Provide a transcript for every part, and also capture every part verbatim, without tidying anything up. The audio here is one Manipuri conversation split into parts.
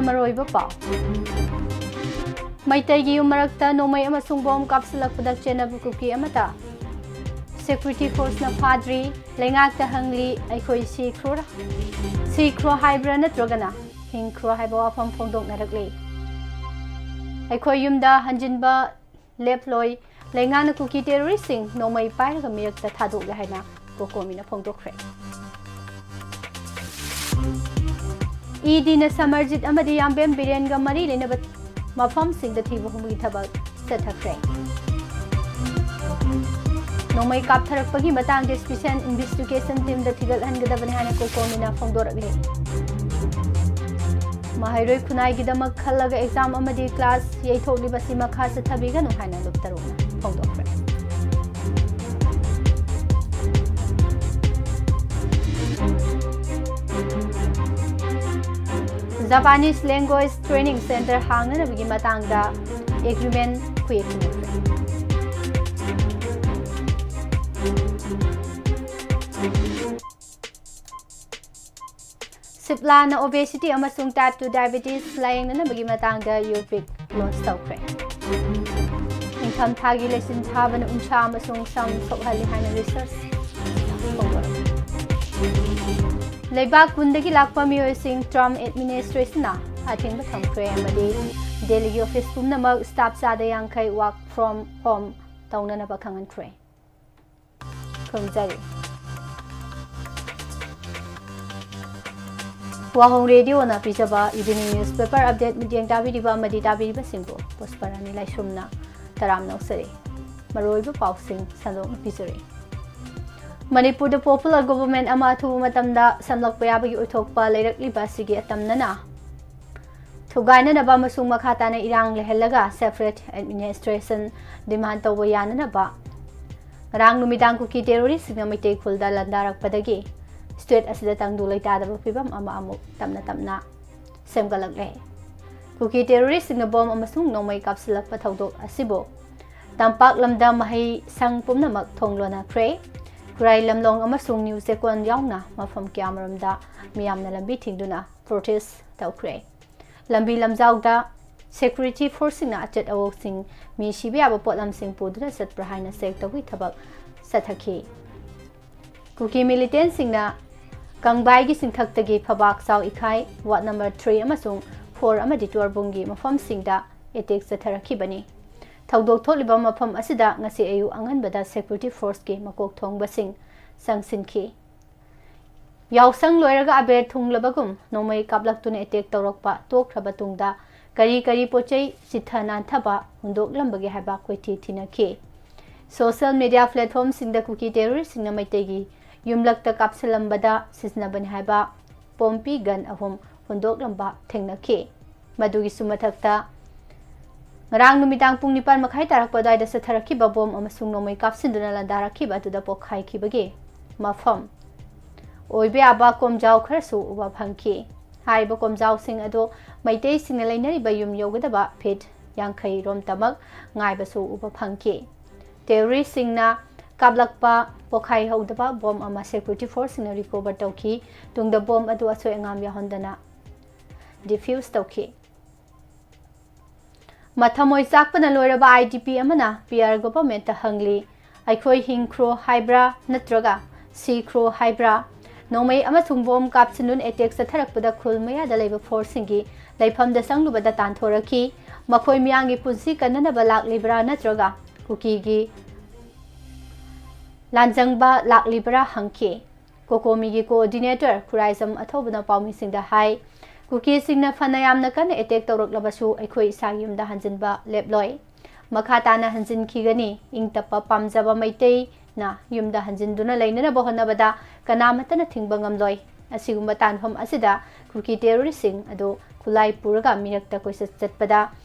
ꯃꯔꯨꯑꯣꯏꯕ ꯄꯥꯎ꯫ ꯃꯩꯇꯩꯒꯤ ꯌꯨꯝ ꯃꯔꯛꯇ ꯅꯣꯡꯃꯩ ꯑꯃꯁꯨꯡ ꯕꯣꯝ ꯀꯥꯞꯁꯤꯜꯂꯛꯄꯗ ꯆꯦꯟꯅꯕ ꯀꯨꯀꯤ ꯑꯃꯠꯇ security forceꯅ ꯐꯥꯗ꯭ꯔꯤ꯫ ꯂꯩꯉꯥꯛꯇ ꯍꯪꯂꯤ, "ꯑꯩꯈꯣꯏ ꯁꯤꯈ꯭ꯔꯣꯔꯥ? ꯁꯤꯈ꯭ꯔꯣ ꯍꯥꯏꯕ꯭ꯔꯥ ꯅꯠꯇ꯭ꯔꯒꯅ ꯍꯤꯡꯈ꯭ꯔꯣ?" ꯍꯥꯏꯕ ꯋꯥꯐꯝ ꯐꯣꯡꯗꯣꯛꯅꯔꯛꯂꯤ꯫ ꯑꯩꯈꯣꯏ ꯌꯨꯝꯗ ꯍꯟꯖꯤꯟꯕ ꯂꯦꯞꯂꯣꯏ꯫ ꯂꯩꯉꯥꯛꯅ ꯀꯨꯀꯤ terroristꯁꯤꯡ ꯅꯣꯡꯃꯩ ꯄꯥꯏꯔꯒ ꯃꯤꯔꯛꯇ ꯊꯥꯗꯣꯛꯂꯦ ꯍꯥꯏꯅ COCOMIꯅ ꯐꯣꯡꯗꯣꯛꯈ꯭ꯔꯦ꯫ EDꯅ ꯁꯃꯔꯖꯤꯠ ꯑꯃꯗꯤ ꯌꯥꯝꯕꯦꯝ ꯕꯤꯔꯦꯟꯒ ꯃꯔꯤ ꯂꯩꯅꯕ ꯃꯐꯝꯁꯤꯡꯗ ꯊꯤꯕ ꯍꯨꯝꯕꯒꯤ ꯊꯕꯛ ꯆꯠꯊꯈ꯭ꯔꯦ꯫ ꯅꯣꯡꯃꯩ ꯀꯥꯞꯊꯔꯛꯄꯒꯤ ꯃꯇꯥꯡꯗ special investigation teamꯗ ꯊꯤꯒꯠꯍꯟꯒꯗꯕꯅꯤ ꯍꯥꯏꯅ COCOMIꯅ ꯐꯣꯡꯗꯣꯔꯛꯂꯤ꯫ ꯃꯍꯩꯔꯣꯏ ꯈꯨꯟꯅꯥꯏꯒꯤꯗꯃꯛ ꯈꯜꯂꯒ exam ꯑꯃꯗꯤ class ꯌꯩꯊꯣꯛꯂꯤꯕꯁꯤ ꯃꯈꯥ ꯆꯠꯊꯕꯤꯒꯅꯨ ꯍꯥꯏꯅ ꯂꯨꯞ ꯇꯔꯨꯛꯅ ꯐꯣꯡꯗꯣꯛꯈ꯭ꯔꯦ꯫ Japanese language training center ꯍꯥꯡꯅꯅꯕꯒꯤ ꯃꯇꯥꯡꯗ agreement ꯈꯨꯌꯦꯛ ꯁꯤꯟꯅꯈ꯭ꯔꯦ꯫ ꯁꯤꯞꯂꯥꯅ obesity ꯑꯃꯁꯨꯡ type two diabetes ꯂꯥꯌꯦꯡꯅꯅꯕꯒꯤ ꯃꯇꯥꯡꯗ ꯌꯨꯔꯄꯤꯛ launch ꯇꯧꯈ꯭ꯔꯦ꯫ ꯅꯤꯡꯊꯝꯊꯥꯒꯤ ꯂꯩꯆꯤꯟ ꯊꯥꯕꯅ ꯎꯟꯁꯥ ꯑꯃꯁꯨꯡ ꯁꯝ ꯁꯣꯛꯍꯜꯂꯤ ꯍꯥꯏꯅ research ꯐꯣꯡꯗꯣꯔꯛꯂꯤ꯫ ꯂꯩꯕꯥꯛ ꯀꯨꯟꯗꯒꯤ ꯂꯥꯛꯄ ꯃꯤꯑꯣꯏꯁꯤꯡ Trump administrationꯅ ꯑꯊꯤꯡꯕ ꯊꯝꯈ꯭ꯔꯦ ꯑꯃꯗꯤ ꯗꯦꯜꯂꯤꯒꯤ office ꯄꯨꯝꯅꯃꯛ staff ꯆꯥꯗ ꯌꯥꯡꯈꯩ work from home ꯇꯧꯅꯅꯕ ꯈꯪꯍꯟꯈ꯭ꯔꯦ꯫ ꯈꯨꯔꯨꯝꯖꯔꯤ꯫ ꯋꯥꯍꯣꯡ ꯔꯦꯗꯤꯑꯣꯅ ꯄꯤꯖꯕ evening newspaper update ꯃꯤꯠꯌꯦꯡ ꯇꯥꯕꯤꯔꯤꯕ ꯑꯃꯗꯤ ꯇꯥꯕꯤꯔꯤꯕꯁꯤꯡꯕꯨ ꯄꯨꯁꯄꯔꯥꯅꯤ ꯂꯥꯏꯁ꯭ꯔꯝꯅ ꯇꯔꯥꯝꯅ ꯑꯣꯛꯆꯔꯤ꯫ ꯃꯔꯨꯑꯣꯏꯕ ꯄꯥꯎꯁꯤꯡ ꯁꯟꯗꯣꯛꯅ ꯄꯤꯖꯔꯤ꯫ ꯃꯅꯤꯄꯨꯔꯗ popular government ꯑꯃ ꯑꯊꯨꯕ ꯃꯇꯝꯗ ꯁꯦꯝꯂꯛꯄ ꯌꯥꯕꯒꯤ ꯑꯣꯏꯊꯣꯛꯄ ꯂꯩꯔꯛꯂꯤꯕ ꯑꯁꯤꯒꯤ ꯑꯇꯝꯅꯅ ꯊꯨꯒꯥꯏꯅꯅꯕ ꯑꯃꯁꯨꯡ ꯃꯈꯥ ꯇꯥꯅ ꯏꯔꯥꯡ ꯂꯩꯍꯜꯂꯒ separate administration demand ꯇꯧꯕ ꯌꯥꯅꯅꯕ ꯉꯔꯥꯡ ꯅꯨꯃꯤꯗꯥꯡ ꯀꯨꯀꯤ terroristꯁꯤꯡꯅ ꯃꯩꯇꯩ ꯈꯨꯜꯗ ꯂꯥꯟꯗꯥꯔꯛꯄꯗꯒꯤ state ꯑꯁꯤꯗ ꯇꯪꯗꯨ ꯂꯩꯇꯥꯗꯕ ꯐꯤꯕꯝ ꯑꯃ ꯑꯃꯨꯛ ꯇꯞꯅ ꯇꯞꯅ ꯁꯦꯝꯒꯠꯂꯛꯂꯦ꯫ ꯀꯨꯀꯤ terroristꯁꯤꯡꯅ ꯕꯣꯝ ꯑꯃꯁꯨꯡ ꯅꯣꯡꯃꯩ ꯀꯥꯞꯁꯤꯜꯂꯛꯄ ꯊꯧꯗꯣꯛ ꯑꯁꯤꯕꯨ ꯇꯝꯄꯥꯛ ꯂꯝꯗꯝ ꯃꯍꯩ ꯁꯪ ꯄꯨꯝꯅꯃꯛ ꯊꯣꯡ ꯂꯣꯟꯅꯈ꯭ꯔꯦ꯫ ꯈꯨꯔꯥꯏ ꯂꯝꯂꯣꯡ ꯑꯃꯁꯨꯡ ꯅ꯭ꯌꯨ ꯆꯦꯛꯀꯣꯟ ꯌꯥꯎꯅ ꯃꯐꯝ ꯀꯌꯥꯃꯔꯣꯝꯗ ꯃꯤꯌꯥꯝꯅ ꯂꯝꯕꯤ ꯊꯤꯡꯗꯨꯅ protest ꯇꯧꯈ꯭ꯔꯦ꯫ ꯂꯝꯕꯤ ꯂꯝꯖꯥꯎꯗ ꯁꯦꯀ꯭ꯌꯨꯔꯤꯇꯤ ꯐꯣꯔꯁꯁꯤꯡꯅ ꯑꯆꯦꯠ ꯑꯋꯣꯛꯁꯤꯡ, ꯃꯤ ꯁꯤꯕ ꯌꯥꯕ ꯄꯣꯠꯂꯝꯁꯤꯡ ꯄꯨꯗꯨꯅ ꯆꯠꯄ꯭ꯔꯥ ꯍꯥꯏꯅ ꯆꯦꯛ ꯇꯧꯕꯒꯤ ꯊꯕꯛ ꯆꯠꯊꯈꯤ꯫ ꯀꯨꯀꯤ ꯃꯤꯂꯤꯇꯦꯟꯁꯤꯡꯅ ꯀꯪꯕꯥꯏꯒꯤ ꯆꯤꯡꯊꯛꯇꯒꯤ ꯐꯕꯥꯛ ꯆꯥꯎ ꯏꯈꯥꯏ, ꯋꯥꯔꯗ ꯅꯝꯕꯔ ꯊ꯭ꯔꯤ ꯑꯃꯁꯨꯡ ꯐꯣꯔ ꯑꯃꯗꯤ ꯇꯣꯔꯕꯨꯡꯒꯤ ꯃꯐꯝꯁꯤꯡꯗ ꯑꯦꯇꯦꯛ ꯆꯠꯊꯔꯛꯈꯤꯕꯅꯤ꯫ ꯊꯧꯗꯣꯛ ꯊꯣꯛꯂꯤꯕ ꯃꯐꯝ ꯑꯁꯤꯗ ꯉꯁꯤ ꯑꯌꯨꯛ ꯑꯉꯟꯕꯗ ꯁꯦꯀ꯭ꯌꯨꯔꯤꯇꯤ ꯐꯣꯔꯁꯀꯤ ꯃꯀꯣꯛ ꯊꯣꯡꯕꯁꯤꯡ ꯆꯪꯁꯤꯟꯈꯤ꯫ ꯌꯥꯎꯁꯪ ꯂꯣꯏꯔꯒ ꯑꯕꯦꯔ ꯊꯨꯡꯂꯕꯒꯨꯝ ꯅꯣꯡꯃꯩ ꯀꯥꯞꯂꯛꯇꯨꯅ ꯑꯦꯇꯦꯛ ꯇꯧꯔꯛꯄ ꯇꯣꯛꯈ꯭ꯔꯕ ꯇꯨꯡꯗ ꯀꯔꯤ ꯀꯔꯤ ꯄꯣꯠ ꯆꯩ ꯆꯤꯠꯊ ꯅꯥꯟꯊꯕ ꯍꯨꯟꯗꯣꯛꯂꯝꯕꯒꯦ ꯍꯥꯏꯕ ꯀꯣꯏꯊꯤ ꯊꯤꯅꯈꯤ꯫ ꯁꯣꯁꯤꯌꯦꯜ ꯃꯤꯗꯤꯌꯥ ꯄ꯭ꯂꯦꯠꯐꯣꯔꯝꯁꯤꯡꯗ ꯀꯨꯀꯤ ꯇꯦꯔꯣꯔꯤꯁꯁꯤꯡꯅ ꯃꯩꯇꯩꯒꯤ ꯌꯨꯝꯂꯛꯇ ꯀꯥꯞꯁꯤꯜꯂꯝꯕꯗ ꯁꯤꯖꯤꯟꯅꯕꯅꯤ ꯍꯥꯏꯕ ꯄꯣꯝꯄꯤ ꯒꯟ ꯑꯍꯨꯝ ꯍꯨꯟꯗꯣꯛꯂꯝꯕ ꯊꯦꯡꯅꯈꯤ꯫ ꯃꯗꯨꯒꯤꯁꯨ ꯃꯊꯛꯇ, ꯉꯔꯥꯡ ꯅꯨꯃꯤꯗꯥꯡ ꯄꯨꯡ ꯅꯤꯄꯥꯟ ꯃꯈꯥꯏ ꯇꯥꯔꯛꯄ ꯑꯗꯨꯋꯥꯏꯗ ꯆꯠꯊꯔꯛꯈꯤꯕ ꯕꯣꯝ ꯑꯃꯁꯨꯡ ꯅꯣꯡꯃꯩ ꯀꯥꯞꯁꯤꯟꯗꯨꯅ ꯂꯥꯟꯗꯥꯔꯛꯈꯤꯕ ꯑꯗꯨꯗ ꯄꯣꯈꯥꯏꯈꯤꯕꯒꯤ ꯃꯐꯝ ꯑꯣꯏꯕ ꯌꯥꯕ ꯀꯣꯝꯖꯥꯎ ꯈꯔꯁꯨ ꯎꯕ ꯐꯪꯈꯤ꯫ ꯍꯥꯏꯔꯤꯕ ꯀꯣꯝꯖꯥꯎꯁꯤꯡ ꯑꯗꯨ ꯃꯩꯇꯩꯁꯤꯡꯅ ꯂꯩꯅꯔꯤꯕ ꯌꯨꯝ ꯌꯧꯒꯗꯕ ꯐꯤꯠ ꯌꯥꯡꯈꯩ ꯔꯣꯝꯇꯃꯛ ꯉꯥꯏꯕꯁꯨ ꯎꯕ ꯐꯪꯈꯤ꯫ ꯇꯦꯔꯣꯔꯤꯁꯁꯤꯡꯅ ꯀꯥꯞꯂꯛꯄ ꯄꯣꯈꯥꯏꯍꯧꯗꯕ ꯕꯣꯝ ꯑꯃ ꯁꯦꯀ꯭ꯌꯨꯔꯤꯇꯤ ꯐꯣꯔꯁꯁꯤꯡꯅ ꯔꯤꯀꯣꯚꯔ ꯇꯧꯈꯤ꯫ ꯇꯨꯡꯗ ꯕꯣꯝ ꯑꯗꯨ ꯑꯁꯣꯏ ꯑꯉꯥꯝ ꯌꯥꯎꯍꯟꯗꯅ ꯗꯤꯐ꯭ꯌꯨꯁ ꯇꯧꯈꯤ꯫ ꯃꯊꯃꯣꯏ ꯆꯥꯛꯄꯅ ꯂꯣꯏꯔꯕ ꯑꯥꯏ ꯗꯤ ꯄꯤ ꯑꯃꯅ ꯄꯤ ꯑꯥꯔ ꯒꯣꯚꯔꯟꯃꯦꯟꯠꯇ ꯍꯪꯂꯤ, "ꯑꯩꯈꯣꯏ ꯍꯤꯡꯈ꯭ꯔꯣ ꯍꯥꯏꯕ꯭ꯔꯥ ꯅꯠꯇ꯭ꯔꯒ ꯁꯤꯈ꯭ꯔꯣ ꯍꯥꯏꯕ꯭ꯔꯥ?" ꯅꯣꯡꯃꯩ ꯑꯃꯁꯨꯡ ꯕꯣꯝ ꯀꯥꯞꯁꯤꯟꯗꯨꯅ ꯑꯦꯇꯦꯛ ꯆꯠꯊꯔꯛꯄꯗ ꯈꯨꯜ ꯃꯌꯥꯗ ꯂꯩꯕ ꯐꯣꯔꯁꯁꯤꯡꯒꯤ ꯂꯩꯐꯝꯗ ꯆꯪꯂꯨꯕꯗ ꯇꯥꯟꯊꯣꯔꯛꯈꯤ꯫ ꯃꯈꯣꯏ ꯃꯤꯌꯥꯝꯒꯤ ꯄꯨꯟꯁꯤ ꯀꯟꯅꯅꯕ ꯂꯥꯛꯂꯤꯕ꯭ꯔꯥ ꯅꯠꯇ꯭ꯔꯒ ꯀꯨꯀꯤꯒꯤ ꯂꯥꯟꯖꯪꯕ ꯂꯥꯛꯂꯤꯕ꯭ꯔꯥ ꯍꯪꯈꯤ꯫ ꯀꯣꯀꯣꯃꯤꯒꯤ ꯀꯣꯑꯣꯔꯗꯤꯅꯦꯇꯔ ꯈꯨꯔꯥꯏꯖꯝ ꯑꯊꯧꯕꯅ ꯄꯥꯎꯃꯤꯁꯤꯡꯗ ꯍꯥꯏ, "ꯀꯨꯀꯤꯁꯤꯡꯅ ꯐꯅ ꯌꯥꯝꯅ ꯀꯟꯅ ꯑꯦꯇꯦꯛ ꯇꯧꯔꯛꯂꯕꯁꯨ ꯑꯩꯈꯣꯏ ꯏꯁꯥꯒꯤ ꯌꯨꯝꯗ ꯍꯟꯖꯤꯟꯕ ꯂꯦꯞꯂꯣꯏ꯫ ꯃꯈꯥ ꯇꯥꯅ ꯍꯟꯖꯤꯟꯈꯤꯒꯅꯤ꯫ ꯏꯪ ꯇꯞꯄ ꯄꯥꯝꯖꯕ ꯃꯩꯇꯩꯅ ꯌꯨꯝꯗ ꯍꯟꯖꯤꯟꯗꯨꯅ ꯂꯩꯅꯅꯕ ꯍꯣꯠꯅꯕꯗ ꯀꯅꯥꯃꯠꯇꯅ ꯊꯤꯡꯕ ꯉꯝꯂꯣꯏ꯫ ꯑꯁꯤꯒꯨꯝꯕ ꯇꯥꯟꯐꯝ ꯑꯁꯤꯗ ꯀꯨꯀꯤ ꯇꯦꯔꯣꯔꯤꯁꯁꯤꯡ ꯑꯗꯨ ꯈꯨꯠꯂꯥꯏ ꯄꯨꯔꯒ ꯃꯤꯔꯛꯇ ꯀꯣꯏꯆꯠ ꯆꯠꯄꯗ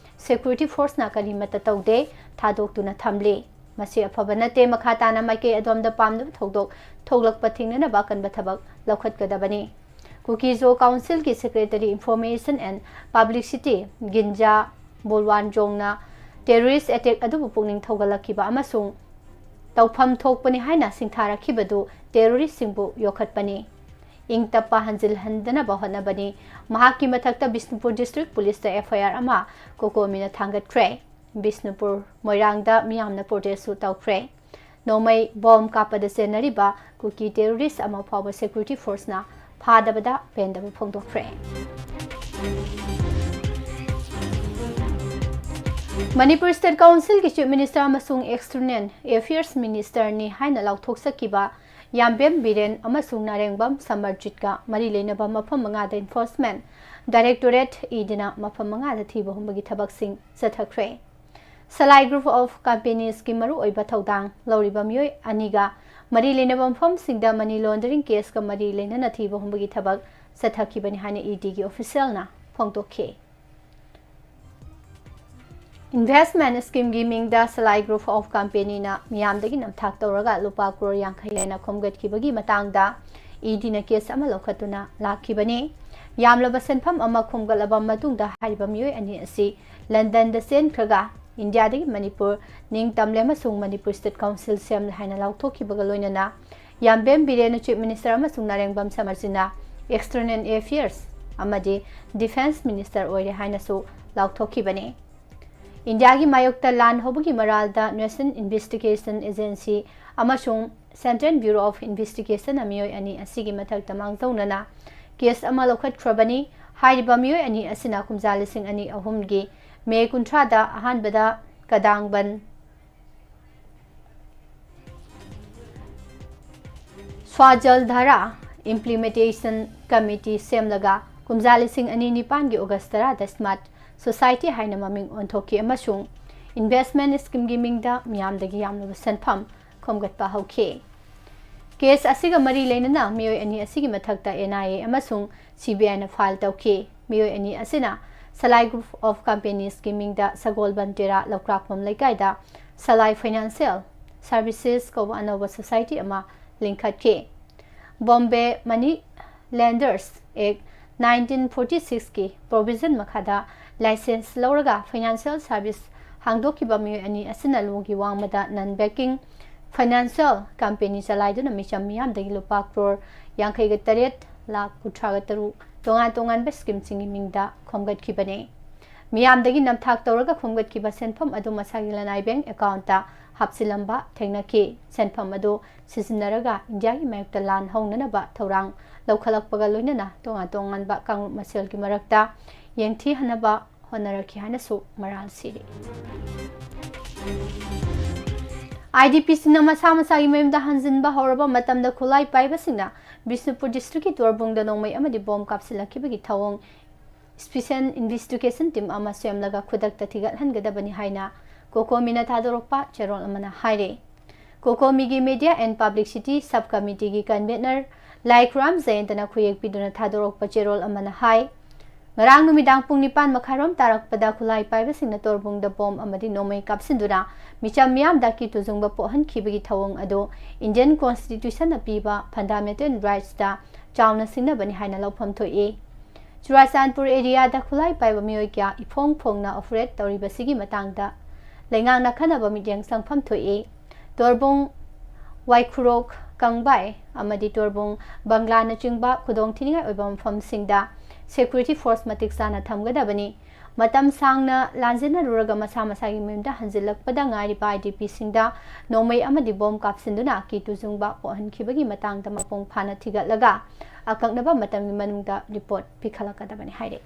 ꯁꯦꯀ꯭ꯌꯨꯔꯤꯇꯤ ꯐꯣꯔꯁꯅ ꯀꯔꯤꯃꯠꯇ ꯇꯧꯗꯦ, ꯊꯥꯗꯣꯛꯇꯨꯅ ꯊꯝꯂꯤ꯫ ꯃꯁꯤ ꯑꯐꯕ ꯅꯠꯇꯦ꯫ ꯃꯈꯥ ꯇꯥꯅ ꯃꯥꯏꯀꯩ ꯑꯗꯣꯝꯗ ꯄꯥꯝꯗꯕ ꯊꯧꯗꯣꯛ ꯊꯣꯛꯂꯛꯄ ꯊꯤꯡꯅꯅꯕ ꯑꯀꯟꯕ ꯊꯕꯛ ꯂꯧꯈꯠꯀꯗꯕꯅꯤ꯫" ꯀꯨꯀꯤ ꯖꯣ ꯀꯥꯎꯟꯁꯤꯜꯒꯤ secretary information and publicity Ginza ꯕꯣꯜꯋꯥꯟꯖꯣꯡꯅ ꯇꯦꯔꯣꯔꯤꯁ ꯑꯦꯇꯦꯛ ꯑꯗꯨꯕꯨ ꯄꯨꯛꯅꯤꯡ ꯊꯧꯒꯠꯂꯛꯈꯤꯕ ꯑꯃꯁꯨꯡ ꯇꯧꯐꯝ ꯊꯣꯛꯄꯅꯤ ꯍꯥꯏꯅ ꯁꯤꯡꯊꯥꯔꯛꯈꯤꯕꯗꯨ ꯇꯦꯔꯣꯔꯤꯁꯁꯤꯡꯕꯨ ꯌꯣꯛꯈꯠꯄꯅꯤ꯫ ꯏꯪ ꯇꯞꯄ ꯍꯟꯖꯤꯜꯍꯟꯗꯅꯕ ꯍꯣꯠꯅꯕꯅꯤ꯫ ꯃꯍꯥꯛꯀꯤ ꯃꯊꯛꯇ ꯕꯤꯁꯅꯨꯄꯨꯔ ꯗꯤꯁꯇ꯭ꯔꯤꯛ ꯄꯨꯂꯤꯁꯇ ꯑꯦꯐ ꯑꯥꯏ ꯑꯥꯔ ꯑꯃ ꯀꯣꯀꯣꯃꯤꯅ ꯊꯥꯡꯒꯠꯈ꯭ꯔꯦ꯫ ꯕꯤꯁꯅꯨꯄꯨꯔ ꯃꯣꯏꯔꯥꯡꯗ ꯃꯤꯌꯥꯝꯅ ꯄ꯭ꯔꯣꯇꯦꯁꯁꯨ ꯇꯧꯈ꯭ꯔꯦ꯫ ꯅꯣꯡꯃꯩ ꯕꯣꯝ ꯀꯥꯞꯄꯗ ꯆꯦꯟꯅꯔꯤꯕ ꯀꯨꯀꯤ ꯇꯦꯔꯣꯔꯤꯁ ꯑꯃ ꯐꯥꯎꯕ ꯁꯦꯀ꯭ꯌꯨꯔꯤꯇꯤ ꯐꯣꯔꯁꯅ ꯐꯥꯗꯕꯗ ꯄꯦꯟꯗꯕ ꯐꯣꯡꯗꯣꯛꯈ꯭ꯔꯦ꯫ ꯃꯅꯤꯄꯨꯔ ꯁ꯭ꯇꯦꯠ ꯀꯥꯎꯟꯁꯤꯜꯒꯤ ꯆꯤꯐ ꯃꯤꯅꯤꯁꯇꯔ ꯑꯃꯁꯨꯡ ꯑꯦꯛꯁꯇꯔꯅꯦꯜ ꯑꯦꯐꯤꯌꯔꯁ ꯃꯤꯅꯤꯁꯇꯔꯅꯤ ꯍꯥꯏꯅ ꯂꯥꯎꯊꯣꯛꯆꯈꯤꯕ ꯌꯥꯝꯕꯦꯝ ꯕꯤꯔꯦꯟ ꯑꯃꯁꯨꯡ ꯅꯥꯔꯦꯡꯕꯝ ꯁꯃꯔꯖꯤꯠꯀ ꯃꯔꯤ ꯂꯩꯅꯕ ꯃꯐꯝ ꯃꯉꯥꯗ ꯏꯟꯐꯣꯔꯁꯃꯦꯟ ꯗꯥꯏꯔꯦꯛꯇꯣꯔꯦꯠ ꯏꯗꯤꯅ ꯃꯐꯝ ꯃꯉꯥꯗ ꯊꯤꯕ ꯍꯨꯝꯕꯒꯤ ꯊꯕꯛꯁꯤꯡ ꯆꯠꯊꯈ꯭ꯔꯦ꯫ ꯁꯂꯥꯏ ꯒ꯭ꯔꯨꯞ ꯑꯣꯐ ꯀꯝꯄꯦꯅꯤꯁꯀꯤ ꯃꯔꯨꯑꯣꯏꯕ ꯊꯧꯗꯥꯡ ꯂꯧꯔꯤꯕ ꯃꯤꯑꯣꯏ ꯑꯅꯤꯒ ꯃꯔꯤ ꯂꯩꯅꯕ ꯃꯐꯝꯁꯤꯡꯗ ꯃꯅꯤ ꯂꯣꯟꯗꯔꯤꯡ ꯀꯦꯁꯀ ꯃꯔꯤ ꯂꯩꯅꯅ ꯊꯤꯕ ꯍꯨꯝꯕꯒꯤ ꯊꯕꯛ ꯆꯠꯊꯈꯤꯕꯅꯤ ꯍꯥꯏꯅ ꯏꯗꯤꯒꯤ ꯑꯣꯐꯤꯁꯤꯌꯦꯜꯅ ꯐꯣꯡꯗꯣꯛꯈꯤ꯫ ꯏꯟꯚꯦꯁꯃꯦꯟ ꯁ꯭ꯀꯤꯝꯒꯤ ꯃꯤꯡꯗ ꯁꯂꯥꯏ ꯒ꯭ꯔꯨꯞ ꯑꯣꯐ ꯀꯝꯄꯦꯅꯤꯅ ꯃꯤꯌꯥꯝꯗꯒꯤ ꯅꯝꯊꯥꯛ ꯇꯧꯔꯒ ꯂꯨꯄꯥ ꯀ꯭ꯔꯣꯔ ꯌꯥꯡꯈꯩ ꯍꯦꯟꯅ ꯈꯣꯝꯒꯠꯈꯤꯕꯒꯤ ꯃꯇꯥꯡꯗ ꯏꯗꯤꯅ ꯀꯦꯁ ꯑꯃ ꯂꯧꯈꯠꯇꯨꯅ ꯂꯥꯛꯈꯤꯕꯅꯤ꯫ ꯌꯥꯝꯂꯕ ꯁꯦꯟꯐꯝ ꯑꯃ ꯈꯣꯝꯒꯠꯂꯕ ꯃꯇꯨꯡꯗ ꯍꯥꯏꯔꯤꯕ ꯃꯤꯑꯣꯏ ꯑꯅꯤ ꯑꯁꯤ ꯂꯟꯗꯟꯗ ꯆꯦꯟꯈ꯭ꯔꯒ ꯏꯟꯗꯤꯌꯥꯗꯒꯤ ꯃꯅꯤꯄꯨꯔ ꯅꯤꯡꯇꯝꯂꯦ ꯑꯃꯁꯨꯡ ꯃꯅꯤꯄꯨꯔ ꯁ꯭ꯇꯦꯠ ꯀꯥꯎꯟꯁꯤꯜ ꯁꯦꯝꯂꯦ ꯍꯥꯏꯅ ꯂꯥꯎꯊꯣꯛꯈꯤꯕꯒ ꯂꯣꯏꯅꯅ ꯌꯥꯝꯕꯦꯝ ꯕꯤꯔꯦꯟꯅ ꯆꯤꯐ ꯃꯤꯅꯤꯁꯇꯔ ꯑꯃꯁꯨꯡ ꯅꯥꯔꯦꯡꯕꯝ ꯁꯃꯔꯖꯤꯠꯅ ꯑꯦꯛꯁꯇꯔꯅꯦꯜ ꯑꯦꯐꯤꯌꯔꯁ ꯑꯃꯗꯤ ꯗꯤꯐꯦꯟꯁ ꯃꯤꯅꯤꯁꯇꯔ ꯑꯣꯏꯔꯦ ꯍꯥꯏꯅꯁꯨ ꯂꯥꯎꯊꯣꯛꯈꯤꯕꯅꯤ꯫ ꯏꯟꯗꯤꯌꯥꯒꯤ ꯃꯥꯌꯣꯛꯇ ꯂꯥꯟ ꯍꯧꯕꯒꯤ ꯃꯔꯥꯜꯗ ꯅꯦꯁꯅꯦꯜ ꯏꯟꯚꯦꯁꯇꯤꯒꯦꯁꯟ ꯑꯦꯖꯦꯟꯁꯤ ꯑꯃꯁꯨꯡ ꯁꯦꯟꯇ꯭ꯔꯦꯜ ꯕ꯭ꯌꯨꯔꯣ ꯑꯣꯐ ꯏꯟꯚꯦꯁꯇꯤꯒꯦꯁꯟꯅ ꯃꯤꯑꯣꯏ ꯑꯅꯤ ꯑꯁꯤꯒꯤ ꯃꯊꯛꯇ ꯃꯥꯡꯖꯧꯅꯅ ꯀꯦꯁ ꯑꯃ ꯂꯧꯈꯠꯈ꯭ꯔꯕꯅꯤ꯫ ꯍꯥꯏꯔꯤꯕ ꯃꯤꯑꯣꯏ ꯑꯅꯤ ꯑꯁꯤꯅ ꯀꯨꯝꯖꯥ ꯂꯤꯁꯤꯡ ꯑꯅꯤ ꯑꯍꯨꯝꯒꯤ ꯃꯦ ꯀꯨꯟꯊ꯭ꯔꯥꯗ ꯑꯍꯥꯟꯕꯗ ꯀꯗꯥꯡꯕꯟ ꯁ꯭ꯋꯥꯖꯜ ꯙꯥꯔꯥ ꯏꯝꯄ꯭ꯂꯤꯃꯦꯟꯇꯦꯁꯟ ꯀꯃꯤꯇꯤ ꯁꯦꯝꯂꯒ ꯀꯨꯝꯖꯥ ꯂꯤꯁꯤꯡ ꯑꯅꯤ ꯅꯤꯄꯥꯟꯒꯤ ꯑꯣꯒꯁ ꯇꯔꯥꯗ ꯁ꯭ꯃꯥꯔꯠ ꯁꯣꯁꯥꯏꯇꯤ ꯍꯥꯏꯅ ꯃꯃꯤꯡ ꯑꯣꯟꯊꯣꯛꯈꯤ ꯑꯃꯁꯨꯡ ꯏꯟꯚꯦꯁꯃꯦꯟ ꯁ꯭ꯀꯤꯝꯒꯤ ꯃꯤꯡꯗ ꯃꯤꯌꯥꯝꯗꯒꯤ ꯌꯥꯝꯂꯕ ꯁꯦꯟꯐꯝ ꯈꯣꯝꯒꯠꯄ ꯍꯧꯈꯤ꯫ ꯀꯦꯁ ꯑꯁꯤꯒ ꯃꯔꯤ ꯂꯩꯅꯅ ꯃꯤꯑꯣꯏ ꯑꯅꯤ ꯑꯁꯤꯒꯤ ꯃꯊꯛꯇ ꯑꯦꯟ ꯑꯥꯏ ꯑꯦ ꯑꯃꯁꯨꯡ ꯁꯤ ꯕꯤ ꯑꯥꯏꯅ ꯐꯥꯏꯜ ꯇꯧꯈꯤ꯫ ꯃꯤꯑꯣꯏ ꯑꯅꯤ ꯑꯁꯤꯅ ꯁꯂꯥꯏ ꯒ꯭ꯔꯨꯞ ꯑꯣꯐ ꯀꯝꯄꯦꯅꯤꯁꯀꯤ ꯃꯤꯡꯗ ꯁꯒꯣꯜꯕꯟ ꯇꯦꯔꯥ ꯂꯧꯀ꯭ꯔꯥꯛꯄꯝ ꯂꯩꯀꯥꯏꯗ ꯁꯂꯥꯏ ꯐꯥꯏꯅꯥꯟꯁꯤꯌꯦꯜ ꯁꯔꯚꯤꯁꯦꯁ ꯀꯧꯕ ꯑꯅꯧꯕ ꯁꯣꯁꯥꯏꯇꯤ ꯑꯃ ꯂꯤꯡꯈꯠꯈꯤ꯫ ꯕꯣꯝꯕꯦ ꯃꯅꯤ ꯂꯦꯟꯗꯔꯁ ꯑꯦꯛ ꯅꯥꯏꯟꯇꯤꯟ ꯐꯣꯔꯇꯤ ꯁꯤꯛꯁꯀꯤ ꯄ꯭ꯔꯣꯚꯤꯖꯟ ꯃꯈꯥꯗ ꯂꯥꯏꯁꯦꯟꯁ ꯂꯧꯔꯒ ꯐꯥꯏꯅꯥꯟꯁꯤꯌꯦꯜ ꯁꯔꯚꯤꯁ ꯍꯥꯡꯗꯣꯛꯈꯤꯕ ꯃꯤꯑꯣꯏ ꯑꯅꯤ ꯑꯁꯤꯅ ꯂꯣꯒꯤ ꯋꯥꯡꯃꯗ ꯅꯟ ꯕꯦꯡꯀꯤꯡ Financial campaign ꯆꯂꯥꯏꯗꯨꯅ ꯃꯤꯆꯝ ꯃꯤꯌꯥꯝꯗꯒꯤ ꯂꯨꯄꯥ ꯀ꯭ꯔꯣꯔ ꯌꯥꯡꯈꯩꯒ ꯇꯔꯦꯠ ꯂꯥꯈ ꯀꯨꯟꯊ꯭ꯔꯥꯒ ꯇꯔꯨꯛ ꯇꯣꯉꯥꯟ ꯇꯣꯉꯥꯟꯕ scheme ꯁꯤꯡꯒꯤ ꯃꯤꯡꯗ ꯈꯣꯝꯒꯠꯈꯤꯕꯅꯤ꯫ ꯃꯤꯌꯥꯝꯗꯒꯤ ꯅꯝꯊꯥꯛ ꯇꯧꯔꯒ ꯈꯣꯝꯒꯠꯈꯤꯕ ꯁꯦꯟꯐꯝ ꯑꯗꯨ ꯃꯁꯥꯒꯤ ꯂꯅꯥꯏ bank account ꯇ ꯍꯥꯞꯆꯤꯜꯂꯝꯕ ꯊꯦꯡꯅꯈꯤ꯫ ꯁꯦꯟꯐꯝ ꯑꯗꯨ ꯁꯤꯖꯤꯟꯅꯔꯒ ꯏꯟꯗꯤꯌꯥꯒꯤ ꯃꯥꯌꯣꯛꯇ ꯂꯥꯟ ꯍꯧꯅꯅꯕ ꯊꯧꯔꯥꯡ ꯂꯧꯈꯠꯂꯛꯄꯒ ꯂꯣꯏꯅꯅ ꯇꯣꯉꯥꯟ ꯇꯣꯉꯥꯟꯕ ꯀꯥꯡꯂꯨꯞ ꯃꯁꯦꯜꯒꯤ ꯃꯔꯛꯇ ꯌꯦꯡꯊꯤꯍꯟꯅꯕ ꯍꯣꯠꯅꯔꯛꯈꯤ ꯍꯥꯏꯅꯁꯨ ꯃꯔꯥꯜ ꯁꯤꯔꯤ꯫ IDP ꯁꯤꯡꯅ ꯃꯁꯥ ꯃꯁꯥꯒꯤ ꯃꯌꯨꯝꯗ ꯍꯟꯖꯤꯟꯕ ꯍꯧꯔꯕ ꯃꯇꯝꯗ ꯈꯨꯠꯂꯥꯏ ꯄꯥꯏꯕꯁꯤꯡꯅ ꯕꯤꯁꯅꯨꯄꯨꯔ district ꯀꯤ ꯇꯣꯔꯕꯨꯡꯗ ꯅꯣꯡꯃꯩ ꯑꯃꯗꯤ bomb ꯀꯥꯞꯁꯤꯜꯂꯛꯈꯤꯕꯒꯤ ꯊꯧꯑꯣꯡ special investigation team ꯑꯃ ꯁꯦꯝꯂꯒ ꯈꯨꯗꯛꯇ ꯊꯤꯒꯠꯍꯟꯒꯗꯕꯅꯤ ꯍꯥꯏꯅ COCOMI ꯅ ꯊꯥꯗꯣꯔꯛꯄ ꯆꯦꯔꯣꯜ ꯑꯃꯅ ꯍꯥꯏꯔꯤ꯫ COCOMI ꯒꯤ Media and Publicity Sub Committee ꯒꯤ convener ꯂꯥꯏꯈꯨꯔꯥꯝ ꯖꯌꯟꯇꯅ ꯈꯨꯌꯦꯛ ꯄꯤꯗꯨꯅ ꯊꯥꯗꯣꯔꯛꯄ ꯆꯦꯔꯣꯜ ꯑꯃꯅ ꯍꯥꯏ, ꯉꯔꯥꯡ ꯅꯨꯃꯤꯗꯥꯡ ꯄꯨꯡ ꯅꯤꯄꯥꯟ ꯃꯈꯥꯏꯔꯣꯝ ꯇꯥꯔꯛꯄꯗ ꯈꯨꯠꯂꯥꯏ ꯄꯥꯏꯕꯁꯤꯡꯅ ꯇꯣꯔꯕꯨꯡꯗ bomb ꯑꯃꯗꯤ ꯅꯣꯡꯃꯩ ꯀꯥꯞꯁꯤꯟꯗꯨꯅ ꯃꯤꯆꯝ ꯃꯤꯌꯥꯝꯗ ꯀꯤꯇꯨ ꯆꯨꯡꯕ ꯄꯣꯛꯍꯟꯈꯤꯕꯒꯤ ꯊꯧꯑꯣꯡ ꯑꯗꯨ Indian Constitution ꯅ ꯄꯤꯕ fundamental rights ꯇ ꯆꯥꯎꯅ ꯁꯤꯡꯅꯕꯅꯤ ꯍꯥꯏꯅ ꯂꯧꯐꯝ ꯊꯣꯛꯏ꯫ ꯆꯨꯔꯥꯆꯥꯟꯄꯨꯔ area ꯗ ꯈꯨꯠꯂꯥꯏ ꯄꯥꯏꯕ ꯃꯤꯑꯣꯏ ꯀꯌꯥ ꯏꯐꯣꯡ ꯐꯣꯡꯅ operate ꯇꯧꯔꯤꯕꯁꯤꯒꯤ ꯃꯇꯥꯡꯗ ꯂꯩꯉꯥꯛꯅ ꯈꯟꯅꯕ ꯃꯤꯠꯌꯦꯡ ꯆꯪꯐꯝ ꯊꯣꯛꯏ꯫ ꯇꯣꯔꯕꯨꯡ, ꯋꯥꯏꯈꯨꯔꯣꯛ, ꯀꯪꯕꯥꯏ ꯑꯃꯗꯤ ꯇꯣꯔꯕꯨꯡ ꯕꯪꯒ꯭ꯂꯥꯅꯆꯤꯡꯕ ꯈꯨꯗꯣꯡꯊꯤꯅꯤꯡꯉꯥꯏ ꯑꯣꯏꯕ ꯃꯐꯝꯁꯤꯡꯗ security force ꯃꯇꯤꯛ ꯆꯥꯅ ꯊꯝꯒꯗꯕꯅꯤ꯫ ꯃꯇꯝ ꯁꯥꯡꯅ ꯂꯥꯟꯖꯦꯟꯅꯔꯨꯔꯒ ꯃꯁꯥ ꯃꯁꯥꯒꯤ ꯃꯌꯨꯝꯗ ꯍꯟꯖꯤꯜꯂꯛꯄꯗ ꯉꯥꯏꯔꯤꯕ IDP ꯁꯤꯡꯗ ꯅꯣꯡꯃꯩ ꯑꯃꯗꯤ bomb ꯀꯥꯞꯁꯤꯟꯗꯨꯅ ꯀꯤꯇꯨ ꯆꯨꯡꯕ ꯄꯣꯛꯍꯟꯈꯤꯕꯒꯤ ꯃꯇꯥꯡꯗ ꯃꯄꯨꯡ ꯐꯥꯅ ꯊꯤꯒꯠꯂꯒ ꯑꯀꯛꯅꯕ ꯃꯇꯝꯒꯤ ꯃꯅꯨꯡꯗ report ꯄꯤꯈꯠꯂꯛꯀꯗꯕꯅꯤ ꯍꯥꯏꯔꯤ꯫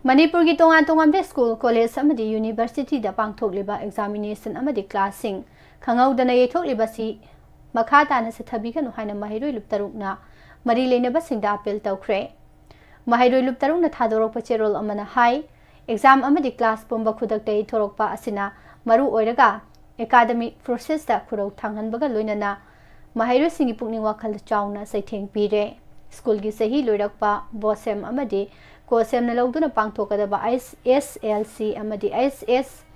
ꯃꯅꯤꯄꯨꯔꯒꯤ ꯇꯣꯉꯥꯟ ꯇꯣꯉꯥꯟꯕ school, college ꯑꯃꯗꯤ university ꯗ ꯄꯥꯡꯊꯣꯛꯂꯤꯕ examination ꯑꯃꯗꯤ class ꯁꯤꯡ ꯈꯪꯍꯧꯗꯅ ꯌꯩꯊꯣꯛꯂꯤꯕꯁꯤ ꯃꯈꯥ ꯇꯥꯅ ꯆꯠꯊꯕꯤꯒꯅꯨ ꯍꯥꯏꯅ ꯃꯍꯩꯔꯣꯏ ꯂꯨꯞ ꯇꯔꯨꯛꯅ ꯃꯔꯤ ꯂꯩꯅꯕꯁꯤꯡꯗ appeal ꯇꯧꯈ꯭ꯔꯦ꯫ ꯃꯍꯩꯔꯣꯏ ꯂꯨꯞ ꯇꯔꯨꯛꯅ ꯊꯥꯗꯣꯔꯛꯄ ꯆꯦꯔꯣꯜ ꯑꯃꯅ ꯍꯥꯏ, exam ꯑꯃꯗꯤ class ꯄꯨꯝꯕ ꯈꯨꯗꯛꯇ ꯌꯩꯊꯣꯔꯛꯄ ꯑꯁꯤꯅ ꯃꯔꯨ ꯑꯣꯏꯔꯒ academic process ꯇ ꯈꯨꯔꯧ ꯊꯥꯡꯍꯟꯕꯒ ꯂꯣꯏꯅꯅ ꯃꯍꯩꯔꯣꯏꯁꯤꯡꯒꯤ ꯄꯨꯛꯅꯤꯡ ꯋꯥꯈꯜꯗ ꯆꯥꯎꯅ ꯆꯩꯊꯦꯡ ꯄꯤꯔꯦ꯫ School ꯒꯤ ꯆꯍꯤ ꯂꯣꯏꯔꯛꯄ, BOSEM ꯑꯃꯗꯤ COHSEM ꯅ ꯂꯧꯗꯨꯅ ꯄꯥꯡꯊꯣꯛꯀꯗꯕ SSLC ꯑꯃꯗꯤ HSC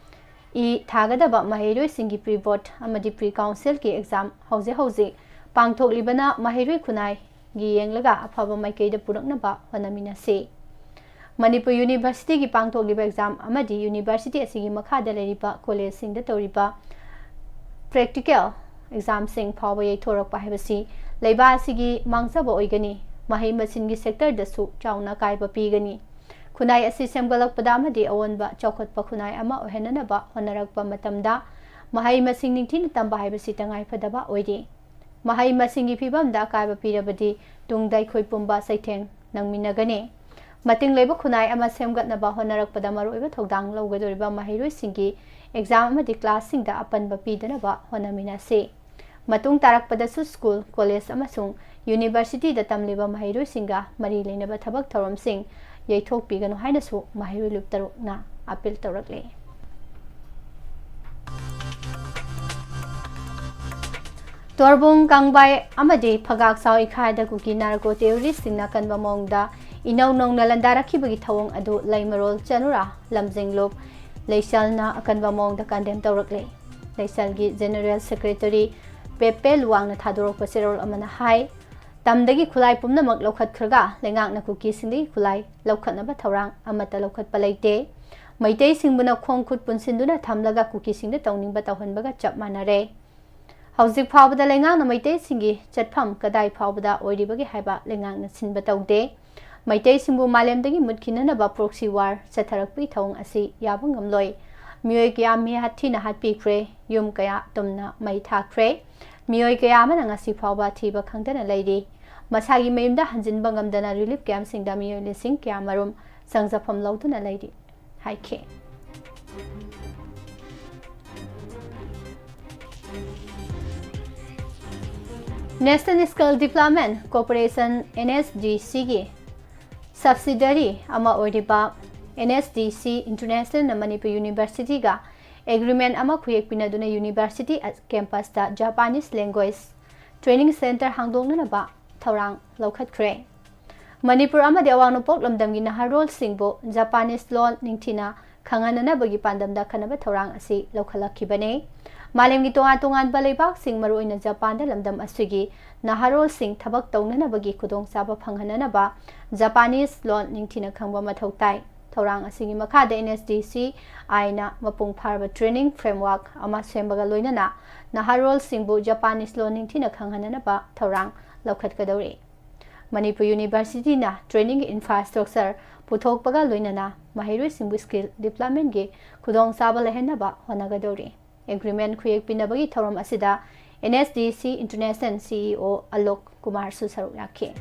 ꯊꯥꯒꯗꯕ ꯃꯍꯩꯔꯣꯏꯁꯤꯡꯒꯤ pre board ꯑꯃꯗꯤ pre council ꯒꯤ exam ꯍꯧꯖꯤꯛ ꯍꯧꯖꯤꯛ ꯄꯥꯡꯊꯣꯛꯂꯤꯕꯅ ꯃꯍꯩꯔꯣꯏ ꯈꯨꯟꯅꯥꯏꯒꯤ ꯌꯦꯡꯂꯒ ꯑꯐꯕ ꯃꯥꯏꯀꯩꯗ ꯄꯨꯔꯛꯅꯕ ꯍꯣꯠꯅꯃꯤꯟꯅꯁꯤ꯫ ꯃꯅꯤꯄꯨꯔ ꯌꯨꯅꯤꯚꯔꯁꯤꯇꯤꯒꯤ ꯄꯥꯡꯊꯣꯛꯂꯤꯕ ꯑꯦꯛꯖꯥꯝ ꯑꯃꯗꯤ ꯌꯨꯅꯤꯚꯔꯁꯤꯇꯤ ꯑꯁꯤꯒꯤ ꯃꯈꯥꯗ ꯂꯩꯔꯤꯕ ꯀꯣꯂꯦꯖꯁꯤꯡꯗ ꯇꯧꯔꯤꯕ ꯄ꯭ꯔꯦꯛꯇꯤꯀꯦꯜ ꯑꯦꯛꯖꯥꯝꯁꯤꯡ ꯐꯥꯎꯕ ꯌꯩꯊꯣꯔꯛꯄ ꯍꯥꯏꯕꯁꯤ ꯂꯩꯕꯥꯛ ꯑꯁꯤꯒꯤ ꯃꯥꯡꯖꯕ ꯑꯣꯏꯒꯅꯤ꯫ ꯃꯍꯩ ꯃꯁꯤꯡꯒꯤ ꯁꯦꯛꯇꯔꯗꯁꯨ ꯆꯥꯎꯅ ꯑꯀꯥꯏꯕ ꯄꯤꯒꯅꯤ꯫ ꯈꯨꯟꯅꯥꯏ ꯑꯁꯤ ꯁꯦꯝꯒꯠꯂꯛꯄꯗ ꯑꯃꯗꯤ ꯑꯑꯣꯟꯕ ꯆꯥꯎꯈꯠꯄ ꯈꯨꯟꯅꯥꯏ ꯑꯃ ꯑꯣꯏꯍꯟꯅꯅꯕ ꯍꯣꯠꯅꯔꯛꯄ ꯃꯇꯝꯗ ꯃꯍꯩ ꯃꯁꯤꯡ ꯅꯤꯡꯊꯤꯅ ꯇꯝꯕ ꯍꯥꯏꯕꯁꯤ ꯇꯉꯥꯏꯐꯗꯕ ꯑꯣꯏꯔꯤ꯫ ꯃꯍꯩ ꯃꯁꯤꯡꯒꯤ ꯐꯤꯕꯝꯗ ꯑꯀꯥꯏꯕ ꯄꯤꯔꯕꯗꯤ ꯇꯨꯡꯗ ꯑꯩꯈꯣꯏ ꯄꯨꯝꯕ ꯆꯩꯊꯦꯡ ꯅꯪꯃꯤꯟꯅꯒꯅꯤ꯫ ꯃꯇꯤꯡ ꯂꯩꯕ ꯈꯨꯟꯅꯥꯏ ꯑꯃ ꯁꯦꯝꯒꯠꯅꯕ ꯍꯣꯠꯅꯔꯛꯄꯗ ꯃꯔꯨꯑꯣꯏꯕ ꯊꯧꯗꯥꯡ ꯂꯧꯒꯗꯧꯔꯤꯕ ꯃꯍꯩꯔꯣꯏꯁꯤꯡꯒꯤ ꯑꯦꯛꯖꯥꯝ ꯑꯃꯗꯤ ꯀ꯭ꯂꯥꯁꯁꯤꯡꯗ ꯑꯄꯟꯕ ꯄꯤꯗꯅꯕ ꯍꯣꯠꯅꯃꯤꯟꯅꯁꯤ꯫ ꯃꯇꯨꯡ ꯇꯥꯔꯛꯄꯗꯁꯨ ꯁ꯭ꯀꯨꯜ, ꯀꯣꯂꯦꯖ ꯑꯃꯁꯨꯡ ꯌꯨꯅꯤꯚꯔꯁꯤꯇꯤꯗ ꯇꯝꯂꯤꯕ ꯃꯍꯩꯔꯣꯏꯁꯤꯡꯒ ꯃꯔꯤ ꯂꯩꯅꯕ ꯊꯕꯛ ꯊꯧꯔꯝꯁꯤꯡ ꯌꯩꯊꯣꯛꯄꯤꯒꯅꯨ ꯍꯥꯏꯅꯁꯨ ꯃꯍꯩꯔꯣꯏ ꯂꯨꯞ ꯇꯔꯨꯛꯅ ꯑꯄꯤꯜ ꯇꯧꯔꯛꯂꯤ꯫ ꯇꯣꯔꯕꯨꯡ, ꯀꯥꯡꯕꯥꯏ ꯑꯃꯗꯤ ꯐꯒꯥꯛ ꯁꯥꯎ ꯏꯈꯥꯏꯗ ꯀꯨꯀꯤ ꯅꯥꯔꯀꯣ ꯇꯦꯔꯣꯔꯤꯁꯁꯤꯡꯅ ꯑꯀꯟꯕ ꯃꯑꯣꯡꯗ ꯏꯅꯧ ꯅꯧꯅ ꯂꯥꯟꯗꯥꯔꯛꯈꯤꯕꯒꯤ ꯊꯧꯑꯣꯡ ꯑꯗꯨ ꯂꯩꯃꯔꯣꯜ ꯆꯅꯨꯔꯥ ꯂꯝꯖꯤꯡꯂꯨꯞ ꯂꯩꯁꯜꯅ ꯑꯀꯟꯕ ꯃꯑꯣꯡꯗ ꯀꯟꯗꯦꯝ ꯇꯧꯔꯛꯂꯦ꯫ ꯂꯩꯁꯜꯒꯤ ꯖꯦꯅꯔꯦꯜ ꯁꯦꯀ꯭ꯔꯦꯇꯔꯤ ꯄꯦꯄꯦ ꯂꯨꯋꯥꯡꯅ ꯊꯥꯗꯣꯔꯛꯄ ꯆꯦꯔꯣꯜ ꯑꯃꯅ ꯍꯥꯏ, ꯇꯝꯗꯒꯤ ꯈꯨꯠꯂꯥꯏ ꯄꯨꯝꯅꯃꯛ ꯂꯧꯈꯠꯈ꯭ꯔꯒ ꯂꯩꯉꯥꯛꯅ ꯀꯨꯀꯤꯁꯤꯡꯗꯒꯤ ꯈꯨꯠꯂꯥꯏ ꯂꯧꯈꯠꯅꯕ ꯊꯧꯔꯥꯡ ꯑꯃꯠꯇ ꯂꯧꯈꯠꯄ ꯂꯩꯇꯦ꯫ ꯃꯩꯇꯩꯁꯤꯡꯕꯨꯅ ꯈꯣꯡ ꯈꯨꯠ ꯄꯨꯟꯁꯤꯟꯗꯨꯅ ꯊꯝꯂꯒ ꯀꯨꯀꯤꯁꯤꯡꯗ ꯇꯧꯅꯤꯡꯕ ꯇꯧꯍꯟꯕꯒ ꯆꯞ ꯃꯥꯟꯅꯔꯦ꯫ ꯍꯧꯖꯤꯛ ꯐꯥꯎꯕꯗ ꯂꯩꯉꯥꯛꯅ ꯃꯩꯇꯩꯁꯤꯡꯒꯤ ꯆꯠꯐꯝ ꯀꯗꯥꯏ ꯐꯥꯎꯕꯗ ꯑꯣꯏꯔꯤꯕꯒꯦ ꯍꯥꯏꯕ ꯂꯩꯉꯥꯛꯅ ꯁꯤꯟꯕ ꯇꯧꯗꯦ꯫ ꯃꯩꯇꯩꯁꯤꯡꯕꯨ ꯃꯥꯂꯦꯝꯗꯒꯤ ꯃꯨꯠꯈꯤꯅꯅꯕ proxy war ꯆꯠꯊꯔꯛꯄꯒꯤ ꯊꯧꯑꯣꯡ ꯑꯁꯤ ꯌꯥꯕ ꯉꯝꯂꯣꯏ꯫ ꯃꯤꯑꯣꯏ ꯀꯌꯥ ꯃꯤꯍꯥꯠ ꯊꯤꯅ ꯍꯥꯠꯄꯤꯈ꯭ꯔꯦ, ꯌꯨꯝ ꯀꯌꯥ ꯇꯨꯝꯅ ꯃꯩ ꯊꯥꯈ꯭ꯔꯦ꯫ ꯃꯤꯑꯣꯏ ꯀꯌꯥ ꯑꯃꯅ ꯉꯁꯤ ꯐꯥꯎꯕ ꯊꯤꯕ ꯈꯪꯗꯅ ꯂꯩꯔꯤ꯫ ꯃꯁꯥꯒꯤ ꯃꯌꯨꯝꯗ ꯍꯟꯖꯤꯟꯕ ꯉꯝꯗꯅ relief campꯁꯤꯡꯗ ꯃꯤꯑꯣꯏ ꯂꯤꯁꯤꯡ ꯀꯌꯥꯃꯔꯨꯝ ꯆꯪꯖꯐꯝ ꯂꯧꯗꯨꯅ ꯂꯩꯔꯤ ꯍꯥꯏꯈꯤ꯫ National Skill Development Corporation, NSDCꯒꯤ subsidiary ꯑꯃ ꯑꯣꯏꯔꯤꯕ NSDC Internationalꯅ ꯃꯅꯤꯄꯨꯔ Universityꯒ agreement ꯑꯃ ꯈꯨꯌꯦꯛ ꯄꯤꯅꯗꯨꯅ university campusꯇ Japanese language training center ꯍꯥꯡꯗꯣꯛꯅꯅꯕ ꯊꯧꯔꯥꯡ ꯂꯧꯈꯠꯈ꯭ꯔꯦ꯫ ꯃꯅꯤꯄꯨꯔ ꯑꯃꯗꯤ ꯑꯋꯥꯡ ꯅꯣꯡꯄꯣꯛ ꯂꯝꯗꯝꯒꯤ ꯅꯍꯥꯔꯣꯜꯁꯤꯡꯕꯨ Japanese ꯂꯣꯟ ꯅꯤꯡꯊꯤꯅ ꯈꯪꯍꯟꯅꯅꯕꯒꯤ ꯄꯥꯟꯗꯝꯗ ꯑꯈꯟꯅꯕ ꯊꯧꯔꯥꯡ ꯑꯁꯤ ꯂꯧꯈꯠꯂꯛꯈꯤꯕꯅꯤ꯫ ꯃꯥꯂꯦꯝꯒꯤ ꯇꯣꯉꯥꯟ ꯇꯣꯉꯥꯟꯕ ꯂꯩꯕꯥꯛꯁꯤꯡ, ꯃꯔꯨꯑꯣꯏꯅ ꯖꯄꯥꯟꯗ ꯂꯝꯗꯝ ꯑꯁꯤꯒꯤ ꯅꯍꯥꯔꯣꯜꯁꯤꯡ ꯊꯕꯛ ꯇꯧꯅꯅꯕꯒꯤ ꯈꯨꯗꯣꯡꯆꯥꯕ ꯐꯪꯍꯟꯅꯅꯕ ꯖꯄꯥꯅꯤꯁ ꯂꯣꯟ ꯅꯤꯡꯊꯤꯅ ꯈꯪꯕ ꯃꯊꯧ ꯇꯥꯏ꯫ ꯊꯧꯔꯥꯡ ꯑꯁꯤꯒꯤ ꯃꯈꯥꯗ NSDC ꯑꯥꯏꯅ ꯃꯄꯨꯡ ꯐꯥꯔꯕ training framework ꯑꯃ ꯁꯦꯝꯕꯒ ꯂꯣꯏꯅꯅ ꯅꯍꯥꯔꯣꯜꯁꯤꯡꯕꯨ ꯖꯄꯥꯅꯤꯁ ꯂꯣꯟ ꯅꯤꯡꯊꯤꯅ ꯈꯪꯍꯟꯅꯅꯕ ꯊꯧꯔꯥꯡ ꯂꯧꯈꯠꯀꯗꯧꯔꯤ꯫ ꯃꯅꯤꯄꯨꯔ ꯌꯨꯅꯤꯚꯔꯁꯤꯇꯤꯅ training infrastructure ꯄꯨꯊꯣꯛꯄꯒ ꯂꯣꯏꯅꯅ ꯃꯍꯩꯔꯣꯏꯁꯤꯡꯕꯨ skill developmentꯀꯤ ꯈꯨꯗꯣꯡꯆꯥꯕ ꯂꯩꯍꯟꯅꯕ ꯍꯣꯠꯅꯒꯗꯧꯔꯤ꯫ Agreement ꯈꯨꯌꯦꯛ ꯄꯤꯅꯕꯒꯤ ꯊꯧꯔꯝ ꯑꯁꯤꯗ NSDC International CEO ꯑꯂꯣꯛ ꯀꯨꯃꯥꯔꯁꯨ ꯁꯔꯨꯛ ꯌꯥꯈꯤ꯫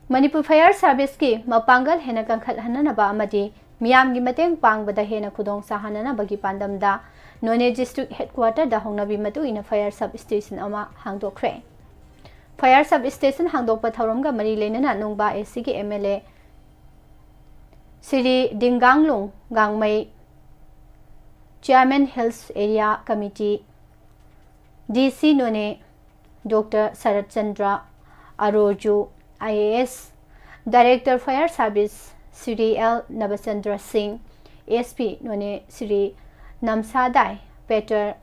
ꯃꯅꯤꯄꯨꯔ Fire Serviceꯀꯤ ꯃꯄꯥꯡꯒꯜ ꯍꯦꯟꯅ ꯀꯟꯈꯠꯍꯟꯅꯅꯕ ꯑꯃꯗꯤ ꯃꯤꯌꯥꯝꯒꯤ ꯃꯇꯦꯡ ꯄꯥꯡꯕꯗ ꯍꯦꯟꯅ ꯈꯨꯗꯣꯡ ꯆꯥꯍꯟꯅꯅꯕꯒꯤ ꯄꯥꯟꯗꯝꯗ ꯅꯣꯅꯦ District Headquarterꯗ ꯍꯧꯅꯕꯤ ꯃꯇꯨꯡ ꯏꯟꯅ fire sub station ꯑꯃ ꯍꯥꯡꯗꯣꯛꯈ꯭ꯔꯦ꯫ Fire sub station ꯍꯥꯡꯗꯣꯛꯄ ꯊꯧꯔꯝꯒ ꯃꯔꯤ ꯂꯩꯅꯅ ꯅꯨꯡꯕꯥ ACꯒꯤ MLA Shri Dinganglung Gangmei, Chairman Hills Area Committee, DC Noney doctor Sarat Chandra Arozu, IAS, Director Fire Service Shri L Nabachandra Singh, SP ꯅꯣꯅꯦ Shri ꯅꯝꯁꯥꯗꯥꯏ ꯄꯦꯇꯔ,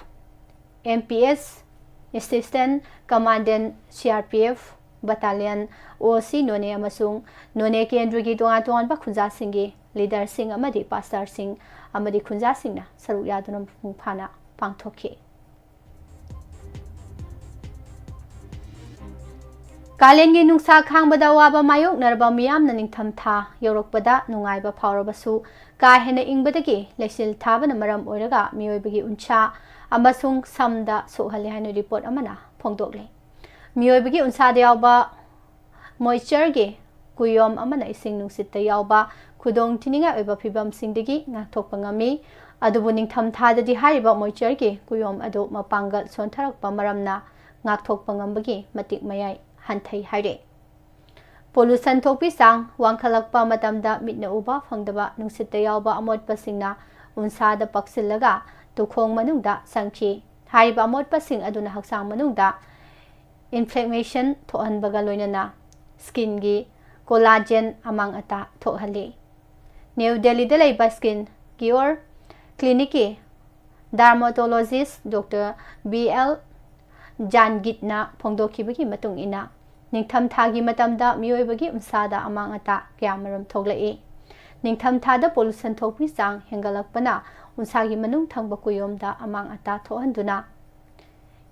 MPS, Assistant Commandant CRPF Battalion, OC ꯅꯣꯅꯦ ꯑꯃꯁꯨꯡ ꯅꯣꯅꯦ ꯀꯦꯟꯗ꯭ꯔꯒꯤ ꯇꯣꯉꯥꯟ ꯇꯣꯉꯥꯟꯕ ꯈꯨꯟꯖꯥꯁꯤꯡꯒꯤ leaderꯁꯤꯡ ꯑꯃꯗꯤ pastorꯁꯤꯡ ꯑꯃꯗꯤ ꯈꯨꯟꯖꯥꯁꯤꯡꯅ ꯁꯔꯨꯛ ꯌꯥꯗꯨꯅ ꯃꯄꯨꯡ ꯐꯥꯅ ꯄꯥꯡꯊꯣꯛꯈꯤ꯫ ꯀꯥꯂꯦꯟꯒꯤ ꯅꯨꯡꯁꯥ ꯈꯥꯡꯕꯗ ꯑꯋꯥꯕ ꯃꯥꯌꯣꯛꯅꯔꯕ ꯃꯤꯌꯥꯝꯅ ꯅꯤꯡꯊꯝꯊꯥ ꯌꯧꯔꯛꯄꯗ ꯅꯨꯡꯉꯥꯏꯕ ꯐꯥꯎꯔꯕꯁꯨ, ꯀꯥ ꯍꯦꯟꯅ ꯏꯪꯕꯗꯒꯤ ꯂꯩꯆꯤꯜ ꯊꯥꯕꯅ ꯃꯔꯝ ꯑꯣꯏꯔꯒ ꯃꯤꯑꯣꯏꯕꯒꯤ ꯎꯟꯁꯥ ꯑꯃꯁꯨꯡ ꯁꯝꯗ ꯁꯣꯛꯍꯜꯂꯦ ꯍꯥꯏꯅ report ꯑꯃꯅ ꯐꯣꯡꯗꯣꯛꯂꯤ꯫ ꯃꯤꯑꯣꯏꯕꯒꯤ ꯎꯟꯁꯥꯗ ꯌꯥꯎꯕ moistureꯒꯤ ꯀꯨꯌꯣꯝ ꯑꯃꯅ ꯏꯁꯤꯡ ꯅꯨꯡꯁꯤꯠꯇ ꯌꯥꯎꯕ ꯈꯨꯗꯣꯡꯊꯤꯅꯤꯡꯉꯥꯏ ꯑꯣꯏꯕ ꯐꯤꯚꯝꯁꯤꯡꯗꯒꯤ ꯉꯥꯛꯊꯣꯛꯄ ꯉꯝꯃꯤ꯫ ꯑꯗꯨꯕꯨ ꯅꯤꯡꯊꯝꯊꯥꯗꯗꯤ ꯍꯥꯏꯔꯤꯕ moistureꯒꯤ ꯀꯨꯌꯣꯝ ꯑꯗꯨ ꯃꯄꯥꯡꯒꯜ ꯁꯣꯟꯊꯔꯛꯄ ꯃꯔꯝꯅ ꯉꯥꯛꯊꯣꯛꯄ ꯉꯝꯕꯒꯤ ꯃꯇꯤꯛ ꯃꯌꯥꯏ ꯍꯟꯊꯩ ꯍꯥꯏꯔꯤ꯫ Pollution ꯊꯣꯛꯄꯤ ꯆꯥꯡ ꯋꯥꯡꯈꯠꯂꯛꯄ ꯃꯇꯝꯗ ꯃꯤꯠꯅ ꯎꯕ ꯐꯪꯗꯕ ꯅꯨꯡꯁꯤꯠꯇ ꯌꯥꯎꯕ ꯑꯃꯣꯠꯄꯁꯤꯡꯅ ꯎꯟꯁꯥꯗ ꯄꯛꯁꯤꯜꯂꯒ ꯇꯨꯈꯣꯡ ꯃꯅꯨꯡꯗ ꯆꯪꯈꯤ꯫ ꯍꯥꯏꯔꯤꯕ ꯑꯃꯣꯠꯄꯁꯤꯡ ꯑꯗꯨꯅ ꯍꯛꯆꯥꯡ ꯃꯅꯨꯡꯗ inflammation ꯊꯣꯛꯍꯟꯕꯒ ꯂꯣꯏꯅꯅ skinꯒꯤ collagen ꯑꯃꯥꯡ ꯑꯇꯥ ꯊꯣꯛꯍꯜꯂꯤ꯫ ꯅ꯭ꯌꯨ ꯗꯦꯜꯂꯤꯗ ꯂꯩꯕ ꯁ꯭ꯀꯤꯟ ꯀꯤꯌꯣꯔ ꯀ꯭ꯂꯤꯅꯤꯛꯀꯤ ꯗꯥꯔꯃꯥꯇꯣꯂꯣꯖꯤꯁ ꯗꯣꯛꯇꯔ ꯕꯤ ꯑꯦꯜ ꯖꯥꯟꯒꯤꯠꯅ ꯐꯣꯡꯗꯣꯛꯈꯤꯕꯒꯤ ꯃꯇꯨꯡ ꯏꯟꯅ, ꯅꯤꯡꯊꯝꯊꯥꯒꯤ ꯃꯇꯝꯗ ꯃꯤꯑꯣꯏꯕꯒꯤ ꯎꯟꯁꯥꯗ ꯑꯃꯥꯡ ꯑꯇꯥ ꯀꯌꯥꯃꯔꯨꯝ ꯊꯣꯛꯂꯛꯏ꯫ ꯅꯤꯡꯊꯝꯊꯥꯗ ꯄꯣꯂꯨꯁꯟ ꯊꯣꯛꯄꯒꯤ ꯆꯥꯡ ꯍꯦꯟꯒꯠꯂꯛꯄꯅ ꯎꯟꯁꯥꯒꯤ ꯃꯅꯨꯡ ꯊꯪꯕ ꯀꯨꯌꯣꯝꯗ ꯑꯃꯥꯡ ꯑꯇꯥ ꯊꯣꯛꯍꯟꯗꯨꯅ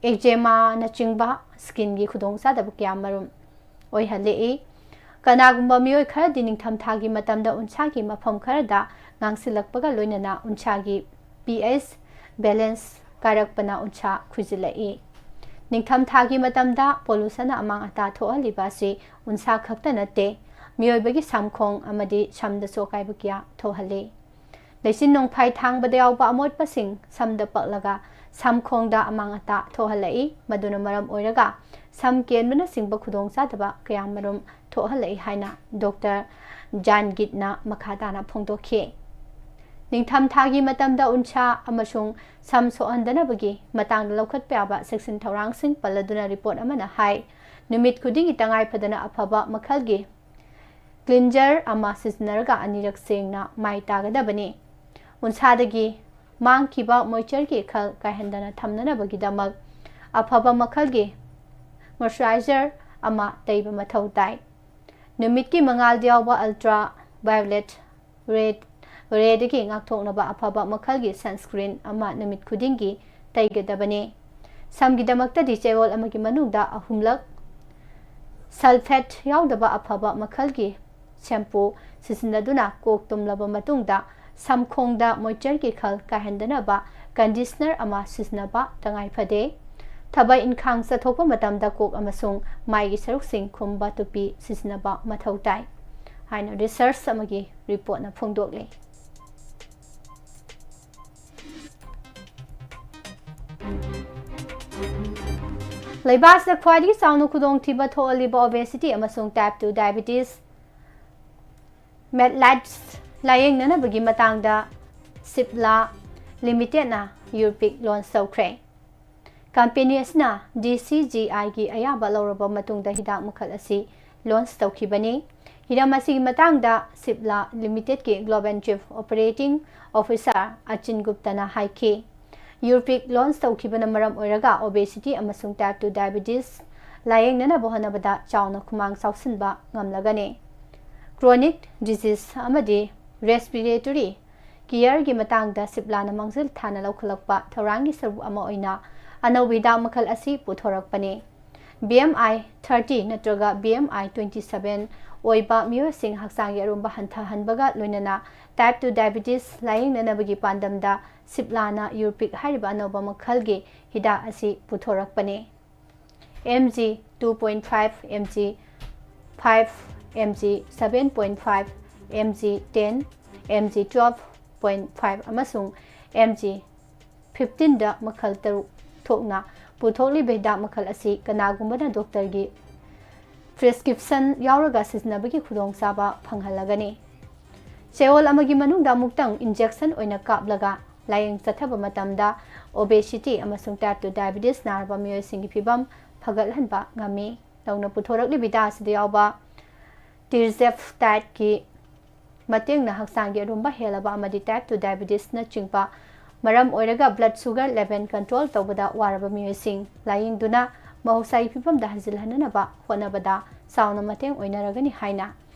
ꯑꯦꯛꯖꯦꯃꯥꯅꯆꯤꯡꯕ ꯁ꯭ꯀꯤꯟꯒꯤ ꯈꯨꯗꯣꯡꯆꯥꯗꯕ ꯀꯌꯥꯃꯔꯨꯝ ꯑꯣꯏꯍꯜꯂꯛꯏ꯫ ꯀꯅꯥꯒꯨꯝꯕ ꯃꯤꯑꯣꯏ ꯈꯔꯗꯤ ꯅꯤꯡꯊꯝꯊꯥꯒꯤ ꯃꯇꯝꯗ ꯎꯟꯁꯥꯒꯤ ꯃꯐꯝ ꯈꯔꯗ ꯉꯥꯡꯁꯤꯜꯂꯛꯄꯒ ꯂꯣꯏꯅꯅ ꯎꯟꯁꯥꯒꯤ ꯄꯤ ꯑꯦꯁ ꯕꯦꯂꯦꯟꯁ ꯀꯥꯏꯔꯛꯄꯅ ꯎꯟꯁꯥ ꯈꯨꯏꯖꯤꯜꯂꯛꯏ꯫ ꯅꯤꯡꯊꯝꯊꯥꯒꯤ ꯃꯇꯝꯗ ꯄꯣꯂꯨꯁꯟꯅ ꯑꯃꯥꯡ ꯑꯇꯥ ꯊꯣꯛꯍꯜꯂꯤꯕ ꯑꯁꯤ ꯎꯟꯁꯥ ꯈꯛꯇ ꯅꯠꯇꯦ, ꯃꯤꯑꯣꯏꯕꯒꯤ ꯁꯝꯈꯣꯡ ꯑꯃꯗꯤ ꯁꯝꯗꯁꯨ ꯑꯀꯥꯏꯕ ꯀꯌꯥ ꯊꯣꯛꯍꯜꯂꯤ꯫ ꯂꯩꯆꯤꯟ ꯅꯣꯡꯐꯥꯏ ꯊꯥꯡꯕꯗ ꯌꯥꯎꯕ ꯑꯃꯣꯠꯄꯁꯤꯡ ꯁꯝꯗ ꯄꯛꯂꯒ ꯁꯝꯈꯣꯡꯗ ꯑꯃꯥꯡ ꯑꯇꯥ ꯊꯣꯛꯍꯜꯂꯛꯏ, ꯃꯗꯨꯅ ꯃꯔꯝ ꯑꯣꯏꯔꯒ ꯁꯝ ꯀꯦꯟꯕꯅꯆꯤꯡꯕ ꯈꯨꯗꯣꯡꯆꯥꯗꯕ ꯀꯌꯥꯃꯔꯨꯝ ꯊꯣꯛꯍꯜꯂꯛꯏ ꯍꯥꯏꯅ ꯗꯣꯛꯇꯔ ꯖꯥꯟꯒꯤꯠꯅ ꯃꯈꯥ ꯇꯥꯅ ꯐꯣꯡꯗꯣꯛꯈꯤ꯫ ꯅꯤꯡꯊꯝꯊꯥꯒꯤ ꯃꯇꯝꯗ ꯎꯟꯁꯥ ꯑꯃꯁꯨꯡ ꯁꯝ ꯁꯣꯛꯍꯟꯗꯅꯕꯒꯤ ꯃꯇꯥꯡꯗ ꯂꯧꯈꯠꯄ ꯌꯥꯕ ꯆꯦꯛꯁꯤꯟ ꯊꯧꯔꯥꯡꯁꯤꯡ ꯄꯜꯂꯗꯨꯅ ꯔꯤꯄꯣꯔꯠ ꯑꯃꯅ ꯍꯥꯏ, ꯅꯨꯃꯤꯠ ꯈꯨꯗꯤꯡꯒꯤ ꯇꯉꯥꯏ ꯐꯗꯅ ꯑꯐꯕ ꯃꯈꯜꯒꯤ ꯀ꯭ꯂꯤꯟꯖꯔ ꯑꯃ ꯁꯤꯖꯤꯟꯅꯔꯒ ꯑꯅꯤꯔꯛ ꯁꯦꯡꯅ ꯃꯥꯏ ꯇꯥꯒꯗꯕꯅꯤ꯫ ꯎꯟꯁꯥꯗꯒꯤ ꯃꯥꯡꯈꯤꯕ ꯃꯣꯏꯆꯔꯒꯤ ꯈꯜ ꯀꯥꯏꯍꯟꯗꯅ ꯊꯝꯅꯅꯕꯒꯤꯗꯃꯛ ꯑꯐꯕ ꯃꯈꯜꯒꯤ ꯃꯣꯏꯆꯔꯥꯏꯖꯔ ꯑꯃ ꯇꯩꯕ ꯃꯊꯧ ꯇꯥꯏ꯫ ꯅꯨꯃꯤꯠꯀꯤ ꯃꯉꯥꯜꯗ ꯌꯥꯎꯕ ꯑꯜꯇ꯭ꯔꯥ ꯚꯥꯏꯑꯣꯂꯦꯠ ꯔꯦ, ꯔꯦꯗꯒꯤ ꯉꯥꯛꯊꯣꯛꯅꯕ ꯑꯐꯕ ꯃꯈꯜꯒꯤ ꯁꯟꯁꯀ꯭ꯔꯤꯟ ꯑꯃ ꯅꯨꯃꯤꯠ ꯈꯨꯗꯤꯡꯒꯤ ꯇꯩꯒꯗꯕꯅꯤ꯫ ꯁꯝꯒꯤꯗꯃꯛꯇꯗꯤ ꯆꯌꯣꯜ ꯑꯃꯒꯤ ꯃꯅꯨꯡꯗ ꯑꯍꯨꯝꯂꯛ ꯁꯜꯐꯦꯠ ꯌꯥꯎꯗꯕ ꯑꯐꯕ ꯃꯈꯜꯒꯤ ꯁꯦꯝꯄꯨ ꯁꯤꯖꯤꯟꯅꯗꯨꯅ ꯀꯣꯛ ꯇꯨꯝꯂꯕ ꯃꯇꯨꯡꯗ ꯁꯝꯈꯣꯡꯗ ꯃꯣꯏꯆꯔꯒꯤ ꯈꯜ ꯀꯥꯏꯍꯟꯗꯅꯕ ꯀꯟꯗꯤꯁꯅꯔ ꯑꯃ ꯁꯤꯖꯤꯟꯅꯕ ꯇꯉꯥꯏ ꯐꯗꯦ꯫ ꯊꯕꯛ ꯏꯟꯈꯥꯡ ꯆꯠꯊꯣꯛꯄ ꯃꯇꯝꯗ ꯀꯣꯛ ꯑꯃꯁꯨꯡ ꯃꯥꯏꯒꯤ ꯁꯔꯨꯛꯁꯤꯡ ꯈꯨꯝꯕ ꯇꯨꯄꯤ ꯁꯤꯖꯤꯟꯅꯕ ꯃꯊꯧ ꯇꯥꯏ ꯍꯥꯏꯅ ꯔꯤꯁꯔꯆ ꯑꯃꯒꯤ ꯔꯤꯄꯣꯔꯠꯅ ꯐꯣꯡꯗꯣꯛꯂꯤ꯫ ꯂꯩꯕꯥꯛꯁꯤꯗ ꯈ꯭ꯋꯥꯏꯗꯒꯤ ꯆꯥꯎꯅ ꯈꯨꯗꯣꯡꯊꯤꯕ ꯊꯣꯛꯍꯜꯂꯤꯕ obesity ꯑꯃꯁꯨꯡ type two diabetes, ꯃꯦꯗꯂꯥꯏꯠꯁ ꯂꯥꯌꯦꯡꯅꯅꯕꯒꯤ ꯃꯇꯥꯡꯗ ꯁꯤꯞꯂꯥ ꯂꯤꯃꯤꯇꯦꯠꯅ ꯌꯨꯔꯄꯤꯛ ꯂꯣꯟꯆ ꯇꯧꯈ꯭ꯔꯦ꯫ ꯀꯝꯄꯦꯅꯤ ꯑꯁꯤꯅ ꯗꯤ ꯁꯤ ꯖꯤ ꯑꯥꯏꯒꯤ ꯑꯌꯥꯕ ꯂꯧꯔꯕ ꯃꯇꯨꯡꯗ ꯍꯤꯗꯥꯛ ꯃꯈꯜ ꯑꯁꯤ ꯂꯣꯟꯆ ꯇꯧꯈꯤꯕꯅꯤ꯫ ꯍꯤꯔꯝ ꯑꯁꯤꯒꯤ ꯃꯇꯥꯡꯗ ꯁꯤꯞꯂꯥ ꯂꯤꯃꯤꯇꯦꯗꯀꯤ Global Chief Operating Officer ꯑꯆꯤꯟ ꯒꯨꯞꯇꯅ ꯍꯥꯏꯈꯤ, ꯌꯨꯔꯄꯤꯛ ꯂꯣꯟꯆ ꯇꯧꯈꯤꯕꯅ ꯃꯔꯝ ꯑꯣꯏꯔꯒ obesity ꯑꯃꯁꯨꯡ type two diabetes ꯂꯥꯌꯦꯡꯅꯅꯕ ꯍꯣꯠꯅꯕꯗ ꯆꯥꯎꯅ ꯈꯨꯃꯥꯡ ꯆꯥꯎꯁꯤꯟꯕ ꯉꯝꯂꯒꯅꯤ꯫ Chronic disease ꯑꯃꯗꯤ respiratory careꯒꯤ ꯃꯇꯥꯡꯗ ꯁꯤꯞꯂꯥꯅ ꯃꯥꯡꯖꯤꯜ ꯊꯥꯅ ꯂꯧꯈꯠꯂꯛꯄ ꯊꯧꯔꯥꯡꯒꯤ ꯁꯔꯨꯛ ꯑꯃ ꯑꯣꯏꯅ ꯑꯅꯧꯕ ꯍꯤꯗꯥꯛ ꯃꯈꯜ ꯑꯁꯤ ꯄꯨꯊꯣꯔꯛꯄꯅꯤ꯫ B M I thirty ꯅꯠꯇ꯭ꯔꯒ B M I twenty seven ꯑꯣꯏꯕ ꯃꯤꯑꯣꯏꯁꯤꯡ ꯍꯛꯆꯥꯡꯒꯤ ꯑꯔꯨꯝꯕ ꯍꯟꯊꯍꯟꯕꯒ ꯂꯣꯏꯅꯅ type two diabetes ꯂꯥꯌꯦꯡꯅꯅꯕꯒꯤ ꯄꯥꯟꯗꯝꯗ ꯁꯤꯞꯂꯥꯅ ꯌꯨꯔꯄꯤꯛ ꯍꯥꯏꯔꯤꯕ ꯑꯅꯧꯕ ꯃꯈꯜꯒꯤ ꯍꯤꯗꯥꯛ ꯑꯁꯤ ꯄꯨꯊꯣꯔꯛꯄꯅꯤ꯫ M G two point five, M G five, M G seven point five, M G ten, M G twelve point five ꯑꯃꯁꯨꯡ M G fifteen ꯗ ꯃꯈꯜ ꯇꯔꯨꯛ ꯊꯣꯛꯅ ꯄꯨꯊꯣꯛꯂꯤꯕ ꯍꯤꯗꯥꯛ ꯃꯈꯜ ꯑꯁꯤ ꯀꯅꯥꯒꯨꯝꯕꯅ ꯗꯣꯛꯇꯔꯒꯤ prescription ꯌꯥꯎꯔꯒ ꯁꯤꯖꯤꯟꯅꯕꯒꯤ ꯈꯨꯗꯣꯡꯆꯥꯕ ꯐꯪꯍꯜꯂꯒꯅꯤ꯫ ꯆꯌꯣꯜ ꯑꯃꯒꯤ ꯃꯅꯨꯡꯗ ꯑꯃꯨꯛꯇꯪ injection ꯑꯣꯏꯅ ꯀꯥꯞꯂꯒ ꯂꯥꯌꯦꯡ ꯆꯠꯊꯕ ꯃꯇꯝꯗ obesity ꯑꯃꯁꯨꯡ type two diabetes ꯅꯥꯔꯕ ꯃꯤꯑꯣꯏꯁꯤꯡꯒꯤ ꯐꯤꯚꯝ ꯐꯒꯠꯍꯟꯕ ꯉꯝꯃꯤ꯫ ꯅꯧꯅ ꯄꯨꯊꯣꯔꯛꯂꯤꯕ ꯍꯤꯗꯥꯛ ꯑꯁꯤꯗ ꯌꯥꯎꯕ tirzepatideꯀꯤ ꯃꯇꯦꯡꯅ ꯍꯛꯆꯥꯡꯒꯤ ꯑꯔꯨꯝꯕ ꯍꯦꯜꯂꯕ ꯑꯃꯗꯤ type two diabetesꯅꯆꯤꯡꯕ ꯃꯔꯝ ꯑꯣꯏꯔꯒ blood sugar level control ꯇꯧꯕꯗ ꯋꯥꯔꯕ ꯃꯤꯑꯣꯏꯁꯤꯡ ꯂꯥꯌꯦꯡꯗꯨꯅ ꯃꯍꯧꯁꯥꯒꯤ ꯐꯤꯕꯝꯗ ꯍꯟꯖꯤꯜꯍꯟꯅꯅꯕ ꯍꯣꯠꯅꯕꯗ ꯆꯥꯎꯅ ꯃꯇꯦꯡ ꯑꯣꯏꯅꯔꯒꯅꯤ ꯍꯥꯏꯅ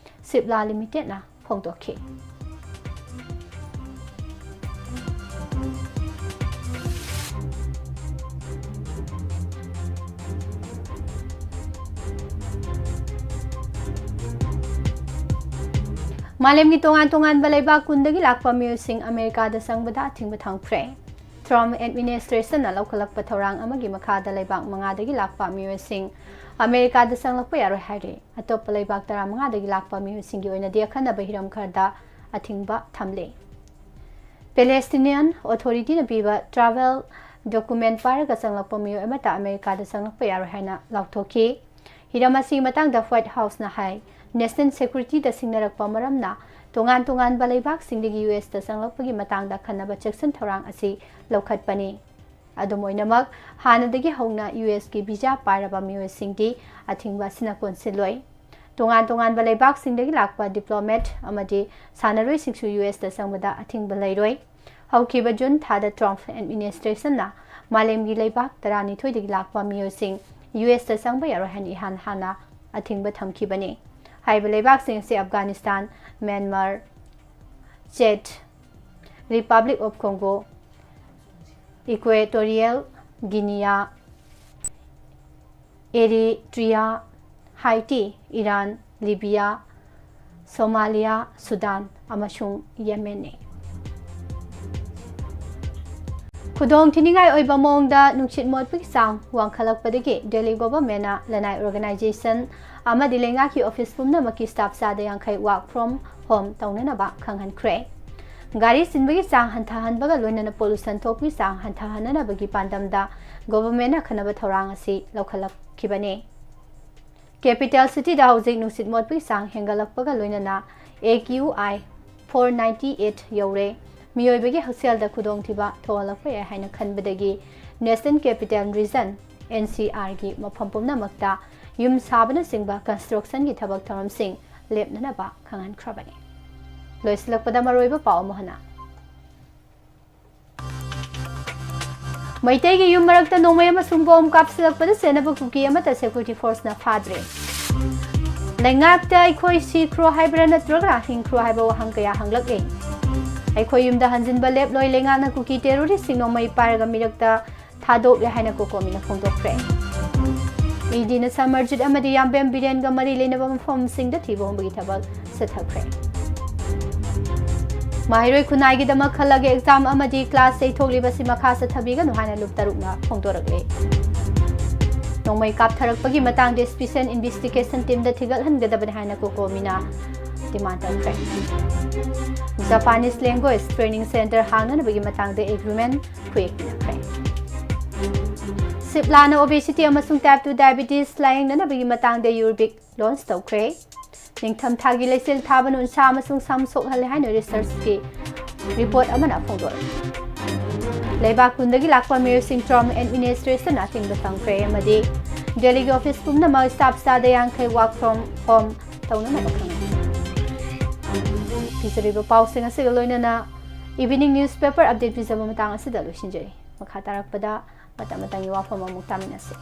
ꯁꯤꯞꯂꯥ ꯂꯤꯃꯤꯇꯦꯗꯅ ꯐꯣꯡꯗꯣꯛꯈꯤ꯫ ꯃꯥꯂꯦꯝꯒꯤ ꯇꯣꯉꯥꯟ ꯇꯣꯉꯥꯟꯕ ꯂꯩꯕꯥꯛ ꯀꯨꯟꯗꯒꯤ ꯂꯥꯛꯄ ꯃꯤꯑꯣꯏꯁꯤꯡ ꯑꯃꯦꯔꯤꯀꯥꯗ ꯆꯪꯕꯗ ꯑꯊꯤꯡꯕ ꯊꯝꯈ꯭ꯔꯦ꯫ ꯇ꯭ꯔꯝꯞ administrationꯅ ꯂꯧꯈꯠꯂꯛꯄ ꯊꯧꯔꯥꯡ ꯑꯃꯒꯤ ꯃꯈꯥꯗ ꯂꯩꯕꯥꯛ ꯃꯉꯥꯗꯒꯤ ꯂꯥꯛꯄ ꯃꯤꯑꯣꯏꯁꯤꯡ ꯑꯃꯦꯔꯤꯀꯥꯗ ꯆꯪꯂꯛꯄ ꯌꯥꯔꯣꯏ ꯍꯥꯏꯔꯤ꯫ ꯑꯇꯣꯞꯄ ꯂꯩꯕꯥꯛ ꯇꯔꯥꯃꯉꯥꯗꯒꯤ ꯂꯥꯛꯄ ꯃꯤꯑꯣꯏꯁꯤꯡꯒꯤ ꯑꯣꯏꯅꯗꯤ ꯑꯈꯟꯅꯕ ꯍꯤꯔꯝ ꯈꯔꯗ ꯑꯊꯤꯡꯕ ꯊꯝꯂꯤ꯫ Palestinian Authorityꯅ ꯄꯤꯕ travel document ꯄꯥꯏꯔꯒ ꯆꯪꯂꯛꯄ ꯃꯤꯑꯣꯏ ꯑꯃꯠꯇ ꯑꯃꯦꯔꯤꯀꯥꯗ ꯆꯪꯂꯛꯄ ꯌꯥꯔꯣꯏ ꯍꯥꯏꯅ ꯂꯥꯎꯊꯣꯛꯈꯤ꯫ ꯍꯤꯔꯝ ꯑꯁꯤꯒꯤ ꯃꯇꯥꯡꯗ White Houseꯅ ꯍꯥꯏ, national securityꯗ ꯁꯤꯡꯅꯔꯛꯄ ꯃꯔꯝꯅ ꯇꯣꯉꯥꯟ ꯇꯣꯉꯥꯟꯕ ꯂꯩꯕꯥꯛꯁꯤꯡꯗꯒꯤ USꯇ ꯆꯪꯂꯛꯄꯒꯤ ꯃꯇꯥꯡꯗ ꯑꯈꯟꯅꯕ ꯆꯦꯛꯁꯤꯟ ꯊꯧꯔꯥꯡ ꯑꯁꯤ ꯂꯧꯈꯠꯄꯅꯤ꯫ ꯑꯗꯨꯝ ꯑꯣꯏꯅꯃꯛ, ꯍꯥꯟꯅꯗꯒꯤ ꯍꯧꯅ USꯀꯤ visa ꯄꯥꯏꯔꯕ ꯃꯤꯑꯣꯏꯁꯤꯡꯗꯤ ꯑꯊꯤꯡꯕ ꯑꯁꯤꯅ ꯀꯣꯟꯁꯤꯜꯂꯣꯏ꯫ ꯇꯣꯉꯥꯟ ꯇꯣꯉꯥꯟꯕ ꯂꯩꯕꯥꯛꯁꯤꯡꯗꯒꯤ ꯂꯥꯛꯄ diplomat ꯑꯃꯗꯤ ꯁꯥꯟꯅꯔꯣꯏꯁꯤꯡꯁꯨ ꯌꯨ ꯑꯦꯁꯇ ꯆꯪꯕꯗ ꯑꯊꯤꯡꯕ ꯂꯩꯔꯣꯏ꯫ ꯍꯧꯈꯤꯕ ꯖꯨꯟ ꯊꯥꯗ Trump administrationꯅ ꯃꯥꯂꯦꯝꯒꯤ ꯂꯩꯕꯥꯛ ꯇꯔꯥꯅꯤꯊꯣꯏꯗꯒꯤ ꯂꯥꯛꯄ ꯃꯤꯑꯣꯏꯁꯤꯡ ꯌꯨ ꯑꯦꯁꯇ ꯆꯪꯕ ꯌꯥꯔꯣꯏ ꯍꯥꯏꯅ ꯏꯍꯥꯟ ꯍꯥꯟꯅ ꯑꯊꯤꯡꯕ ꯊꯝꯈꯤꯕꯅꯤ꯫ ꯍꯥꯏꯔꯤꯕ ꯂꯩꯕꯥꯛꯁꯤꯡ ꯑꯁꯤ Afghanistan, Myanmar, Chad, Republic of Congo, Equatorial Guinea, Eritrea, Haiti, Iran, Libya, Somalia, Sudan ꯑꯃꯁꯨꯡ Yemenꯅꯤ꯫ ꯈꯨꯗꯣꯡ ꯊꯤꯅꯤꯡꯉꯥꯏ ꯑꯣꯏꯕ ꯃꯑꯣꯡꯗ ꯅꯨꯡꯁꯤꯠ ꯃꯣꯠꯄꯒꯤ ꯆꯥꯡ ꯋꯥꯡꯈꯠꯂꯛꯄꯗꯒꯤ Delhi governmentꯅ ꯂꯅꯥꯏ organization ꯑꯃꯗꯤ ꯂꯩꯉꯥꯛꯀꯤ office ꯄꯨꯝꯅꯃꯛꯀꯤ staff ꯆꯥꯗ ꯌꯥꯡꯈꯩ work from home ꯇꯧꯅꯅꯕ ꯈꯪꯍꯟꯈ꯭ꯔꯦ꯫ ꯒꯥꯔꯤ ꯆꯤꯟꯕꯒꯤ ꯆꯥꯡ ꯍꯟꯊꯍꯟꯕꯒ ꯂꯣꯏꯅꯅ pollution ꯊꯣꯛꯄꯒꯤ ꯆꯥꯡ ꯍꯟꯊꯍꯟꯅꯅꯕꯒꯤ ꯄꯥꯟꯗꯝꯗ governmentꯅ ꯑꯈꯟꯅꯕ ꯊꯧꯔꯥꯡ ꯑꯁꯤ ꯂꯧꯈꯠꯂꯛꯈꯤꯕꯅꯤ꯫ Capital cityꯗ ꯍꯧꯖꯤꯛ ꯅꯨꯡꯁꯤꯠ ꯃꯣꯠꯄꯒꯤ ꯆꯥꯡ ꯍꯦꯟꯒꯠꯂꯛꯄꯒ ꯂꯣꯏꯅꯅ A Q I four ninety eight ꯌꯧꯔꯦ꯫ ꯃꯤꯑꯣꯏꯕꯒꯤ ꯍꯛꯁꯦꯜꯗ ꯈꯨꯗꯣꯡꯊꯤꯕ ꯊꯣꯛꯍꯜꯂꯛꯄ ꯌꯥꯏ ꯍꯥꯏꯅ ꯈꯟꯕꯗꯒꯤ National Capital Region, N C Rꯒꯤ ꯃꯐꯝ ꯄꯨꯝꯅꯃꯛꯇ ꯌꯨꯝ ꯁꯥꯕꯅꯆꯤꯡꯕ constructionꯒꯤ ꯊꯕꯛ ꯊꯧꯔꯝꯁꯤꯡ ꯂꯦꯞꯅꯅꯕ ꯈꯪꯍꯟꯈ꯭ꯔꯕꯅꯤ꯫ ꯂꯣꯏꯁꯤꯜꯂꯛꯄꯗ ꯃꯔꯨꯑꯣꯏꯕ ꯄꯥꯎ ꯑꯃꯨꯛ ꯍꯟꯅ꯫ ꯃꯩꯇꯩꯒꯤ ꯌꯨꯝ ꯃꯔꯛꯇ ꯅꯣꯡꯃꯩ ꯑꯃꯁꯨꯡ bomb ꯀꯥꯞꯁꯤꯜꯂꯛꯄꯗ ꯆꯦꯟꯅꯕ ꯀꯨꯀꯤ ꯑꯃꯠꯇ security forceꯅ ꯐꯥꯗ꯭ꯔꯤ꯫ ꯂꯩꯉꯥꯛꯇ "ꯑꯩꯈꯣꯏ ꯁꯤꯈ꯭ꯔꯣ ꯍꯥꯏꯕ꯭ꯔꯥ ꯅꯠꯇ꯭ꯔꯒ ꯍꯤꯡꯈ꯭ꯔꯣ" ꯍꯥꯏꯕ ꯋꯥꯍꯪ ꯀꯌꯥ ꯍꯪꯂꯛꯂꯤ꯫ "ꯑꯩꯈꯣꯏ ꯌꯨꯝꯗ ꯍꯟꯖꯤꯟꯕ ꯂꯦꯞꯂꯣꯏ, ꯂꯩꯉꯥꯛꯅ ꯀꯨꯀꯤ terroristꯁꯤꯡ ꯅꯣꯡꯃꯩ ꯄꯥꯏꯔꯒ ꯃꯤꯔꯛꯇ ꯊꯥꯗꯣꯛꯂꯦ" ꯍꯥꯏꯅ COCOMIꯅ ꯐꯣꯡꯗꯣꯛꯈ꯭ꯔꯦ꯫ EDꯅ ꯁꯃꯔꯖꯤꯠ ꯑꯃꯗꯤ ꯌꯥꯝꯕꯦꯝ ꯕꯤꯔꯦꯟꯒ ꯃꯔꯤ ꯂꯩꯅꯕ ꯃꯐꯝꯁꯤꯡꯗ ꯊꯤꯕ ꯍꯨꯝꯕꯒꯤ ꯊꯕꯛ ꯆꯠꯊꯈ꯭ꯔꯦ꯫ ꯃꯍꯩꯔꯣꯏ ꯈꯨꯟꯅꯥꯏꯒꯤꯗꯃꯛ ꯈꯜꯂꯒ exam ꯑꯃꯗꯤ class ꯌꯩꯊꯣꯛꯂꯤꯕꯁꯤ ꯃꯈꯥ ꯆꯠꯊꯕꯤꯒꯅꯨ ꯍꯥꯏꯅ ꯂꯨꯞ ꯇꯔꯨꯛꯅ ꯐꯣꯡꯗꯣꯔꯛꯂꯦ꯫ ꯅꯣꯡꯃꯩ ꯀꯥꯞꯊꯔꯛꯄꯒꯤ ꯃꯇꯥꯡꯗ Special Investigation Teamꯗ ꯊꯤꯒꯠꯍꯟꯒꯗꯕꯅꯤ ꯍꯥꯏꯅ COCOMIꯅ demand ꯇꯧꯈ꯭ꯔꯦ꯫ Japanese Language Training Center ꯍꯥꯡꯅꯅꯕꯒꯤ ꯃꯇꯥꯡꯗ agreement ꯈꯨꯌꯦꯛ ꯄꯤꯅꯈ꯭ꯔꯦ꯫ ꯁꯤꯞꯂꯥꯅ obesity ꯑꯃꯁꯨꯡ type two diabetes ꯂꯥꯌꯦꯡꯅꯅꯕꯒꯤ ꯃꯇꯥꯡꯗ ꯌꯨꯔꯕꯤꯛ launch ꯇꯧꯈ꯭ꯔꯦ꯫ ꯅꯤꯡꯊꯝꯊꯥꯒꯤ ꯂꯩꯆꯤꯜ ꯊꯥꯕꯅ ꯎꯟꯁꯥ ꯑꯃꯁꯨꯡ ꯁꯝ ꯁꯣꯛꯍꯜꯂꯦ ꯍꯥꯏꯅ researchꯀꯤ report ꯑꯃꯅ ꯐꯣꯡꯗꯣꯔꯛꯂꯤ꯫ ꯂꯩꯕꯥꯛ ꯀꯨꯟꯗꯒꯤ ꯂꯥꯛꯄ ꯃꯤꯑꯣꯏꯁꯤꯡ Trump administrationꯅ ꯑꯊꯤꯡꯕ ꯊꯝꯈ꯭ꯔꯦ ꯑꯃꯗꯤ ꯗꯦꯜꯂꯤꯒꯤ ꯑꯣꯐꯤꯁ ꯄꯨꯝꯅꯃꯛ ꯁ꯭ꯇꯥꯐ ꯆꯥꯗ ꯌꯥꯡꯈꯩ work from home ꯇꯧꯅꯅꯕ ꯈꯪꯍꯟꯈꯤ꯫ ꯄꯤꯖꯔꯤꯕ ꯄꯥꯎꯁꯤꯡ ꯑꯁꯤꯒ ꯂꯣꯏꯅꯅ evening newspaper update ꯄꯤꯖꯕ ꯃꯇꯥꯡ ꯑꯁꯤꯗ ꯂꯣꯏꯁꯤꯟꯖꯔꯤ꯫ ꯃꯈꯥ ꯇꯥꯔꯛꯄꯗ ꯃꯇꯝ ꯃꯇꯝꯒꯤ ꯋꯥꯐꯝ ꯑꯃꯨꯛ ꯇꯥꯃꯤꯟꯅꯁꯤ꯫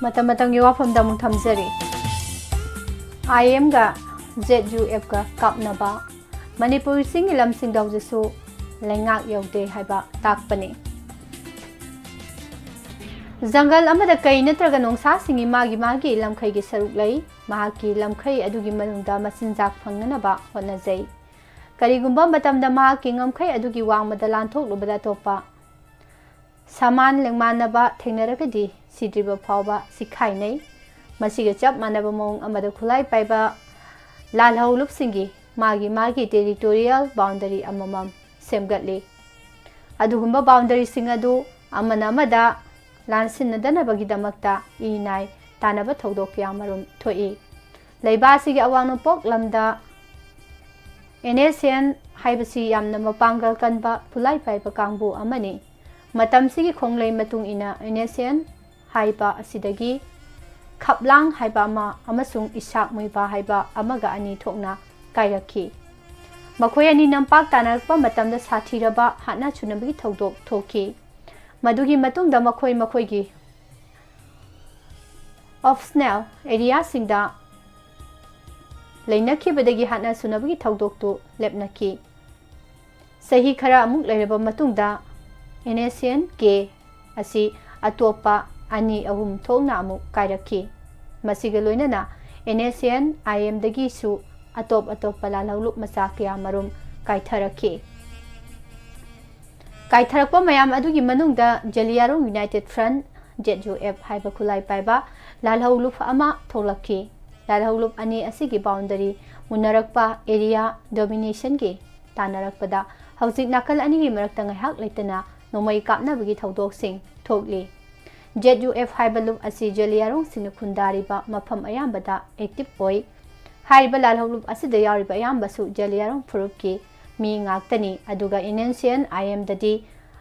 ꯃꯇꯝ ꯃꯇꯝꯒꯤ ꯋꯥꯐꯝꯗ ꯑꯃꯨꯛ ꯊꯝꯖꯔꯤ꯫ ꯑꯥꯏ ꯑꯦꯝꯒ ꯖꯦꯠ ꯌꯨ ꯑꯦꯐꯀ ꯀꯥꯞꯅꯕ꯫ ꯃꯅꯤꯄꯨꯔ ꯆꯤꯡꯒꯤ ꯂꯝꯁꯤꯡꯗ ꯍꯧꯖꯤꯛꯁꯨ ꯂꯩꯉꯥꯛ ꯌꯧꯗꯦ ꯍꯥꯏꯕ ꯇꯥꯛꯄꯅꯤ꯫ ꯖꯪꯒꯜ ꯑꯃꯗ ꯀꯩ ꯅꯠꯇ꯭ꯔꯒ ꯅꯣꯡꯁꯥꯁꯤꯡꯒꯤ ꯃꯥꯒꯤ ꯃꯥꯒꯤ ꯂꯝꯈꯩꯒꯤ ꯁꯔꯨꯛ ꯂꯩ꯫ ꯃꯍꯥꯛꯀꯤ ꯂꯝꯈꯩ ꯑꯗꯨꯒꯤ ꯃꯅꯨꯡꯗ ꯃꯆꯤꯟꯖꯥꯛ ꯐꯪꯅꯅꯕ ꯍꯣꯠꯅꯖꯩ꯫ ꯀꯔꯤꯒꯨꯝꯕ ꯃꯇꯝꯗ ꯃꯍꯥꯛꯀꯤ ꯉꯝꯈꯩ ꯑꯗꯨꯒꯤ ꯋꯥꯡꯃꯗ ꯂꯥꯟꯊꯣꯛꯂꯨꯕꯗ ꯑꯇꯣꯞꯄ ꯁꯃꯥꯟ ꯂꯦꯡꯃꯥꯟꯅꯕ ꯊꯦꯡꯅꯔꯒꯗꯤ ꯁꯤꯗ꯭ꯔꯤꯕ ꯐꯥꯎꯕ ꯆꯤꯈꯥꯏꯅꯩ꯫ ꯃꯁꯤꯒ ꯆꯞ ꯃꯥꯟꯅꯕ ꯃꯑꯣꯡ ꯑꯃꯗ ꯈꯨꯠꯂꯥꯏ ꯄꯥꯏꯕ ꯂꯥꯜꯍꯧꯂꯨꯞꯁꯤꯡꯒꯤ ꯃꯥꯒꯤ ꯃꯥꯒꯤ territorial boundary ꯑꯃꯃꯝ ꯁꯦꯝꯒꯠꯂꯤ꯫ ꯑꯗꯨꯒꯨꯝꯕ boundaryꯁꯤꯡ ꯑꯗꯨ ꯑꯃꯅ ꯑꯃꯗ ꯂꯥꯟꯁꯤꯟꯅꯗꯅꯕꯒꯤꯗꯃꯛꯇ ꯏ ꯅꯥꯏ ꯇꯥꯅꯕ ꯊꯧꯗꯣꯛ ꯀꯌꯥꯃꯔꯨꯝ ꯊꯣꯛꯏ꯫ ꯂꯩꯕꯥꯛ ꯑꯁꯤꯒꯤ ꯑꯋꯥꯡ ꯅꯣꯡꯄꯣꯛ ꯂꯝꯗ ꯑꯦꯟ ꯑꯦꯁ ꯑꯦꯟ ꯍꯥꯏꯕꯁꯤ ꯌꯥꯝꯅ ꯃꯄꯥꯡꯒꯜ ꯀꯟꯕ ꯈꯨꯠꯂꯥꯏ ꯄꯥꯏꯕ ꯀꯥꯡꯕꯨ ꯑꯃꯅꯤ꯫ ꯃꯇꯝꯁꯤꯒꯤ ꯈꯣꯡꯂꯩ ꯃꯇꯨꯡ ꯏꯟꯅ ꯑꯦꯟ ꯑꯦꯁ ꯑꯦꯟ ꯍꯥꯏꯕ ꯑꯁꯤꯗꯒꯤ ꯈꯞꯂꯥꯡ ꯍꯥꯏꯕ ꯑꯃ ꯑꯃꯁꯨꯡ ꯏꯁꯥꯛ ꯃꯨꯏꯕꯥ ꯍꯥꯏꯕ ꯑꯃꯒ ꯑꯅꯤ ꯊꯣꯛꯅ ꯀꯥꯏꯔꯛꯈꯤ꯫ ꯃꯈꯣꯏ ꯑꯅꯤ ꯅꯝꯄꯥꯛ ꯇꯥꯟꯅꯔꯛꯄ ꯃꯇꯝꯗ ꯁꯥꯊꯤꯔꯕ ꯍꯥꯠꯅ ꯁꯨꯅꯕꯒꯤ ꯊꯧꯗꯣꯛ ꯊꯣꯛꯈꯤ꯫ ꯃꯗꯨꯒꯤ ꯃꯇꯨꯡꯗ ꯃꯈꯣꯏ ꯃꯈꯣꯏꯒꯤ ꯑꯣꯞꯁꯅꯦꯜ ꯑꯦꯔꯤꯌꯥꯁꯤꯡꯗ ꯂꯩꯅꯈꯤꯕꯗꯒꯤ ꯍꯥꯠꯅ ꯁꯨꯅꯕꯒꯤ ꯊꯧꯗꯣꯛꯇꯨ ꯂꯦꯞꯅꯈꯤ꯫ ꯆꯍꯤ ꯈꯔ ꯑꯃꯨꯛ ꯂꯩꯔꯕ ꯃꯇꯨꯡꯗ ꯑꯦꯟ ꯑꯦꯁ ꯑꯦꯟ ꯀꯦ ꯑꯁꯤ ꯑꯇꯣꯞꯄ ꯑꯅꯤ ꯑꯍꯨꯝ ꯊꯣꯛꯅ ꯑꯃꯨꯛ ꯀꯥꯏꯔꯛꯈꯤ꯫ ꯃꯁꯤꯒ ꯂꯣꯏꯅꯅ ꯑꯦꯟ ꯑꯦꯁ ꯑꯦꯟ ꯑꯥꯏ ꯑꯦꯝꯗꯒꯤꯁꯨ ꯑꯇꯣꯞ ꯑꯇꯣꯞꯄ ꯂꯥꯜꯍꯧꯂꯨꯞ ꯃꯆꯥ ꯀꯌꯥ ꯃꯔꯨꯝ ꯀꯥꯏꯊꯔꯛꯈꯤ꯫ ꯀꯥꯏꯊꯔꯛꯄ ꯃꯌꯥꯝ ꯑꯗꯨꯒꯤ ꯃꯅꯨꯡꯗ ꯖꯦꯂꯤꯌꯥꯔꯣꯡ united front, Z U F ꯍꯥꯏꯕ ꯈꯨꯠꯂꯥꯏ ꯄꯥꯏꯕ ꯂꯥꯜꯍꯧꯂꯨꯞ ꯑꯃ ꯊꯣꯛꯂꯛꯈꯤ꯫ ꯂꯥꯜꯍꯧꯂꯨꯞ ꯑꯅꯤ ꯑꯁꯤꯒꯤ ꯕꯥꯎꯟꯗꯔꯤ ꯃꯨꯟꯅꯔꯛꯄ ꯑꯦꯔꯤꯌꯥ ꯗꯣꯃꯤꯅꯦꯁꯟꯒꯤ ꯇꯥꯟꯅꯔꯛꯄꯗ ꯍꯧꯖꯤꯛ ꯅꯥꯀꯜ ꯑꯅꯤꯒꯤ ꯃꯔꯛꯇ ꯉꯥꯏꯍꯥꯛ ꯂꯩꯇꯅ ꯅꯣꯡꯃꯩ ꯀꯥꯞꯅꯕꯒꯤ ꯊꯧꯗꯣꯛꯁꯤꯡ ꯊꯣꯛꯂꯤ꯫ ꯖꯦꯠ ꯌꯨ ꯑꯦꯐ ꯍꯥꯏꯕ ꯂꯨꯞ ꯑꯁꯤ ꯖꯦꯂꯤꯌꯥꯔꯣꯡꯁꯤꯡꯅ ꯈꯨꯟꯗꯥꯔꯤꯕ ꯃꯐꯝ ꯑꯌꯥꯝꯕꯗ ꯑꯦꯛꯇꯤꯚ ꯑꯣꯏ꯫ ꯍꯥꯏꯔꯤꯕ ꯂꯥꯜꯍꯧꯂꯨꯞ ꯑꯁꯤꯗ ꯌꯥꯎꯔꯤꯕ ꯑꯌꯥꯝꯕꯁꯨ ꯖꯦꯂꯤꯌꯥꯔꯣꯡ ꯐꯨꯔꯨꯞꯀꯤ ꯃꯤ ꯉꯥꯛꯇꯅꯤ, ꯑꯗꯨꯒ ꯑꯦꯟ ꯑꯦꯁ ꯑꯦꯟ ꯑꯥꯏ ꯑꯦꯝꯗꯗꯤ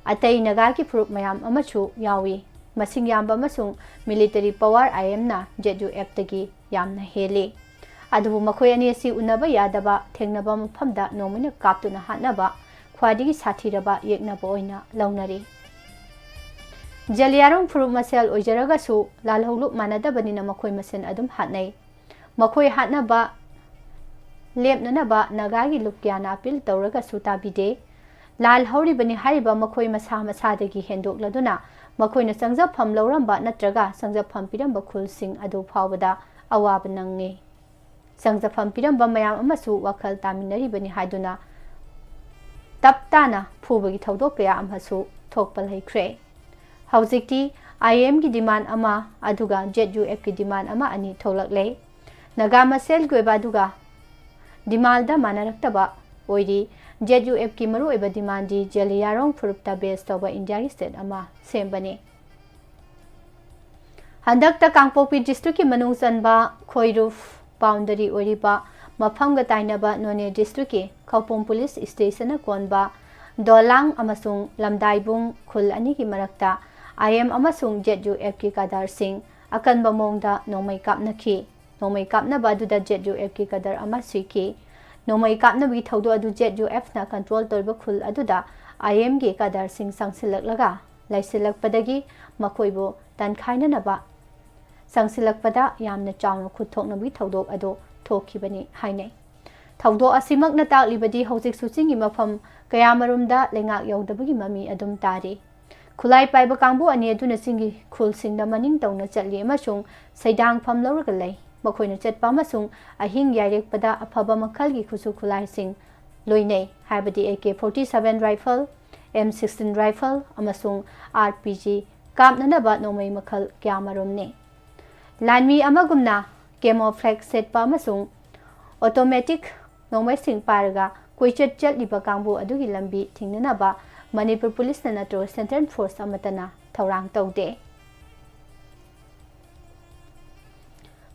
ꯑꯇꯩ ꯅꯥꯒꯥꯒꯤ ꯐꯨꯔꯨꯞ ꯃꯌꯥꯝ ꯑꯃꯁꯨ ꯌꯥꯎꯏ꯫ ꯃꯁꯤꯡ ꯌꯥꯝꯕ ꯑꯃꯁꯨꯡ ꯃꯤꯂꯤꯇꯔꯤ ꯄꯋꯥꯔ ꯑꯥꯏ ꯑꯦꯝꯅ ꯖꯦꯠ ꯌꯨ ꯑꯦꯐꯇꯒꯤ ꯌꯥꯝꯅ ꯍꯦꯜꯂꯤ꯫ ꯑꯗꯨꯕꯨ ꯃꯈꯣꯏ ꯑꯅꯤ ꯑꯁꯤ ꯎꯅꯕ ꯌꯥꯗꯕ, ꯊꯦꯡꯅꯕ ꯃꯐꯝꯗ ꯅꯣꯡꯃꯩꯅ ꯀꯥꯞꯇꯨꯅ ꯍꯥꯠꯅꯕ ꯈ꯭ꯋꯥꯏꯗꯒꯤ ꯁꯥꯊꯤꯔꯕ ꯌꯦꯛꯅꯕ ꯑꯣꯏꯅ ꯂꯧꯅꯔꯤ꯫ ꯖꯦꯂꯤꯌꯥꯔꯣꯡ ꯐꯨꯔꯨꯞ ꯃꯁꯦꯜ ꯑꯣꯏꯖꯔꯒꯁꯨ ꯂꯥꯜꯍꯧꯂꯨꯞ ꯃꯥꯟꯅꯗꯕꯅꯤꯅ ꯃꯈꯣꯏ ꯃꯁꯦꯜ ꯑꯗꯨꯝ ꯍꯥꯠꯅꯩ꯫ ꯃꯈꯣꯏ ꯍꯥꯠꯅꯕ ꯂꯦꯞꯅꯅꯕ ꯅꯥꯒꯥꯒꯤ ꯂꯨꯞ ꯀꯌꯥꯅ ꯑꯄꯤꯜ ꯇꯧꯔꯒꯁꯨ ꯇꯥꯕꯤꯗꯦ꯫ ꯂꯥꯜ ꯍꯧꯔꯤꯕꯅꯤ ꯍꯥꯏꯔꯤꯕ ꯃꯈꯣꯏ ꯃꯁꯥ ꯃꯁꯥꯗꯒꯤ ꯍꯦꯟꯗꯣꯛꯂꯗꯨꯅ ꯃꯈꯣꯏꯅ ꯆꯪꯖꯐꯝ ꯂꯧꯔꯝꯕ ꯅꯠꯇ꯭ꯔꯒ ꯆꯪꯖꯐꯝ ꯄꯤꯔꯝꯕ ꯈꯨꯜꯁꯤꯡ ꯑꯗꯨ ꯐꯥꯎꯕꯗ ꯑꯋꯥꯕ ꯅꯪꯉꯤ꯫ ꯆꯪꯖꯐꯝ ꯄꯤꯔꯝꯕ ꯃꯌꯥꯝ ꯑꯃꯁꯨ ꯋꯥꯈꯜ ꯇꯥꯃꯤꯟꯅꯔꯤꯕꯅꯤ ꯍꯥꯏꯗꯨꯅ ꯇꯞ ꯇꯥꯅ ꯐꯨꯕꯒꯤ ꯊꯧꯗꯣꯛ ꯀꯌꯥ ꯑꯃꯁꯨ ꯊꯣꯛꯄ ꯂꯩꯈ꯭ꯔꯦ꯫ ꯍꯧꯖꯤꯛꯇꯤ ꯑꯥꯏ ꯑꯦꯝꯒꯤ ꯗꯤꯃꯥꯟ ꯑꯃ, ꯑꯗꯨꯒ ꯖꯦꯠ ꯌꯨ ꯑꯦꯐꯀꯤ ꯗꯤꯃꯥꯟ ꯑꯃ ꯑꯅꯤ ꯊꯣꯛꯂꯛꯂꯦ꯫ ꯅꯥꯒꯥ ꯃꯁꯦꯜꯒꯤ ꯑꯣꯏꯕ ꯑꯗꯨꯒ ꯗꯤꯃꯥꯟꯗ ꯃꯥꯟꯅꯔꯛꯇꯕ ꯑꯣꯏꯔꯤ꯫ ꯖꯦꯠ ꯌꯨ ꯑꯦꯐꯀꯤ ꯃꯔꯨꯑꯣꯏꯕ ꯗꯤꯃꯥꯟꯗꯤ ꯖꯦꯂꯤꯌꯥꯔꯣꯡ ꯐꯨꯔꯨꯞꯇ ꯕꯦꯁ ꯇꯧꯕ ꯏꯟꯗꯤꯌꯥꯒꯤ ꯁ꯭ꯇꯦꯠ ꯑꯃ ꯁꯦꯝꯕꯅꯤ꯫ ꯍꯟꯗꯛꯇ ꯀꯥꯡꯄꯣꯛꯄꯤ ꯗꯤꯁꯇ꯭ꯔꯤꯛꯀꯤ ꯃꯅꯨꯡ ꯆꯟꯕ ꯈꯣꯏꯔꯨꯐ ꯕꯥꯎꯟꯗꯔꯤ ꯑꯣꯏꯔꯤꯕ ꯃꯐꯝꯒ ꯇꯥꯏꯅꯕ ꯅꯣꯅꯦ ꯗꯤꯁꯇ꯭ꯔꯤꯛꯀꯤ ꯈꯧꯄꯨꯝ ꯄꯨꯂꯤꯁ ꯁ꯭ꯇꯦꯁꯟꯅ ꯀꯣꯟꯕ ꯗꯣꯂꯥꯡ ꯑꯃꯁꯨꯡ ꯂꯝꯗꯥꯏꯕꯨꯡ ꯈꯨꯜ ꯑꯅꯤꯒꯤ ꯃꯔꯛꯇ ꯑꯥꯏ ꯑꯦꯝ ꯑꯃꯁꯨꯡ ꯖꯦꯠ ꯌꯨ ꯑꯦꯐꯀꯤ ꯀꯥꯗꯔꯁꯤꯡ ꯑꯀꯟꯕ ꯃꯑꯣꯡꯗ ꯅꯣꯡꯃꯩ ꯀꯥꯞꯅꯈꯤ꯫ ꯅꯣꯡꯃꯩ ꯀꯥꯞꯅꯕ ꯑꯗꯨꯗ ꯖꯦꯠ ꯌꯨ ꯑꯦꯐꯀꯤ ꯀꯥꯗꯔ ꯑꯃ ꯁꯤꯈꯤ꯫ ꯅꯣꯡꯃꯩ ꯀꯥꯞꯅꯕꯒꯤ ꯊꯧꯗꯣꯛ ꯑꯗꯨ ꯖꯦꯠ ꯌꯨ ꯑꯦꯐꯅ ꯀꯟꯇ꯭ꯔꯣꯜ ꯇꯧꯔꯤꯕ ꯈꯨꯜ ꯑꯗꯨꯗ ꯑꯥꯏ ꯑꯦꯝꯒꯤ ꯀꯥꯗꯔꯁꯤꯡ ꯆꯪꯁꯤꯜꯂꯛꯂꯒ ꯂꯩꯁꯤꯜꯂꯛꯄꯗꯒꯤ ꯃꯈꯣꯏꯕꯨ ꯇꯟꯈꯥꯏꯅꯅꯕ ꯆꯪꯁꯤꯜꯂꯛꯄꯗ ꯌꯥꯝꯅ ꯆꯥꯎꯅ ꯈꯨꯠ ꯊꯣꯛꯅꯕꯒꯤ ꯊꯧꯗꯣꯛ ꯑꯗꯨ ꯊꯣꯛꯈꯤꯕꯅꯤ ꯍꯥꯏꯅꯩ꯫ ꯊꯧꯗꯣꯛ ꯑꯁꯤꯃꯛꯅ ꯇꯥꯛꯂꯤꯕꯗꯤ ꯍꯧꯖꯤꯛꯁꯨ ꯆꯤꯡꯒꯤ ꯃꯐꯝ ꯀꯌꯥꯃꯔꯨꯝꯗ ꯂꯩꯉꯥꯛ ꯌꯧꯗꯕꯒꯤ ꯃꯃꯤ ꯑꯗꯨꯝ ꯇꯥꯔꯤ꯫ ꯈꯨꯠꯂꯥꯏ ꯄꯥꯏꯕ ꯀꯥꯡꯕꯨ ꯑꯅꯤ ꯑꯗꯨꯅ ꯆꯤꯡꯒꯤ ꯈꯨꯜꯁꯤꯡꯗ ꯃꯅꯤꯡ ꯇꯧꯅ ꯆꯠꯂꯤ ꯑꯃꯁꯨꯡ ꯁꯩꯗꯥꯡꯐꯝ ꯂꯧꯔꯒ ꯂꯩ꯫ ꯃꯈꯣꯏꯅ ꯆꯠꯄ ꯑꯃꯁꯨꯡ ꯑꯍꯤꯡ ꯌꯥꯏꯔꯦꯛꯄꯗ ꯑꯐꯕ ꯃꯈꯜꯒꯤ ꯈꯨꯠꯁꯨ ꯈꯨꯠꯂꯥꯏꯁꯤꯡ ꯂꯣꯏꯅꯩ, ꯍꯥꯏꯕꯗꯤ A K forty seven rifle, M sixteen rifle ꯑꯃꯁꯨꯡ ꯑꯥꯔ ꯄꯤ ꯖꯤ ꯀꯥꯞꯅꯅꯕ ꯅꯣꯡꯃꯩ ꯃꯈꯜ ꯀꯌꯥꯃꯔꯨꯝꯅꯤ꯫ ꯂꯥꯟꯃꯤ ꯑꯃꯒꯨꯝꯅ ꯀꯦꯃꯣꯐ꯭ꯂꯦꯛ ꯁꯦꯠꯄ ꯑꯃꯁꯨꯡ ꯑꯣꯇꯣꯃꯦꯇꯤꯛ ꯅꯣꯡꯃꯩꯁꯤꯡ ꯄꯥꯏꯔꯒ ꯀꯣꯏꯆꯠ ꯆꯠꯂꯤꯕ ꯀꯥꯡꯕꯨ ꯑꯗꯨꯒꯤ ꯂꯝꯕꯤ ꯊꯤꯡꯅꯅꯕ ꯃꯅꯤꯄꯨꯔ ꯄꯨꯂꯤꯁꯅ ꯅꯠꯇ꯭ꯔꯒ ꯁꯦꯟꯇ꯭ꯔꯦꯜ ꯐꯣꯔꯁ ꯑꯃꯠꯇꯅ ꯊꯧꯔꯥꯡ ꯇꯧꯗꯦ꯫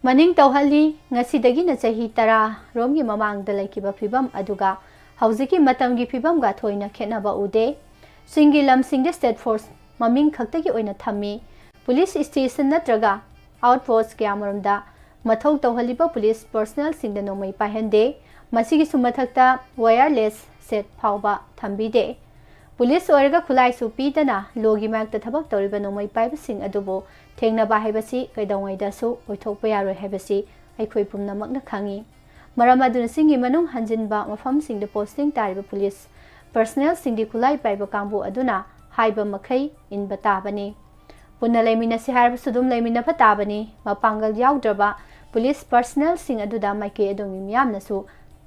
ꯃꯅꯤꯡ ꯇꯧꯍꯜꯂꯤ꯫ ꯉꯁꯤꯗꯒꯤꯅ ꯆꯍꯤ ꯇꯔꯥ ꯔꯣꯝꯒꯤ ꯃꯃꯥꯡꯗ ꯂꯩꯈꯤꯕ ꯐꯤꯕꯝ ꯑꯗꯨꯒ ꯍꯧꯖꯤꯛꯀꯤ ꯃꯇꯝꯒꯤ ꯐꯤꯕꯝꯒ ꯊꯣꯏꯅ ꯈꯦꯠꯅꯕ ꯎꯗꯦ꯫ ꯆꯤꯡꯒꯤ ꯂꯝꯁꯤꯡꯗ ꯁ꯭ꯇꯦꯠ ꯐꯣꯔꯁ ꯃꯃꯤꯡ ꯈꯛꯇꯒꯤ ꯑꯣꯏꯅ ꯊꯝꯃꯤ꯫ ꯄꯨꯂꯤꯁ ꯁ꯭ꯇꯦꯁꯟ ꯅꯠꯇ꯭ꯔꯒ ꯑꯥꯎꯠ ꯄꯣꯁ ꯀꯌꯥꯃꯔꯨꯝꯗ ꯃꯊꯧ ꯇꯧꯍꯜꯂꯤꯕ ꯄꯨꯂꯤꯁ ꯄꯔꯁꯅꯦꯜꯁꯤꯡꯗ ꯅꯣꯡꯃꯩ ꯄꯥꯏꯍꯟꯗꯦ꯫ ꯃꯁꯤꯒꯤꯁꯨ ꯃꯊꯛꯇ ꯋꯥꯌꯔꯂꯦꯁ ꯁꯦꯠ ꯐꯥꯎꯕ ꯊꯝꯕꯤꯗꯦ꯫ ꯄꯨꯂꯤꯁ ꯑꯣꯏꯔꯒ ꯈꯨꯠꯂꯥꯏꯁꯨ ꯄꯤꯗꯅ ꯂꯣꯒꯤ ꯃꯥꯌꯣꯛꯇ ꯊꯕꯛ ꯇꯧꯔꯤꯕ ꯅꯣꯡꯃꯩ ꯄꯥꯏꯕꯁꯤꯡ ꯑꯗꯨꯕꯨ ꯊꯦꯡꯅꯕ ꯍꯥꯏꯕꯁꯤ ꯀꯩꯗꯧꯉꯩꯗꯁꯨ ꯑꯣꯏꯊꯣꯛꯄ ꯌꯥꯔꯣꯏ ꯍꯥꯏꯕꯁꯤ ꯑꯩꯈꯣꯏ ꯄꯨꯝꯅꯃꯛꯅ ꯈꯪꯏ꯫ ꯃꯔꯝ ꯑꯗꯨꯅ ꯆꯤꯡꯒꯤ ꯃꯅꯨꯡ ꯍꯟꯖꯤꯟꯕ ꯃꯐꯝꯁꯤꯡꯗ ꯄꯣꯁꯇꯤꯡ ꯇꯥꯔꯤꯕ ꯄꯨꯂꯤꯁ ꯄꯔꯁꯅꯦꯜꯁꯤꯡꯗꯤ ꯈꯨꯠꯂꯥꯏ ꯄꯥꯏꯕ ꯀꯥꯡꯕꯨ ꯑꯗꯨꯅ ꯍꯥꯏꯕ ꯃꯈꯩ ꯏꯟꯕ ꯇꯥꯕꯅꯤ꯫ ꯄꯨꯟꯅ ꯂꯩꯃꯤꯟꯅꯁꯤ ꯍꯥꯏꯔꯕꯁꯨ ꯑꯗꯨꯝ ꯂꯩꯃꯤꯟꯅꯕ ꯇꯥꯕꯅꯤ꯫ ꯃꯄꯥꯡꯒꯜ ꯌꯥꯎꯗ꯭ꯔꯕ ꯄꯨꯂꯤꯁ ꯄꯔꯁꯅꯦꯜꯁꯤꯡ ꯑꯗꯨꯗ ꯃꯥꯏꯀꯩ ꯑꯗꯨꯒꯤ ꯃꯤꯌꯥꯝꯅꯁꯨ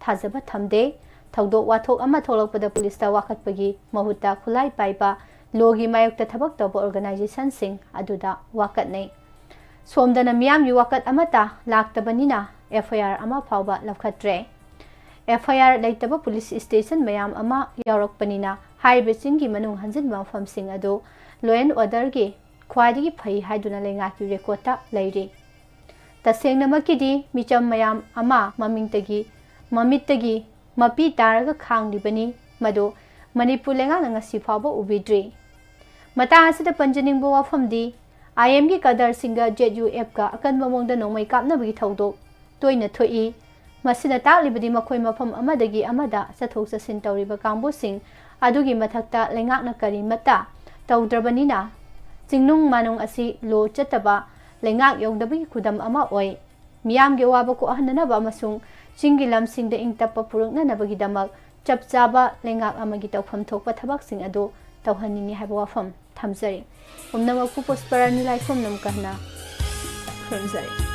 ꯊꯥꯖꯕ ꯊꯝꯗꯦ꯫ ꯊꯧꯗꯣꯛ ꯋꯥꯊꯣꯛ ꯑꯃ ꯊꯣꯛꯂꯛꯄꯗ ꯄꯨꯂꯤꯁꯇ ꯋꯥꯀꯠꯄꯒꯤ ꯃꯍꯨꯠꯇ ꯈꯨꯠꯂꯥꯏ ꯄꯥꯏꯕ ꯂꯣꯒꯤ ꯃꯥꯌꯣꯛꯇ ꯊꯕꯛ ꯇꯧꯕ ꯑꯣꯔꯒꯅꯥꯏꯖꯦꯁꯟꯁꯤꯡ ꯑꯗꯨꯗ ꯋꯥꯀꯠꯅꯩ꯫ ꯁꯣꯝꯗꯅ ꯃꯤꯌꯥꯝꯒꯤ ꯋꯥꯀꯠ ꯑꯃꯠꯇ ꯂꯥꯛꯇꯕꯅꯤꯅ ꯑꯦꯐ ꯑꯥꯏ ꯑꯥꯔ ꯑꯃ ꯐꯥꯎꯕ ꯂꯧꯈꯠꯇ꯭ꯔꯦ꯫ ꯑꯦꯐ ꯑꯥꯏ ꯑꯥꯔ ꯂꯩꯇꯕ ꯄꯨꯂꯤꯁ ꯁ꯭ꯇꯦꯁꯟ ꯃꯌꯥꯝ ꯑꯃ ꯌꯥꯎꯔꯛꯄꯅꯤꯅ ꯍꯥꯏꯔꯤꯕ ꯆꯤꯡꯒꯤ ꯃꯅꯨꯡ ꯍꯟꯖꯤꯟꯕ ꯃꯐꯝꯁꯤꯡ ꯑꯗꯨ law and orderꯒꯤ ꯈ꯭ꯋꯥꯏꯗꯒꯤ ꯐꯩ ꯍꯥꯏꯗꯨꯅ ꯂꯩꯉꯥꯛꯀꯤ ꯔꯦꯀꯣꯔꯠꯇ ꯂꯩꯔꯤ꯫ ꯇꯁꯦꯡꯅꯃꯛꯀꯤꯗꯤ ꯃꯤꯆꯝ ꯃꯌꯥꯝ ꯑꯃ ꯃꯃꯤꯡꯇꯒꯤ, ꯃꯃꯤꯠꯇꯒꯤ ꯃꯄꯤ ꯇꯥꯔꯒ ꯈꯥꯡꯂꯤꯕꯅꯤ, ꯃꯗꯨ ꯃꯅꯤꯄꯨꯔ ꯂꯩꯉꯥꯛꯅ ꯉꯁꯤ ꯐꯥꯎꯕ ꯎꯕꯤꯗ꯭ꯔꯤ꯫ ꯃꯇꯥꯡ ꯑꯁꯤꯗ ꯄꯟꯖꯅꯤꯡꯕ ꯋꯥꯐꯝꯗꯤ, ꯑꯥꯏ ꯑꯦꯝꯒꯤ ꯀꯗꯔꯁꯤꯡꯒ ꯖꯦꯠ ꯌꯨ ꯑꯦꯐꯀ ꯑꯀꯟꯕ ꯃꯑꯣꯡꯗ ꯅꯣꯡꯃꯩ ꯀꯥꯞꯅꯕꯒꯤ ꯊꯧꯗꯣꯛ ꯇꯣꯏꯅ ꯊꯣꯛꯏ꯫ ꯃꯁꯤꯅ ꯇꯥꯛꯂꯤꯕꯗꯤ ꯃꯈꯣꯏ ꯃꯐꯝ ꯑꯃꯗꯒꯤ ꯑꯃꯗ ꯆꯠꯊꯣꯛ ꯆꯠꯁꯤꯟ ꯇꯧꯔꯤꯕ ꯀꯥꯡꯕꯨꯁꯤꯡ ꯑꯗꯨꯒꯤ ꯃꯊꯛꯇ ꯂꯩꯉꯥꯛꯅ ꯀꯔꯤꯃꯠꯇ ꯇꯧꯗ꯭ꯔꯕꯅꯤꯅ, ꯆꯤꯡꯅꯨꯡ ꯃꯥꯅꯨꯡ ꯑꯁꯤ ꯂꯣ ꯆꯠꯇꯕ, ꯂꯩꯉꯥꯛ ꯌꯧꯗꯕꯒꯤ ꯈꯨꯗꯝ ꯑꯃ ꯑꯣꯏ꯫ ꯃꯤꯌꯥꯝꯒꯤ ꯑꯋꯥꯕ ꯀꯣꯛꯍꯟꯅꯅꯕ ꯑꯃꯁꯨꯡ ꯆꯤꯡꯒꯤ ꯂꯝꯁꯤꯡꯗ ꯏꯪ ꯇꯞꯄ ꯄꯨꯔꯛꯅꯅꯕꯒꯤꯗꯃꯛ ꯆꯞ ꯆꯥꯕ ꯂꯩꯉꯥꯛ ꯑꯃꯒꯤ ꯇꯧꯐꯝ ꯊꯣꯛꯄ ꯊꯕꯛꯁꯤꯡ ꯑꯗꯨ ꯇꯧꯍꯟꯅꯤꯡꯏ ꯍꯥꯏꯕ ꯋꯥꯐꯝ ꯊꯝꯖꯔꯤ꯫ ꯄꯨꯝꯅꯃꯛꯄꯨ ꯄꯨꯁꯄꯔꯥꯅꯤ ꯂꯥꯏꯐꯝꯅ ꯑꯃꯨꯛꯀ ꯍꯟꯅ ꯈꯨꯔꯨꯝꯖꯔꯤ꯫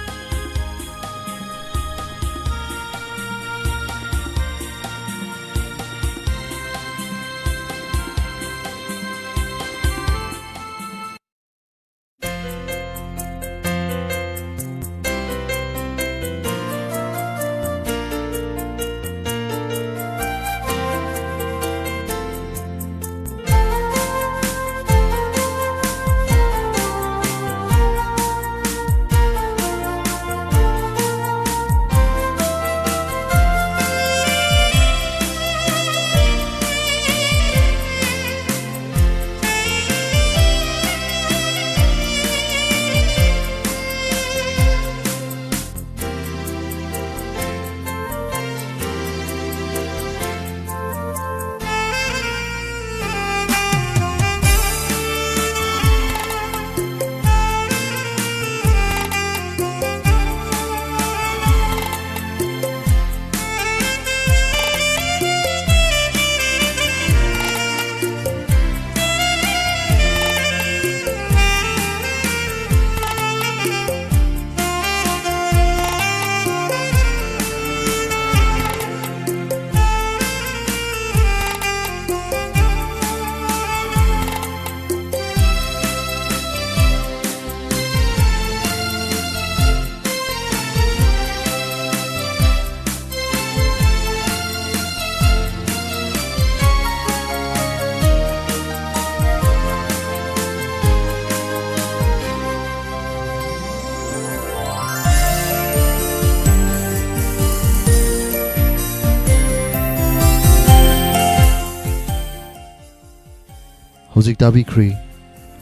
ꯍꯧꯖꯤꯛ ꯇꯥꯕꯤꯈ꯭ꯔꯤ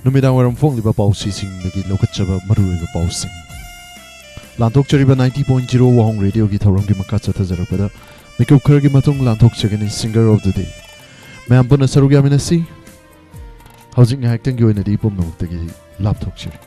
ꯅꯨꯃꯤꯗꯥꯡ ꯋꯥꯏꯔꯝ ꯐꯣꯡꯂꯤꯕ ꯄꯥꯎꯆꯦꯁꯤꯡꯗꯒꯤ ꯂꯧꯈꯠꯆꯕ ꯃꯔꯨꯑꯣꯏꯕ ꯄꯥꯎꯁꯤꯡ꯫ ꯂꯥꯟꯊꯣꯛꯆꯔꯤꯕ ninety point zero ꯋꯥꯍꯣꯡ ꯔꯦꯗꯤꯑꯣꯒꯤ ꯊꯧꯔꯝꯒꯤ ꯃꯈꯥ ꯆꯠꯊꯖꯔꯛꯄꯗ ꯃꯤꯀꯨꯞ ꯈꯔꯒꯤ ꯃꯇꯨꯡ ꯂꯥꯟꯊꯣꯛꯆꯒꯅꯤ Singer of the Day꯫ ꯃꯌꯥꯝ ꯄꯨꯟꯅ ꯁꯔꯨꯛ ꯌꯥꯃꯤꯟꯅꯁꯤ꯫ ꯍꯧꯖꯤꯛ ꯉꯥꯏꯍꯥꯛꯇꯪꯒꯤ ꯑꯣꯏꯅꯗꯤ ꯄꯨꯝꯅꯃꯛꯇꯒꯤ ꯂꯥꯞꯊꯣꯛꯆꯔꯤ꯫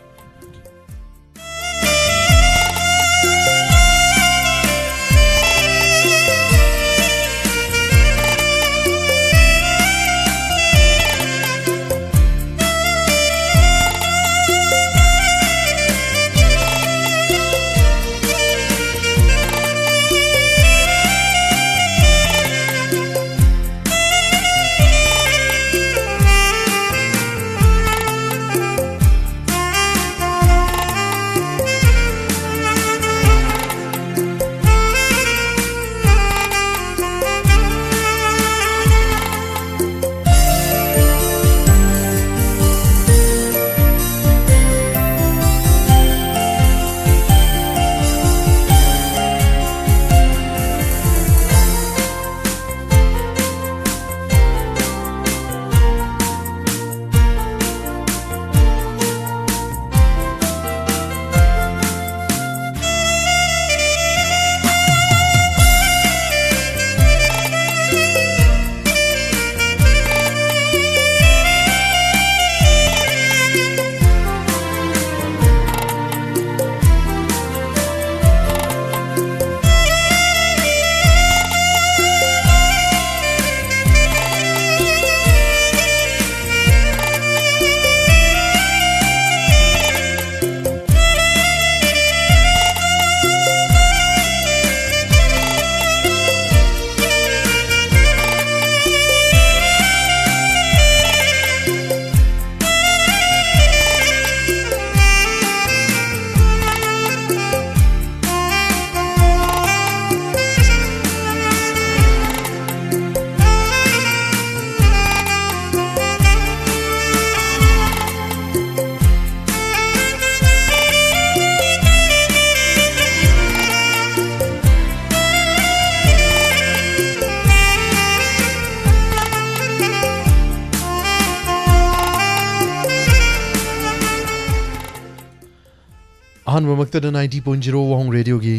ꯑꯍꯥꯟꯕꯃꯛꯇꯗ ninety point zero ꯋꯥꯍꯣꯡ ꯔꯦꯗꯤꯑꯣꯒꯤ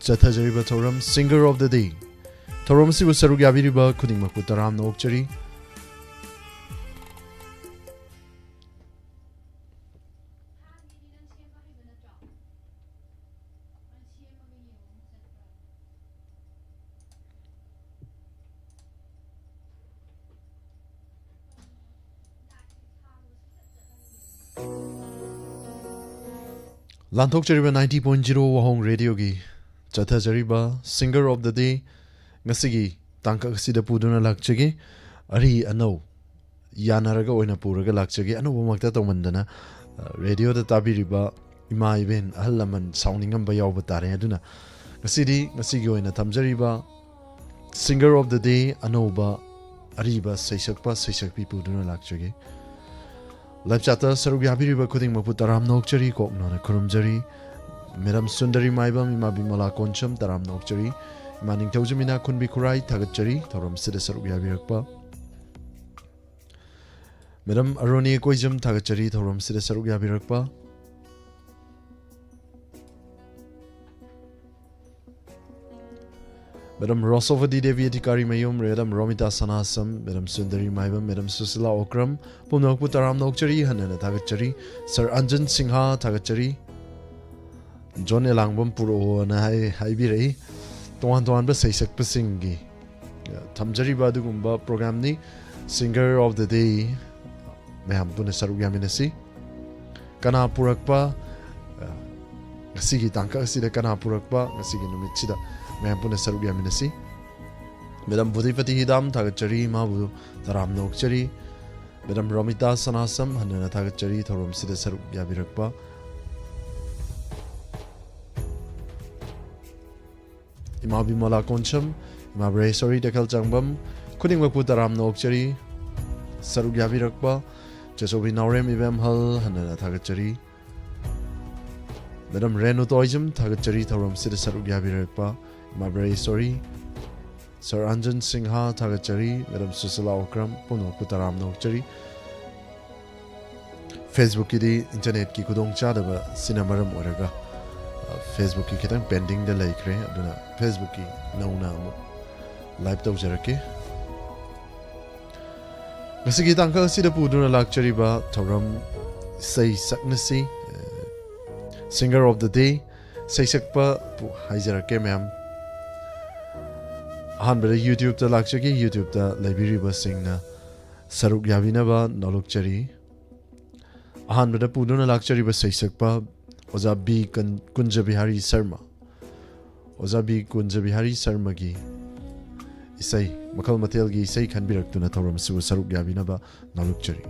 ꯆꯠꯊꯖꯔꯤꯕ ꯊꯧꯔꯝ Singer of the Day, ꯊꯧꯔꯝ ꯑꯁꯤꯕꯨ ꯁꯔꯨꯛ ꯌꯥꯕꯤꯔꯤꯕ ꯈꯨꯗꯤꯡꯃꯛꯄꯨ ꯇꯔꯥꯝꯅ ꯑꯣꯛꯆꯔꯤ꯫ ꯂꯥꯟꯊꯣꯛꯆꯔꯤꯕ ninety point zero ꯋꯥꯍꯣꯡ ꯔꯦꯗꯤꯑꯣꯒꯤ ꯆꯠꯊꯖꯔꯤꯕ Singer of the Day, ꯉꯁꯤꯒꯤ ꯇꯥꯡꯀꯛ ꯑꯁꯤꯗ ꯄꯨꯗꯨꯅ ꯂꯥꯛꯆꯒꯦ꯫ ꯑꯔꯤ ꯑꯅꯧ ꯌꯥꯅꯔꯒ ꯑꯣꯏꯅ ꯄꯨꯔꯒ ꯂꯥꯛꯆꯒꯦ꯫ ꯑꯅꯧꯕꯃꯛꯇ ꯇꯧꯃꯟꯗꯅ, ꯑ, ꯔꯦꯗꯤꯑꯣꯗ ꯇꯥꯕꯤꯔꯤꯕ ꯏꯃꯥ ꯏꯕꯦꯟ ꯑꯍꯜ ꯂꯃꯟ ꯁꯥꯎꯅꯤꯡꯉꯝꯕ ꯌꯥꯎꯕ ꯇꯥꯔꯦ꯫ ꯑꯗꯨꯅ ꯉꯁꯤꯗꯤ, ꯉꯁꯤꯒꯤ ꯑꯣꯏꯅ ꯊꯝꯖꯔꯤꯕ Singer of the Day ꯑꯅꯧꯕ ꯑꯔꯤꯕ ꯁꯩꯁꯛꯄ ꯁꯩꯁꯛꯄꯤ ꯄꯨꯗꯨꯅ ꯂꯥꯛꯆꯒꯦ꯫ Live chat ꯇ ꯁꯔꯨꯛ ꯌꯥꯕꯤꯔꯤꯕ ꯈꯨꯗꯤꯡꯃꯛꯄꯨ ꯇꯔꯥꯝꯅ ꯑꯣꯛꯆꯔꯤ, ꯀꯣꯛꯅꯣꯅ ꯈꯨꯔꯨꯝꯖꯔꯤ꯫ ꯃꯦꯗꯥꯝ ꯁꯨꯟꯗꯔꯤ ꯃꯥꯏꯕꯝ, ꯏꯃꯥ ꯕꯤꯃꯂꯥ ꯀꯣꯟꯁꯝ, ꯇꯔꯥꯝꯅ ꯑꯣꯛꯆꯔꯤ꯫ ꯏꯃꯥ ꯅꯤꯡꯊꯧꯖꯝ ꯏꯅꯥ ꯈꯨꯟꯕꯤ ꯈꯨꯔꯥꯏ, ꯊꯥꯒꯠꯆꯔꯤ ꯊꯧꯔꯝꯁꯤꯗ ꯁꯔꯨꯛ ꯌꯥꯕꯤꯔꯛꯄ꯫ ꯃꯦꯗꯥꯝ ꯑꯔꯣꯅꯤ ꯀꯣꯏꯖꯝ, ꯊꯥꯒꯠꯆꯔꯤ ꯊꯧꯔꯝꯁꯤꯗ ꯁꯔꯨꯛ ꯌꯥꯕꯤꯔꯛꯄ꯫ ꯃꯦꯗꯥꯝ ꯔꯣꯁꯣꯚꯗꯤ ꯗꯦꯕꯤ ꯑꯙꯤꯀꯥꯔꯤ ꯃꯌꯨꯝ, madam Romita Sanasam, madam Sundari Maibam, madam Sushila Okram, ꯄꯨꯝꯅꯃꯛꯄꯨ ꯇꯔꯥꯝꯅ ꯑꯣꯛꯆꯔꯤ, ꯍꯟꯅ ꯍꯟꯅ ꯊꯥꯒꯠꯆꯔꯤ꯫ ꯁꯔ ꯑꯟꯖꯟ ꯁꯤꯡꯍꯥ, ꯊꯥꯒꯠꯆꯔꯤ꯫ ꯖꯣꯟ ꯑꯦꯂꯥꯡꯕꯝ ꯄꯨꯔꯛꯑꯣꯅ ꯍꯥꯏ-, ꯍꯥꯏꯕꯤꯔꯛꯏ꯫ ꯇꯣꯉꯥꯟ ꯇꯣꯉꯥꯟꯕ ꯁꯩꯁꯛꯄꯁꯤꯡꯒꯤ, ꯑ, ꯊꯝꯖꯔꯤꯕ ꯑꯗꯨꯒꯨꯝꯕ program ꯅꯤ꯫ Singer of the Day ꯃꯌꯥꯝ ꯄꯨꯟꯅ ꯁꯔꯨꯛ ꯌꯥꯃꯤꯟꯅꯁꯤ꯫ ꯀꯅꯥ ꯄꯨꯔꯛꯄ, ꯑ, ꯉꯁꯤꯒꯤ ꯇꯥꯡꯀꯛ ꯑꯁꯤꯗ ꯀꯅꯥ ꯄꯨꯔꯛꯄ, ꯉꯁꯤꯒꯤ ꯅꯨꯃꯤꯠꯁꯤꯗ ꯃꯌꯥꯝ ꯄꯨꯟꯅ ꯁꯔꯨꯛ ꯌꯥꯃꯤꯟꯅꯁꯤ꯫ ꯃꯦꯗꯥꯝ ꯕꯨꯙꯤꯄꯇꯤ ꯍꯤꯗꯥꯝ, ꯊꯥꯒꯠꯆꯔꯤ, ꯃꯥꯕꯨ ꯇꯔꯥꯝꯅ ꯑꯣꯛꯆꯔꯤ꯫ ꯃꯦꯗꯥꯝ ꯔꯣꯃꯤꯇꯥ ꯁꯅꯥꯁꯝ, ꯍꯟꯅ ꯍꯟꯅ ꯊꯥꯒꯠꯆꯔꯤ ꯊꯧꯔꯝꯁꯤꯗ ꯁꯔꯨꯛ ꯌꯥꯕꯤꯔꯛꯄ꯫ ꯏꯃꯥ ꯕꯤꯃꯂꯥ ꯀꯣꯟꯁꯝ, ꯏꯃꯥ ꯕ꯭ꯔꯍꯦꯁꯣꯔꯤ ꯇꯦꯈꯦꯜ ꯆꯥꯡꯕꯝ, ꯈꯨꯗꯤꯡꯃꯛꯄꯨ ꯇꯔꯥꯝꯅ ꯑꯣꯛꯆꯔꯤ꯫ ꯁꯔꯨꯛ ꯌꯥꯕꯤꯔꯛꯄ ꯆꯦꯆꯧꯕꯤ ꯅꯥꯎꯔꯦꯝ ꯏꯕꯦꯝꯍꯜ, ꯍꯟꯅ ꯍꯟꯅ ꯊꯥꯒꯠꯆꯔꯤ꯫ ꯃꯦꯗꯥꯝ ꯔꯦꯅꯨ ꯇꯣꯏꯖꯝ, ꯊꯥꯒꯠꯆꯔꯤ ꯊꯧꯔꯝꯁꯤꯗ ꯁꯔꯨꯛ ꯌꯥꯕꯤꯔꯛꯄ꯫ ꯏꯃꯥ ꯕ꯭ꯔꯍꯦꯁꯣꯔꯤ, ꯁꯔ ꯑꯟꯖꯟ ꯁꯤꯡꯍꯥ, ꯊꯥꯒꯠꯆꯔꯤ꯫ ꯃꯦꯗꯥꯝ ꯁꯨꯁꯤꯂꯥ ꯑꯣꯀ꯭ꯔꯝ, ꯄꯨꯝꯅꯃꯛꯄꯨ ꯇꯔꯥꯝꯅ ꯑꯣꯛꯆꯔꯤ꯫ Facebookꯀꯤꯗꯤ internetꯀꯤ ꯈꯨꯗꯣꯡꯆꯥꯗꯕ ꯁꯤꯅ ꯃꯔꯝ ꯑꯣꯏꯔꯒ, ꯑ, Facebookꯀꯤ ꯈꯤꯇꯪ pendingꯗ ꯂꯩꯈ꯭ꯔꯦ, ꯑꯗꯨꯅ Facebookꯀꯤ ꯅꯧꯅ ꯑꯃꯨꯛ live ꯇꯧꯖꯔꯛꯀꯦ꯫ ꯉꯁꯤꯒꯤ ꯇꯥꯡꯀꯛ ꯑꯁꯤꯗ ꯄꯨꯗꯨꯅ ꯂꯥꯛꯆꯔꯤꯕ ꯊꯧꯔꯝ ꯏꯁꯩ ꯁꯛꯅꯁꯤ, ꯑ, Singer of the Day, ꯏꯁꯩꯁꯛꯄ ꯄꯨ-, ꯍꯥꯏꯖꯔꯛꯀꯦ ꯃꯌꯥꯝ꯫ ꯑꯍꯥꯟꯕꯗ YouTubeꯇ ꯂꯥꯛꯆꯒꯦ, YouTubeꯇ ꯂꯩꯕꯤꯔꯤꯕꯁꯤꯡꯅ ꯁꯔꯨꯛ ꯌꯥꯕꯤꯅꯕ ꯅꯣꯂꯨꯛꯆꯔꯤ꯫ ꯑꯍꯥꯟꯕꯗ ꯄꯨꯗꯨꯅ ꯂꯥꯛꯆꯔꯤꯕ ꯁꯩꯁꯛꯄ ꯑꯣꯖꯥ ꯕꯤ ꯀꯟ-, ꯀꯨꯟꯖꯕꯤꯍꯥꯔꯤ ꯁꯔꯃ꯫ ꯑꯣꯖꯥ ꯕꯤ ꯀꯨꯟꯖꯕꯤꯍꯥꯔꯤ ꯁꯔꯃꯒꯤ ꯏꯁꯩ ꯃꯈꯜ ꯃꯊꯦꯜꯒꯤ ꯏꯁꯩ ꯈꯟꯕꯤꯔꯛꯇꯨꯅ ꯊꯧꯔꯝ ꯑꯁꯤꯕꯨ ꯁꯔꯨꯛ ꯌꯥꯕꯤꯅꯕ ꯅꯣꯂꯨꯛꯆꯔꯤ꯫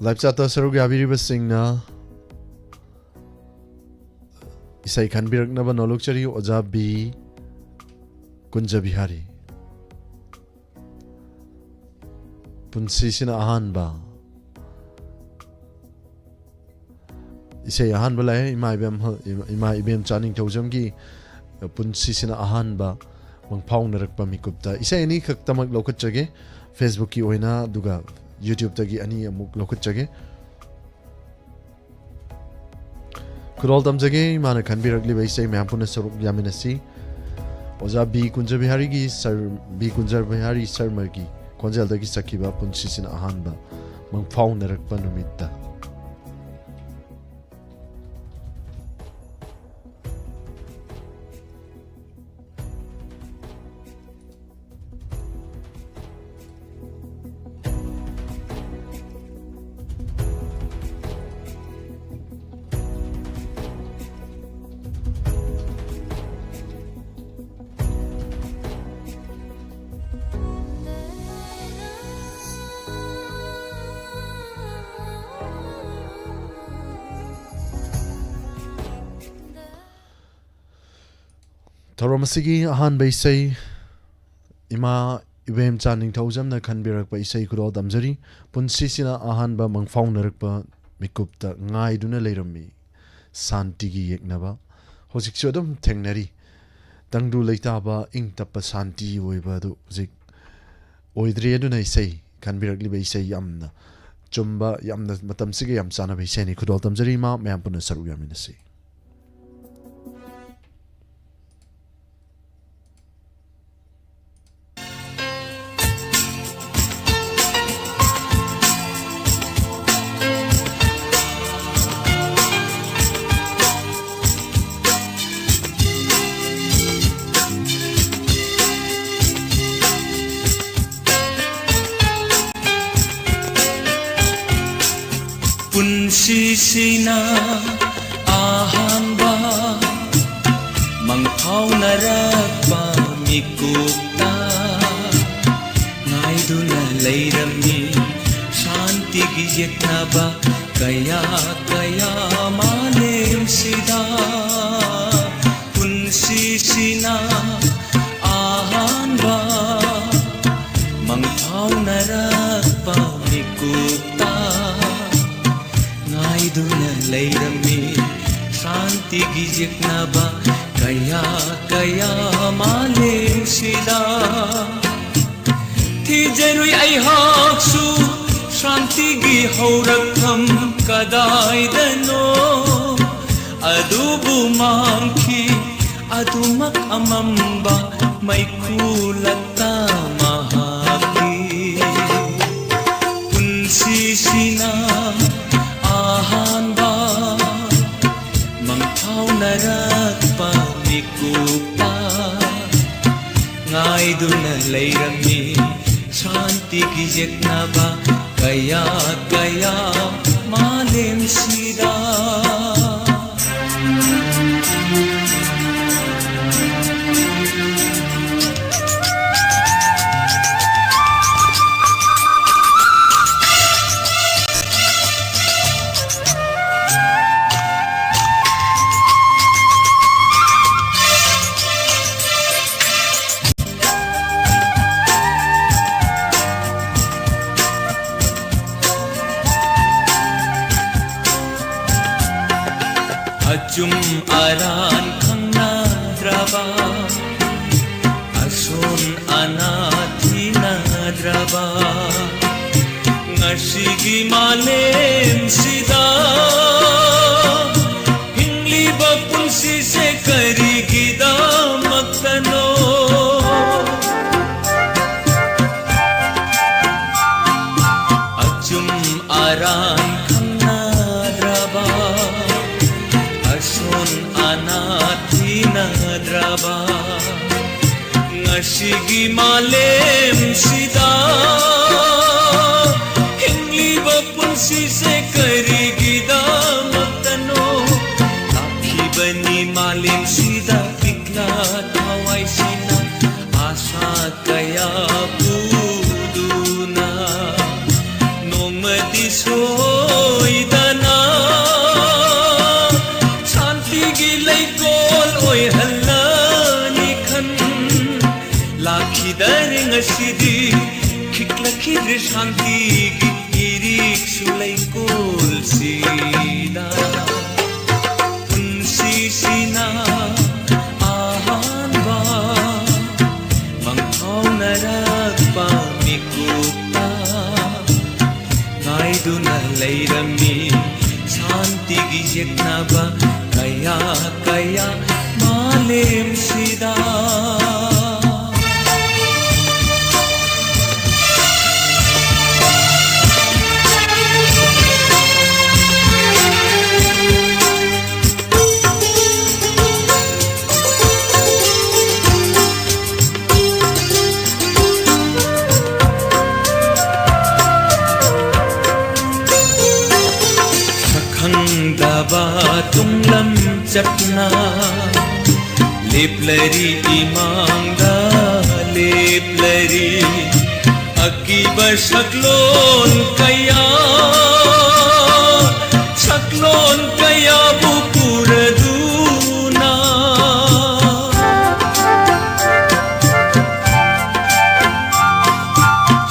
Live chatꯇ ꯁꯔꯨꯛ ꯌꯥꯕꯤꯔꯤꯕꯁꯤꯡꯅ ꯏꯁꯩ ꯈꯟꯕꯤꯔꯛꯅꯕ ꯅꯣꯂꯨꯛꯆꯔꯤ꯫ ꯑꯣꯖꯥ ꯕꯤ ꯀꯨꯟꯖꯕꯤꯍꯥꯔꯤ꯫ ꯄꯨꯟꯁꯤꯁꯤꯅ ꯑꯍꯥꯟꯕ꯫ ꯏꯁꯩ ꯑꯍꯥꯟꯕ ꯂꯥꯛꯑꯦ, ꯏꯃꯥ ꯏꯕꯦꯝ, ꯏꯃꯥ ꯏꯕꯦꯝꯆꯥ ꯅꯤꯡꯊꯧꯖꯝꯒꯤ ꯄꯨꯟꯁꯤꯁꯤꯅ ꯑꯍꯥꯟꯕ ꯃꯪꯐꯥꯎꯅꯔꯛꯄ ꯃꯤꯀꯨꯞꯇ꯫ ꯏꯁꯩ ꯑꯅꯤꯈꯛꯇꯃꯛ ꯂꯧꯈꯠꯆꯒꯦ, Facebookꯀꯤ ꯑꯣꯏꯅ, ꯑꯗꯨꯒ YouTubeꯇꯒꯤ ꯑꯅꯤ ꯑꯃꯨꯛ ꯂꯧꯈꯠꯆꯒꯦ꯫ ꯈꯨꯗꯣꯜ ꯇꯝꯖꯒꯦ, ꯏꯃꯥꯅ ꯈꯟꯕꯤꯔꯛꯂꯤꯕ ꯏꯁꯩ ꯃꯌꯥꯝ ꯄꯨꯟꯅ ꯁꯔꯨꯛ ꯌꯥꯃꯤꯟꯅꯁꯤ꯫ ꯑꯣꯖꯥ ꯕꯤ ꯀꯨꯟꯖꯕꯤꯍꯥꯔꯤꯒꯤ ꯁꯔ-, ꯕꯤ ꯀꯨꯟꯖꯕꯤꯍꯥꯔꯤ ꯁꯔꯃꯒꯤ ꯈꯣꯟꯖꯦꯜꯗꯒꯤ ꯁꯛꯈꯤꯕ ꯄꯨꯟꯁꯤꯁꯤꯅ ꯑꯍꯥꯟꯕ ꯃꯪꯐꯥꯎꯅꯔꯛꯄ ꯅꯨꯃꯤꯠꯇ꯫ ꯊꯧꯔꯝ ꯑꯁꯤꯒꯤ ꯑꯍꯥꯟꯕ ꯏꯁꯩ, ꯏꯃꯥ ꯏꯕꯦꯝꯆꯥ ꯅꯤꯡꯊꯧꯖꯝꯅ ꯈꯟꯕꯤꯔꯛꯄ ꯏꯁꯩ ꯈꯨꯗꯣꯜ ꯇꯝꯖꯔꯤ꯫ ꯄꯨꯟꯁꯤꯁꯤꯅ ꯑꯍꯥꯟꯕ ꯃꯪꯐꯥꯎꯅꯔꯛꯄ ꯃꯤꯀꯨꯞꯇ ꯉꯥꯏꯗꯨꯅ ꯂꯩꯔꯝꯃꯤ꯫ ꯁꯥꯟꯇꯤꯒꯤ ꯌꯦꯛꯅꯕ ꯍꯧꯖꯤꯛꯁꯨ ꯑꯗꯨꯝ ꯊꯦꯡꯅꯔꯤ꯫ ꯇꯪꯗꯨ ꯂꯩꯇꯥꯕ, ꯏꯪ ꯇꯞꯄ, ꯁꯥꯟꯇꯤ ꯑꯣꯏꯕ ꯑꯗꯨ ꯍꯧꯖꯤꯛ ꯑꯣꯏꯗ꯭ꯔꯦ꯫ ꯑꯗꯨꯅ ꯏꯁꯩ, ꯈꯟꯕꯤꯔꯛꯂꯤꯕ ꯏꯁꯩ ꯌꯥꯝꯅ ꯆꯨꯝꯕ, ꯌꯥꯝꯅ ꯃꯇꯝꯁꯤꯒ ꯌꯥꯝ ꯆꯥꯟꯅꯕ ꯏꯁꯩꯅꯤ꯫ ꯈꯨꯗꯣꯜ ꯇꯝꯖꯔꯤ ꯏꯃꯥ, ꯃꯌꯥꯝ ꯄꯨꯟꯅ ꯁꯔꯨꯛ ꯌꯥꯃꯤꯟꯅꯁꯤ꯫ ꯄꯨꯟꯁꯤꯁꯤꯅ ꯑꯍꯥꯟꯕ ꯃꯪꯐꯥꯎꯅꯔꯛꯄ ꯃꯤꯀꯨꯞꯇ ꯉꯥꯏꯗꯨꯅ ꯂꯩꯔꯝꯃꯤ ꯁꯥꯟꯇꯤꯒꯤ ꯌꯦꯛꯅꯕ ꯀꯌꯥ ꯀꯌꯥ ꯃꯥꯂꯦꯝꯁꯤꯗ꯫ ꯄꯨꯟꯁꯤꯁꯤꯅ ꯑꯍꯥꯟꯕ ꯃꯪꯐꯥꯎꯅꯔꯛꯄ ꯃꯤꯀꯨꯞꯇ ꯉꯥꯏꯗꯨꯅ ꯂꯩꯔꯝꯃꯤ ꯁꯥꯟꯇꯤꯒꯤ ꯌꯦꯛꯅꯕ ꯀꯌꯥ ꯀꯌꯥ ꯃꯥꯂꯦꯝꯁꯤꯗ꯫ ꯊꯤꯖꯔꯨꯏ ꯑꯩꯍꯥꯛꯁꯨ ꯁꯥꯟꯇꯤꯒꯤ ꯍꯧꯔꯛꯐꯝ ꯀꯗꯥꯏꯗꯅꯣ꯫ ꯑꯗꯨꯕꯨ ꯃꯥꯡꯈꯤ ꯑꯗꯨꯃꯛ ꯑꯃꯝꯕ ꯃꯩꯈꯨ ꯂꯛꯇ ꯃꯍꯥꯛꯀꯤ꯫ ꯄꯨꯟꯁꯤꯁꯤꯅ ꯑꯍꯥꯟꯕ ꯃꯪꯐꯥꯎꯅꯔꯛꯄ ꯃꯤꯀꯨꯞꯇ ꯉꯥꯏꯗꯨꯅ ꯂꯩꯔꯝꯃꯤ ꯁꯥꯟꯇꯤꯒꯤ ꯌꯦꯛꯅꯕ ꯀꯌꯥ ꯀꯌꯥ ꯃꯥꯂꯦꯝꯁꯤꯗ꯫ ꯑꯆꯨꯝ ꯑꯔꯥꯟ ꯈꯪꯅꯗ꯭ꯔꯕ, ꯑꯁꯣꯟ ꯑꯅꯥ ꯊꯤꯅꯗ꯭ꯔꯕ, ꯉꯁꯤꯒꯤ ꯃꯥꯂꯦꯝꯁꯤꯗ ꯍꯤꯡꯂꯤꯕ ꯄꯨꯟꯁꯤꯁꯦ ꯀꯔꯤꯒꯤꯗꯃꯛꯇꯅꯣ? ꯑꯆꯨꯝ ꯑꯔꯥꯟ ꯈꯪꯅꯗ꯭ꯔꯕ, ꯑꯁꯣꯟ ꯑꯅꯥ ꯊꯤꯅꯗ꯭ꯔꯕ, ꯉꯁꯤꯒꯤ ꯃꯥꯂꯦꯝꯁꯤꯗ ꯍꯤꯡꯂꯤꯕ ꯄꯨꯟꯁꯤꯁꯦ ꯀꯔꯤꯒꯤꯗꯃꯛꯇꯅꯣ? ꯂꯥꯛꯈꯤꯕꯅꯤ ꯃꯥꯂꯦꯝꯁꯤꯗ ꯄꯤꯛꯂ ꯊꯋꯥꯏꯁꯤꯅ ꯑꯥꯁꯥ ꯀꯌꯥ ꯄꯨꯗꯨꯅ, ꯅꯣꯡꯃꯗꯤ ꯁꯣꯏꯗꯅ ꯁꯥꯟꯇꯤꯒꯤ ꯂꯩꯀꯣꯜ ꯑꯣꯏꯍꯜꯂꯅꯤ ꯈꯟ, ꯂꯥꯛꯈꯤꯗꯔꯦ ꯉꯁꯤꯗꯤ, ꯈꯤꯛꯂꯛꯈꯤꯗ꯭ꯔꯦ ꯁꯥꯟꯇꯤꯒꯤ ꯏꯔꯤꯛꯁꯨ ꯂꯩꯀꯣꯜꯁꯤꯗ꯫ ꯄꯨꯟꯁꯤꯁꯤꯅ ꯑꯍꯥꯟꯕ ꯃꯪꯐꯥꯎꯅꯔꯛꯄ ꯃꯤꯀꯨꯞꯇ ꯉꯥꯏꯗꯨꯅ ꯂꯩꯔꯝꯃꯤ ꯁꯥꯟꯇꯤꯒꯤ ꯌꯦꯛꯅꯕ ꯀꯌꯥ ꯀꯌꯥ ꯃꯥꯂꯦꯝꯁꯤꯗ꯫ ꯈꯪꯗꯕ ꯇꯨꯡꯂꯝ ꯆꯠꯅ ꯂꯦꯞꯂꯔꯤ, ꯏꯃꯥꯡꯗ ꯂꯦꯞꯂꯔꯤ꯫ ꯑꯀꯤꯕ ꯁꯛꯂꯣꯟ ꯀꯌꯥ, ꯁꯛꯂꯣꯟ ꯀꯌꯥꯕꯨ ꯄꯨꯔꯗꯨꯅ,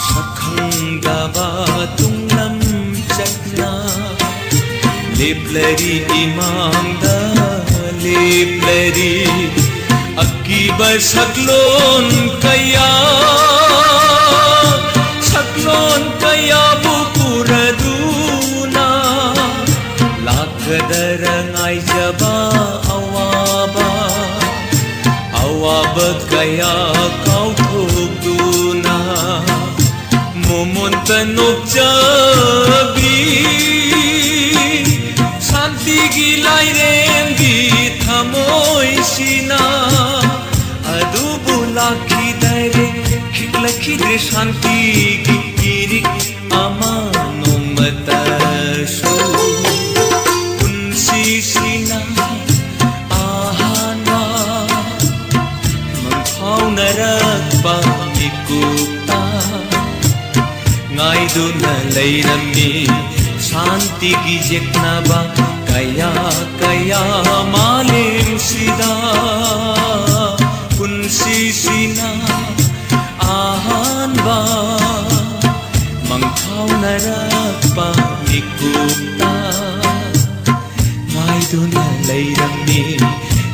ꯁꯛꯈꯪꯗꯕ ꯇꯨꯡꯂꯝ ꯆꯠꯅ ꯂꯦꯞꯂꯔꯤ, ꯏꯃꯥꯡꯗ ꯂꯦꯞꯂꯔꯤ꯫ ꯑꯀꯤꯕ ꯁꯛꯂꯣꯟ ꯀꯌꯥ, ꯁꯛꯂꯣꯟ ꯀꯌꯥꯕꯨ ꯄꯨꯔꯗꯨꯅ ꯂꯥꯛꯀꯗꯔ ꯉꯥꯏꯖꯕ ꯑꯋꯥꯕ, ꯑꯋꯥꯕ ꯀꯌꯥ ꯀꯥꯎꯊꯣꯛꯇꯨꯅ ꯃꯣꯃꯣꯟꯇ ꯅꯣꯛꯆꯕꯤ, ꯁꯥꯟꯇꯤꯒꯤ ꯂꯥꯏꯔꯦꯝꯕꯤ ꯊꯃꯣꯏꯁꯤꯅ꯫ ꯑꯗꯨꯕꯨ ꯂꯥꯛꯈꯤꯗꯔꯦ, ꯈꯤꯛꯂꯛꯈꯤꯗ꯭ꯔꯦ ꯁꯥꯟꯇꯤꯒꯤ ꯏꯔꯤꯛ ꯑꯃ ꯅꯣꯡꯃꯇꯁꯨ꯫ ꯄꯨꯟꯁꯤꯁꯤꯅ ꯑꯍꯥꯟꯕ ꯃꯪꯐꯥꯎꯅꯔꯛꯄ ꯃꯤꯀꯨꯞꯇ ꯉꯥꯏꯗꯨꯅ ꯂꯩꯔꯝꯃꯤ ꯁꯥꯟꯇꯤꯒꯤ ꯌꯦꯛꯅꯕ ꯀꯌꯥ ꯀꯌꯥ ꯃꯥꯂꯦꯝꯁꯤꯗ꯫ ꯄꯨꯟꯁꯤꯁꯤꯅ ꯑꯍꯥꯟꯕ ꯃꯪꯐꯥꯎꯅꯔꯛꯄ ꯃꯤꯀꯨꯞꯇ ꯉꯥꯏꯗꯨꯅ ꯂꯩꯔꯝꯃꯤ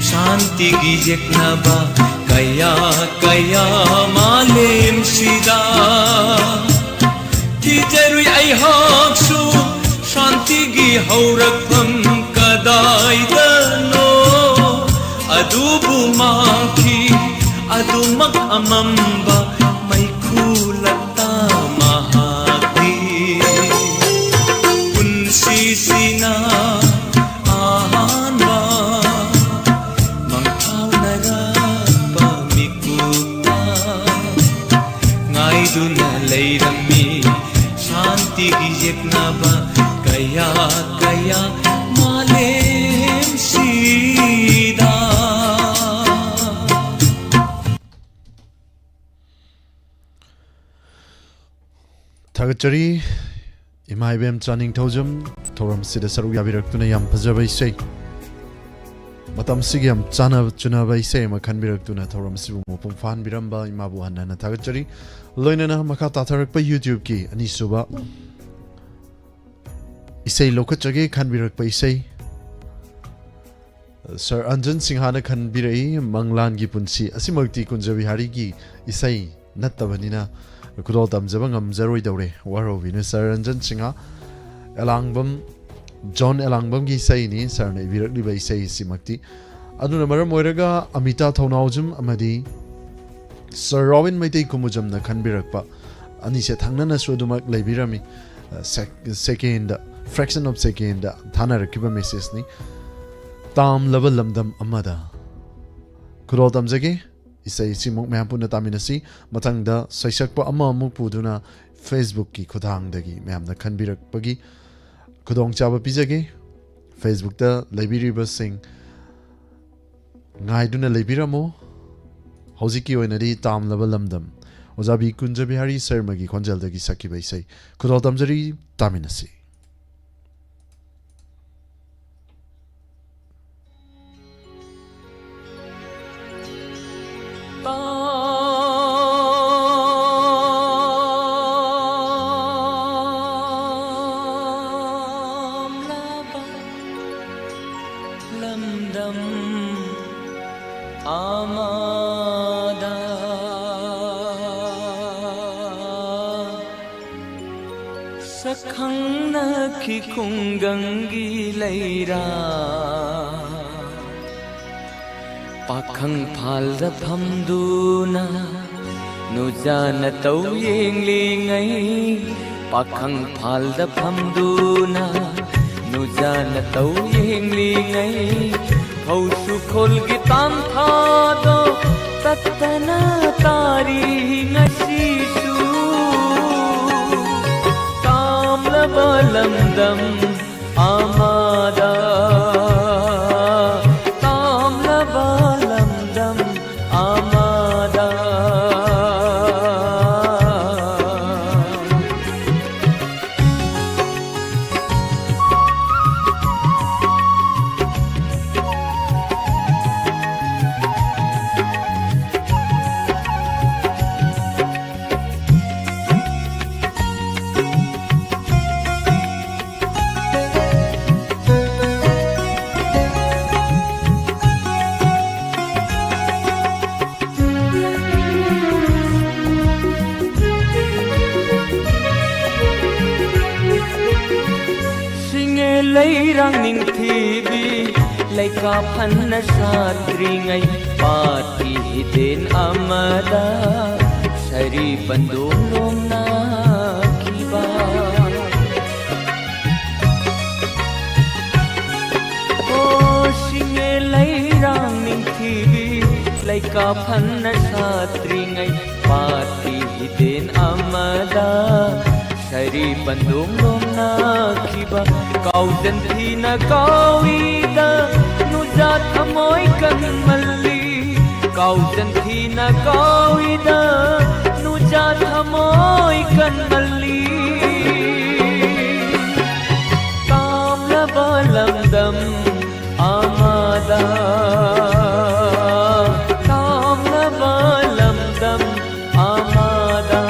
ꯁꯥꯟꯇꯤꯒꯤ ꯌꯦꯛꯅꯕ ꯀꯌꯥ ꯀꯌꯥ ꯃꯥꯂꯦꯝꯁꯤꯗ꯫ ꯊꯤꯖꯔꯨꯏ ꯑꯩꯍꯥꯛꯁꯨ ꯁꯥꯟꯇꯤꯒꯤ ꯍꯧꯔꯛꯐꯝ ꯀꯗꯥꯏꯗꯅꯣ꯫ ꯑꯗꯨꯕꯨ ꯃꯥꯡꯈꯤ ꯑꯗꯨꯃꯛ ꯑꯃꯝꯕ ꯃꯩꯈꯨ ꯂꯛꯇ ꯃꯍꯥꯛꯀꯤ꯫ ꯄꯨꯟꯁꯤꯁꯤꯅ ꯑꯍꯥꯟꯕ ꯃꯪꯐꯥꯎꯅꯔꯛꯄ ꯃꯤꯀꯨꯞꯇ ꯉꯥꯏꯗꯨꯅ ꯂꯩꯔꯝꯃꯤ ꯁꯥꯟꯇꯤꯒꯤ ꯌꯦꯛꯅꯕ ꯀꯌꯥ ꯀꯌꯥ ꯃꯥꯂꯦꯝꯁꯤꯗ꯫ ꯊꯥꯒꯠꯆꯔꯤ꯫ ꯏꯃꯥ ꯏꯕꯦꯝ ꯆꯥꯅꯤꯡꯊꯧꯖꯝ ꯊꯧꯔꯝꯁꯤꯗ ꯁꯔꯨꯛ ꯌꯥꯕꯤꯔꯛꯇꯨꯅ ꯌꯥꯝ ꯐꯖꯕ ꯏꯁꯩ, ꯃꯇꯝꯁꯤꯒꯤ ꯌꯥꯝ ꯆꯥꯅꯕ ꯆꯨꯅꯕ ꯏꯁꯩ ꯑꯃ ꯈꯟꯕꯤꯔꯛꯇꯨꯅ ꯊꯧꯔꯝꯁꯤꯕꯨ ꯃꯄꯨꯡ ꯐꯥꯍꯟꯕꯤꯔꯝꯕ ꯏꯃꯥꯕꯨ ꯍꯟꯅ ꯍꯟꯅ ꯊꯥꯒꯠꯆꯔꯤ꯫ ꯂꯣꯏꯅꯅ ꯃꯈꯥ ꯇꯥꯊꯔꯛꯄ YouTubeꯀꯤ ꯑꯅꯤꯁꯨꯕ ꯏꯁꯩ ꯂꯧꯈꯠꯆꯒꯦ ꯈꯟꯕꯤꯔꯛꯄ ꯏꯁꯩ ꯁꯥꯔ ꯑꯟꯖꯟ ꯁꯤꯡꯍꯥꯅ ꯈꯟꯕꯤꯔꯛꯏ, ꯃꯪꯂꯥꯟꯒꯤ ꯄꯨꯟꯁꯤ ꯑꯁꯤꯃꯛꯇꯤ ꯀꯨꯟꯖꯕꯤꯍꯥꯔꯤꯒꯤ ꯏꯁꯩ ꯅꯠꯇꯕꯅꯤꯅ ꯈꯨꯗꯣꯜ ꯇꯝꯖꯕ ꯉꯝꯖꯔꯣꯏꯗꯧꯔꯦ, ꯋꯥꯔꯧꯕꯤꯅꯨ꯫ ꯁꯥꯔ ꯑꯟꯖꯟ ꯁꯤꯡꯍꯥ, ꯑꯦꯂꯥꯡꯕꯝ, ꯖꯣꯟ ꯑꯦꯂꯥꯡꯕꯝꯒꯤ ꯏꯁꯩꯅꯤ ꯁꯥꯔꯅ ꯏꯕꯤꯔꯛꯂꯤꯕ ꯏꯁꯩ ꯑꯁꯤꯃꯛꯇꯤ꯫ ꯑꯗꯨꯅ ꯃꯔꯝ ꯑꯣꯏꯔꯒ ꯑꯃꯤꯇꯥ ꯊꯧꯅꯥꯎꯖꯝ ꯑꯃꯗꯤ ꯁꯥꯔ ꯔꯣꯕꯤꯟ ꯃꯩꯇꯩ ꯀꯨꯃꯨꯖꯝꯅ ꯈꯟꯕꯤꯔꯛꯄ ꯑꯅꯤꯁꯦ ꯊꯪꯅꯅꯁꯨ ꯑꯗꯨꯃꯛ ꯂꯩꯕꯤꯔꯝꯃꯤ꯫ ꯑ, ꯁꯦꯛ-, ꯁꯦꯀꯦꯟꯗ, fraction of second ꯊꯥꯅꯔꯛꯈꯤꯕ ꯃꯦꯁꯦꯖꯅꯤ꯫ ꯇꯥꯝꯂꯕ ꯂꯝꯗꯝ ꯑꯃꯗ꯫ ꯈꯨꯗꯣꯜ ꯇꯝꯖꯒꯦ꯫ ꯏꯁꯩ ꯑꯁꯤꯃꯨꯛ ꯃꯌꯥꯝ ꯄꯨꯟꯅ ꯇꯥꯃꯤꯟꯅꯁꯤ꯫ ꯃꯊꯪꯗ ꯁꯩꯁꯛꯄ ꯑꯃꯃꯨꯛ ꯄꯨꯗꯨꯅ Facebook-ꯀꯤ ꯈꯨꯠꯊꯥꯡꯗꯒꯤ ꯃꯌꯥꯝꯅ ꯈꯟꯕꯤꯔꯛꯄꯒꯤ ꯈꯨꯗꯣꯡꯆꯥꯕ ꯄꯤꯖꯒꯦ꯫ Facebook-ꯇ ꯂꯩꯕꯤꯔꯤꯕꯁꯤꯡ ꯉꯥꯏꯗꯨꯅ ꯂꯩꯕꯤꯔꯝꯃꯨ꯫ ꯍꯧꯖꯤꯛꯀꯤ ꯑꯣꯏꯅꯗꯤ ꯇꯥꯝꯂꯕ ꯂꯝꯗꯝ, ꯑꯣꯖꯥ ꯕꯤ ꯀꯨꯟꯖꯕꯤꯍꯥꯔꯤ ꯁꯔꯃꯒꯤ ꯈꯣꯟꯖꯦꯜꯗꯒꯤ ꯁꯛꯈꯤꯕ ꯏꯁꯩ ꯈꯨꯗꯣꯜ ꯇꯝꯖꯔꯤ, ꯇꯥꯃꯤꯟꯅꯁꯤ꯫ ꯇꯥꯝꯂꯕ ꯂꯝꯗꯝ ꯑꯃꯗ ꯁꯛꯈꯪꯅꯈꯤ ꯈꯨꯡꯒꯪꯒꯤ ꯂꯩꯔꯥ꯫ ꯄꯥꯈꯪ ꯐꯥꯜꯗ ꯐꯝꯗꯨꯅ ꯅꯨꯖꯥꯅ ꯇꯧ ꯌꯦꯡꯂꯤꯉꯩ, ꯄꯥꯈꯪ ꯐꯥꯜꯗ ꯐꯝꯗꯨꯅ ꯅꯨꯖꯥꯅ ꯇꯧ ꯌꯦꯡꯂꯤꯉꯩ, ꯐꯧꯁꯨ ꯈꯣꯜꯒꯤ ꯇꯥꯟꯊꯥꯗꯣ ꯇꯠꯇꯅ ꯇꯥꯔꯤ ꯉꯁꯤꯁꯨ꯫ ꯇꯥꯝꯂꯕ ꯂꯝꯗꯝ ꯑꯃꯗ, ꯇꯥꯝꯂꯕ ꯂꯝꯗꯝ ꯑꯃꯗ꯫ ꯂꯩꯔꯥꯡ ꯅꯤꯡꯊꯤꯕꯤ ꯂꯩꯀꯥ ꯐꯟꯅ ꯁꯥꯠꯇ꯭ꯔꯤꯉꯩ ꯄꯥꯠꯀꯤ ꯍꯤꯗꯦꯟ ꯑꯃꯗ ꯁꯥꯔꯤ ꯄꯟꯗꯣꯡ ꯂꯣꯝꯅꯈꯤꯕ꯫ ꯑꯣ ꯁꯤꯡꯉꯦ ꯂꯩꯔꯥꯡ ꯅꯤꯡꯊꯤꯕꯤ ꯂꯩꯀꯥ ꯐꯟꯅ ꯁꯥꯠꯇ꯭ꯔꯤꯉꯩ ꯄꯥꯠꯀꯤ ꯍꯤꯗꯦꯟ ꯑꯃꯗ ꯁꯥꯔꯤ ꯄꯟꯗꯣꯡ ꯂꯣꯝꯅꯈꯤꯕ꯫ ꯀꯥꯎꯖꯟ ꯊꯤꯅ ꯀꯥꯎꯏꯗ ꯅꯨꯖꯥ ꯊꯃꯣꯏ ꯀꯟꯃꯜꯂꯤ꯫ ꯀꯥꯎꯖꯟ ꯊꯤꯅ ꯀꯥꯎꯏꯗ ꯅꯨꯖꯥ ꯊꯃꯣꯏ ꯀꯟꯃꯜꯂꯤ꯫ ꯇꯥꯝꯂꯕ ꯂꯝꯗꯝ ꯑꯃꯗ, ꯇꯥꯝꯂꯕ ꯂꯝꯗꯝ ꯑꯃꯗ꯫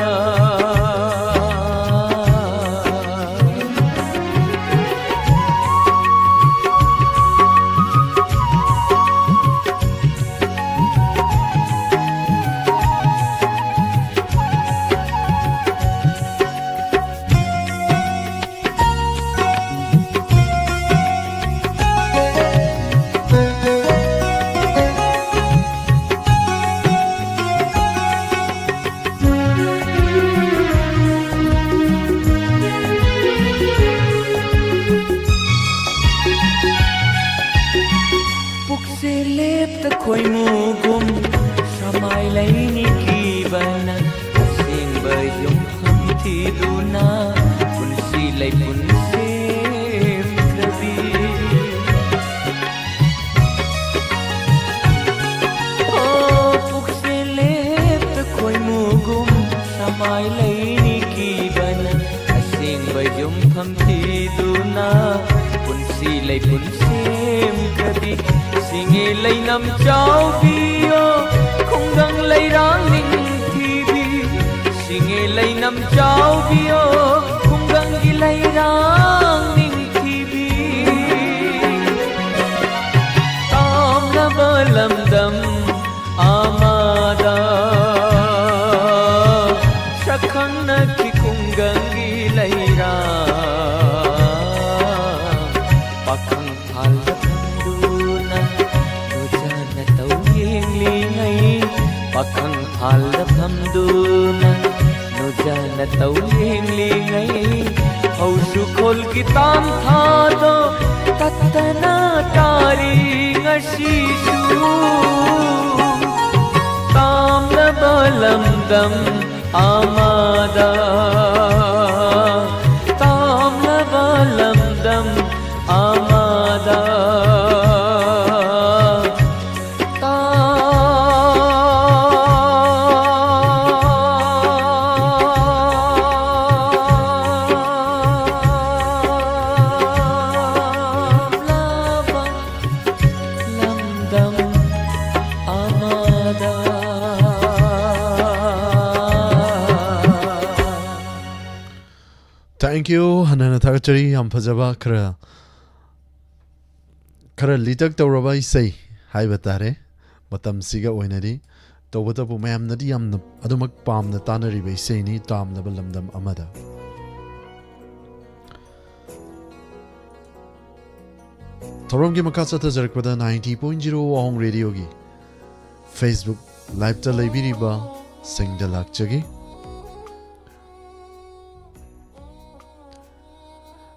ꯄꯨꯛꯁꯦ ꯂꯦꯞꯇ ꯈꯣꯏꯃꯨꯒꯨꯝ ꯁꯃꯥꯏ ꯂꯩꯅꯤ ꯀꯤꯕꯅ ꯑꯁꯦꯡꯕ ꯌꯨꯝꯐꯝ ꯊꯤꯗꯨꯅ ꯄꯨꯟꯁꯤ ꯂꯩꯄꯨꯟ ꯁꯦꯝꯈ꯭ꯔꯕꯤ꯫ ꯑꯣ ꯄꯨꯛꯁꯦ ꯂꯦꯞꯇ ꯈꯣꯏꯃꯨꯒꯨꯝ ꯁꯃꯥꯏ ꯂꯩꯅꯤ ꯀꯤꯕꯅ ꯑꯁꯦꯡꯕ ꯌꯨꯝꯐꯝ ꯊꯤꯗꯨꯅ ꯄꯨꯟꯁꯤ ꯂꯩꯄꯨꯟ ꯁꯦꯝꯈ꯭ꯔꯕꯤ꯫ ꯁꯤꯡꯉꯦ ꯂꯩꯅꯝ ꯆꯥꯎꯕꯤꯌꯣ ꯈꯨꯡꯒꯪ ꯂꯩꯔꯥꯡ ꯅꯤꯡꯊꯤꯕꯤ꯫ ꯁꯤꯡꯉꯦ ꯂꯩꯅꯝ ꯆꯥꯎꯕꯤꯌꯣ ꯈꯨꯡꯒꯪꯒꯤ ꯂꯩꯔꯥꯡ ꯅꯤꯡꯊꯤꯕꯤ꯫ ꯇꯥꯝꯂꯕ ꯂꯝꯗꯝ ꯑꯃꯗ ꯁꯛꯈꯪꯅꯈꯤ ꯈꯨꯡꯒꯪꯒꯤ ꯂꯩꯔꯥꯡ ꯈꯣꯜꯒꯤ ꯇꯥꯝ ꯊꯥꯗꯣ ꯇꯠꯇꯅ ꯇꯥꯔꯤ ꯉꯁꯤꯁꯨ꯫ ꯇꯥꯝꯂꯕ ꯂꯝꯗꯝ ꯑꯃꯗ, ꯇꯥꯝꯂꯕ ꯂꯝꯗꯝ ꯑꯃꯗ꯫ ꯂꯝꯗꯝ ꯑꯃꯗ꯫ Thank you꯫ ꯍꯟꯅ ꯍꯟꯅ ꯊꯥꯒꯠꯆꯔꯤ꯫ ꯌꯥꯝ ꯐꯖꯕ, ꯈꯔ, ꯈꯔ ꯂꯤꯇꯛ ꯇꯧꯔꯕ ꯏꯁꯩ ꯍꯥꯏꯕ ꯇꯥꯔꯦ꯫ ꯃꯇꯝꯁꯤꯒ ꯑꯣꯏꯅꯗꯤ, ꯇꯧꯕꯇꯕꯨ ꯃꯌꯥꯝꯅꯗꯤ ꯌꯥꯝꯅ ꯑꯗꯨꯃꯛ ꯄꯥꯝꯅ ꯇꯥꯅꯔꯤꯕ ꯏꯁꯩꯅꯤ, ꯇꯥꯝꯂꯕ ꯂꯝꯗꯝ ꯑꯃꯗ꯫ ꯊꯧꯔꯝꯒꯤ ꯃꯈꯥ ꯆꯠꯊꯖꯔꯛꯄꯗ ninety point zero ꯋꯥꯍꯣꯡ ꯔꯦꯗꯤꯑꯣꯒꯤ Facebook Liveꯇ ꯂꯩꯕꯤꯔꯤꯕ ꯁꯤꯡꯗ ꯂꯥꯛꯆꯒꯦ꯫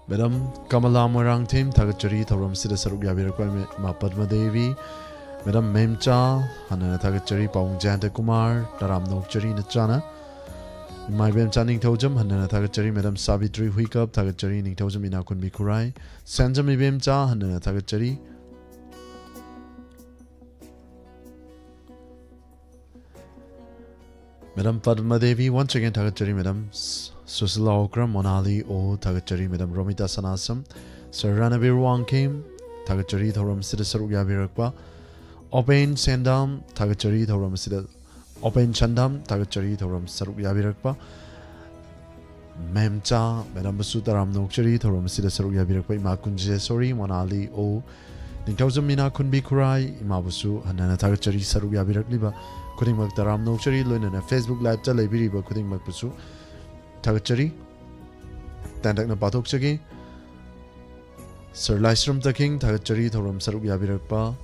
ꯃꯦꯗꯥꯝ ꯀꯃꯂꯥ ꯃꯣꯏꯔꯥꯡꯊꯦꯝ, ꯊꯥꯒꯠꯆꯔꯤ ꯊꯧꯔꯝꯁꯤꯗ ꯁꯔꯨꯛ ꯌꯥꯕꯤꯔꯛꯄ ꯏꯃꯥ ꯄꯗꯃ ꯗꯦꯕꯤ꯫ ꯃꯦꯗꯥꯝ ꯃꯦꯝꯆꯥ, ꯍꯟꯅ ꯍꯟꯅ ꯊꯥꯒꯠꯆꯔꯤ꯫ ꯄꯥꯕꯨꯡ ꯖꯌꯟꯇ ꯀꯨꯃꯥꯔ, ꯇꯔꯥꯝꯅ ꯑꯣꯛꯆꯔꯤ ꯅꯆꯥꯅ꯫ ꯏꯃꯥ ꯏꯕꯦꯝꯆꯥ ꯅꯤꯡꯊꯧꯖꯝ, ꯍꯟꯅ ꯍꯟꯅ ꯊꯥꯒꯠꯆꯔꯤ꯫ ꯃꯦꯗꯥꯝ ꯁꯥꯕꯤꯇ꯭ꯔꯤ ꯍꯨꯏꯀꯞ, ꯊꯥꯒꯠꯆꯔꯤ꯫ ꯅꯤꯡꯊꯧꯖꯝ ꯏꯅꯥꯈꯨꯟꯕꯤ ꯈꯨꯔꯥꯏ꯫ ꯁꯦꯟꯖꯝ ꯏꯕꯦꯝꯆꯥ, ꯍꯟꯅ ꯍꯟꯅ ꯊꯥꯒꯠꯆꯔꯤ꯫ Madam Padma Devi, once again ꯊꯥꯒꯠꯆꯔꯤ꯫ ꯃꯦꯗꯥꯝ ꯁ-, ꯁꯨꯁꯤꯂꯥ ꯑꯣꯀ꯭ꯔꯝ, ꯃꯣꯅꯥꯂꯤ ꯑꯣ, ꯊꯥꯒꯠꯆꯔꯤ꯫ ꯃꯦꯗꯥꯝ ꯔꯣꯃꯤꯇꯥ ꯁꯅꯥꯁꯝ, ꯁꯔ ꯔꯥꯅꯕꯤꯔ ꯋꯥꯡꯈꯦꯝ, ꯊꯥꯒꯠꯆꯔꯤ ꯊꯧꯔꯝꯁꯤꯗ ꯁꯔꯨꯛ ꯌꯥꯕꯤꯔꯛꯄ꯫ ꯑꯣꯄꯦꯟ ꯁꯦꯟꯗꯥꯝ, ꯊꯥꯒꯠꯆꯔꯤ ꯊꯧꯔꯝ ꯑꯁꯤꯗ, ꯑꯣꯄꯦꯟ ꯁꯟꯗꯥꯝ, ꯊꯥꯒꯠꯆꯔꯤ ꯊꯧꯔꯝ ꯁꯔꯨꯛ ꯌꯥꯕꯤꯔꯛꯄ꯫ ꯃꯦꯝꯆꯥ, ꯃꯦꯗꯥꯝꯕꯨꯁꯨ ꯇꯔꯥꯝꯅ ꯑꯣꯛꯆꯔꯤ ꯊꯧꯔꯝ ꯑꯁꯤꯗ ꯁꯔꯨꯛ ꯌꯥꯕꯤꯔꯛꯄ ꯏꯃꯥ ꯀꯨꯟꯖꯦꯁꯣꯔꯤ, ꯃꯣꯅꯥꯂꯤ ꯑꯣ, ꯅꯤꯡꯊꯧꯖꯝ ꯃꯤꯅꯥ ꯈꯨꯟꯕꯤ ꯈꯨꯔꯥꯏ, ꯏꯃꯥꯕꯨꯁꯨ ꯍꯟꯅ ꯍꯟꯅ ꯊꯥꯒꯠꯆꯔꯤ꯫ ꯁꯔꯨꯛ ꯌꯥꯕꯤꯔꯛꯂꯤꯕ ꯈꯨꯗꯤꯡꯃꯛ ꯇꯔꯥꯝꯅ ꯑꯣꯛꯆꯔꯤ꯫ ꯂꯣꯏꯅꯅ Facebook Liveꯇ ꯂꯩꯕꯤꯔꯤꯕ ꯈꯨꯗꯤꯡꯃꯛꯄꯨꯁꯨ ꯊꯥꯒꯠꯆꯔꯤ꯫ ꯇꯦꯟꯇꯛꯅ ꯄꯥꯊꯣꯛꯆꯒꯦ꯫ ꯁꯔ ꯂꯥꯏꯁ꯭ꯔꯝ ꯇꯈꯤꯡ, ꯊꯥꯒꯠꯆꯔꯤ ꯊꯧꯔꯝ ꯁꯔꯨꯛ ꯌꯥꯕꯤꯔꯛꯄ꯫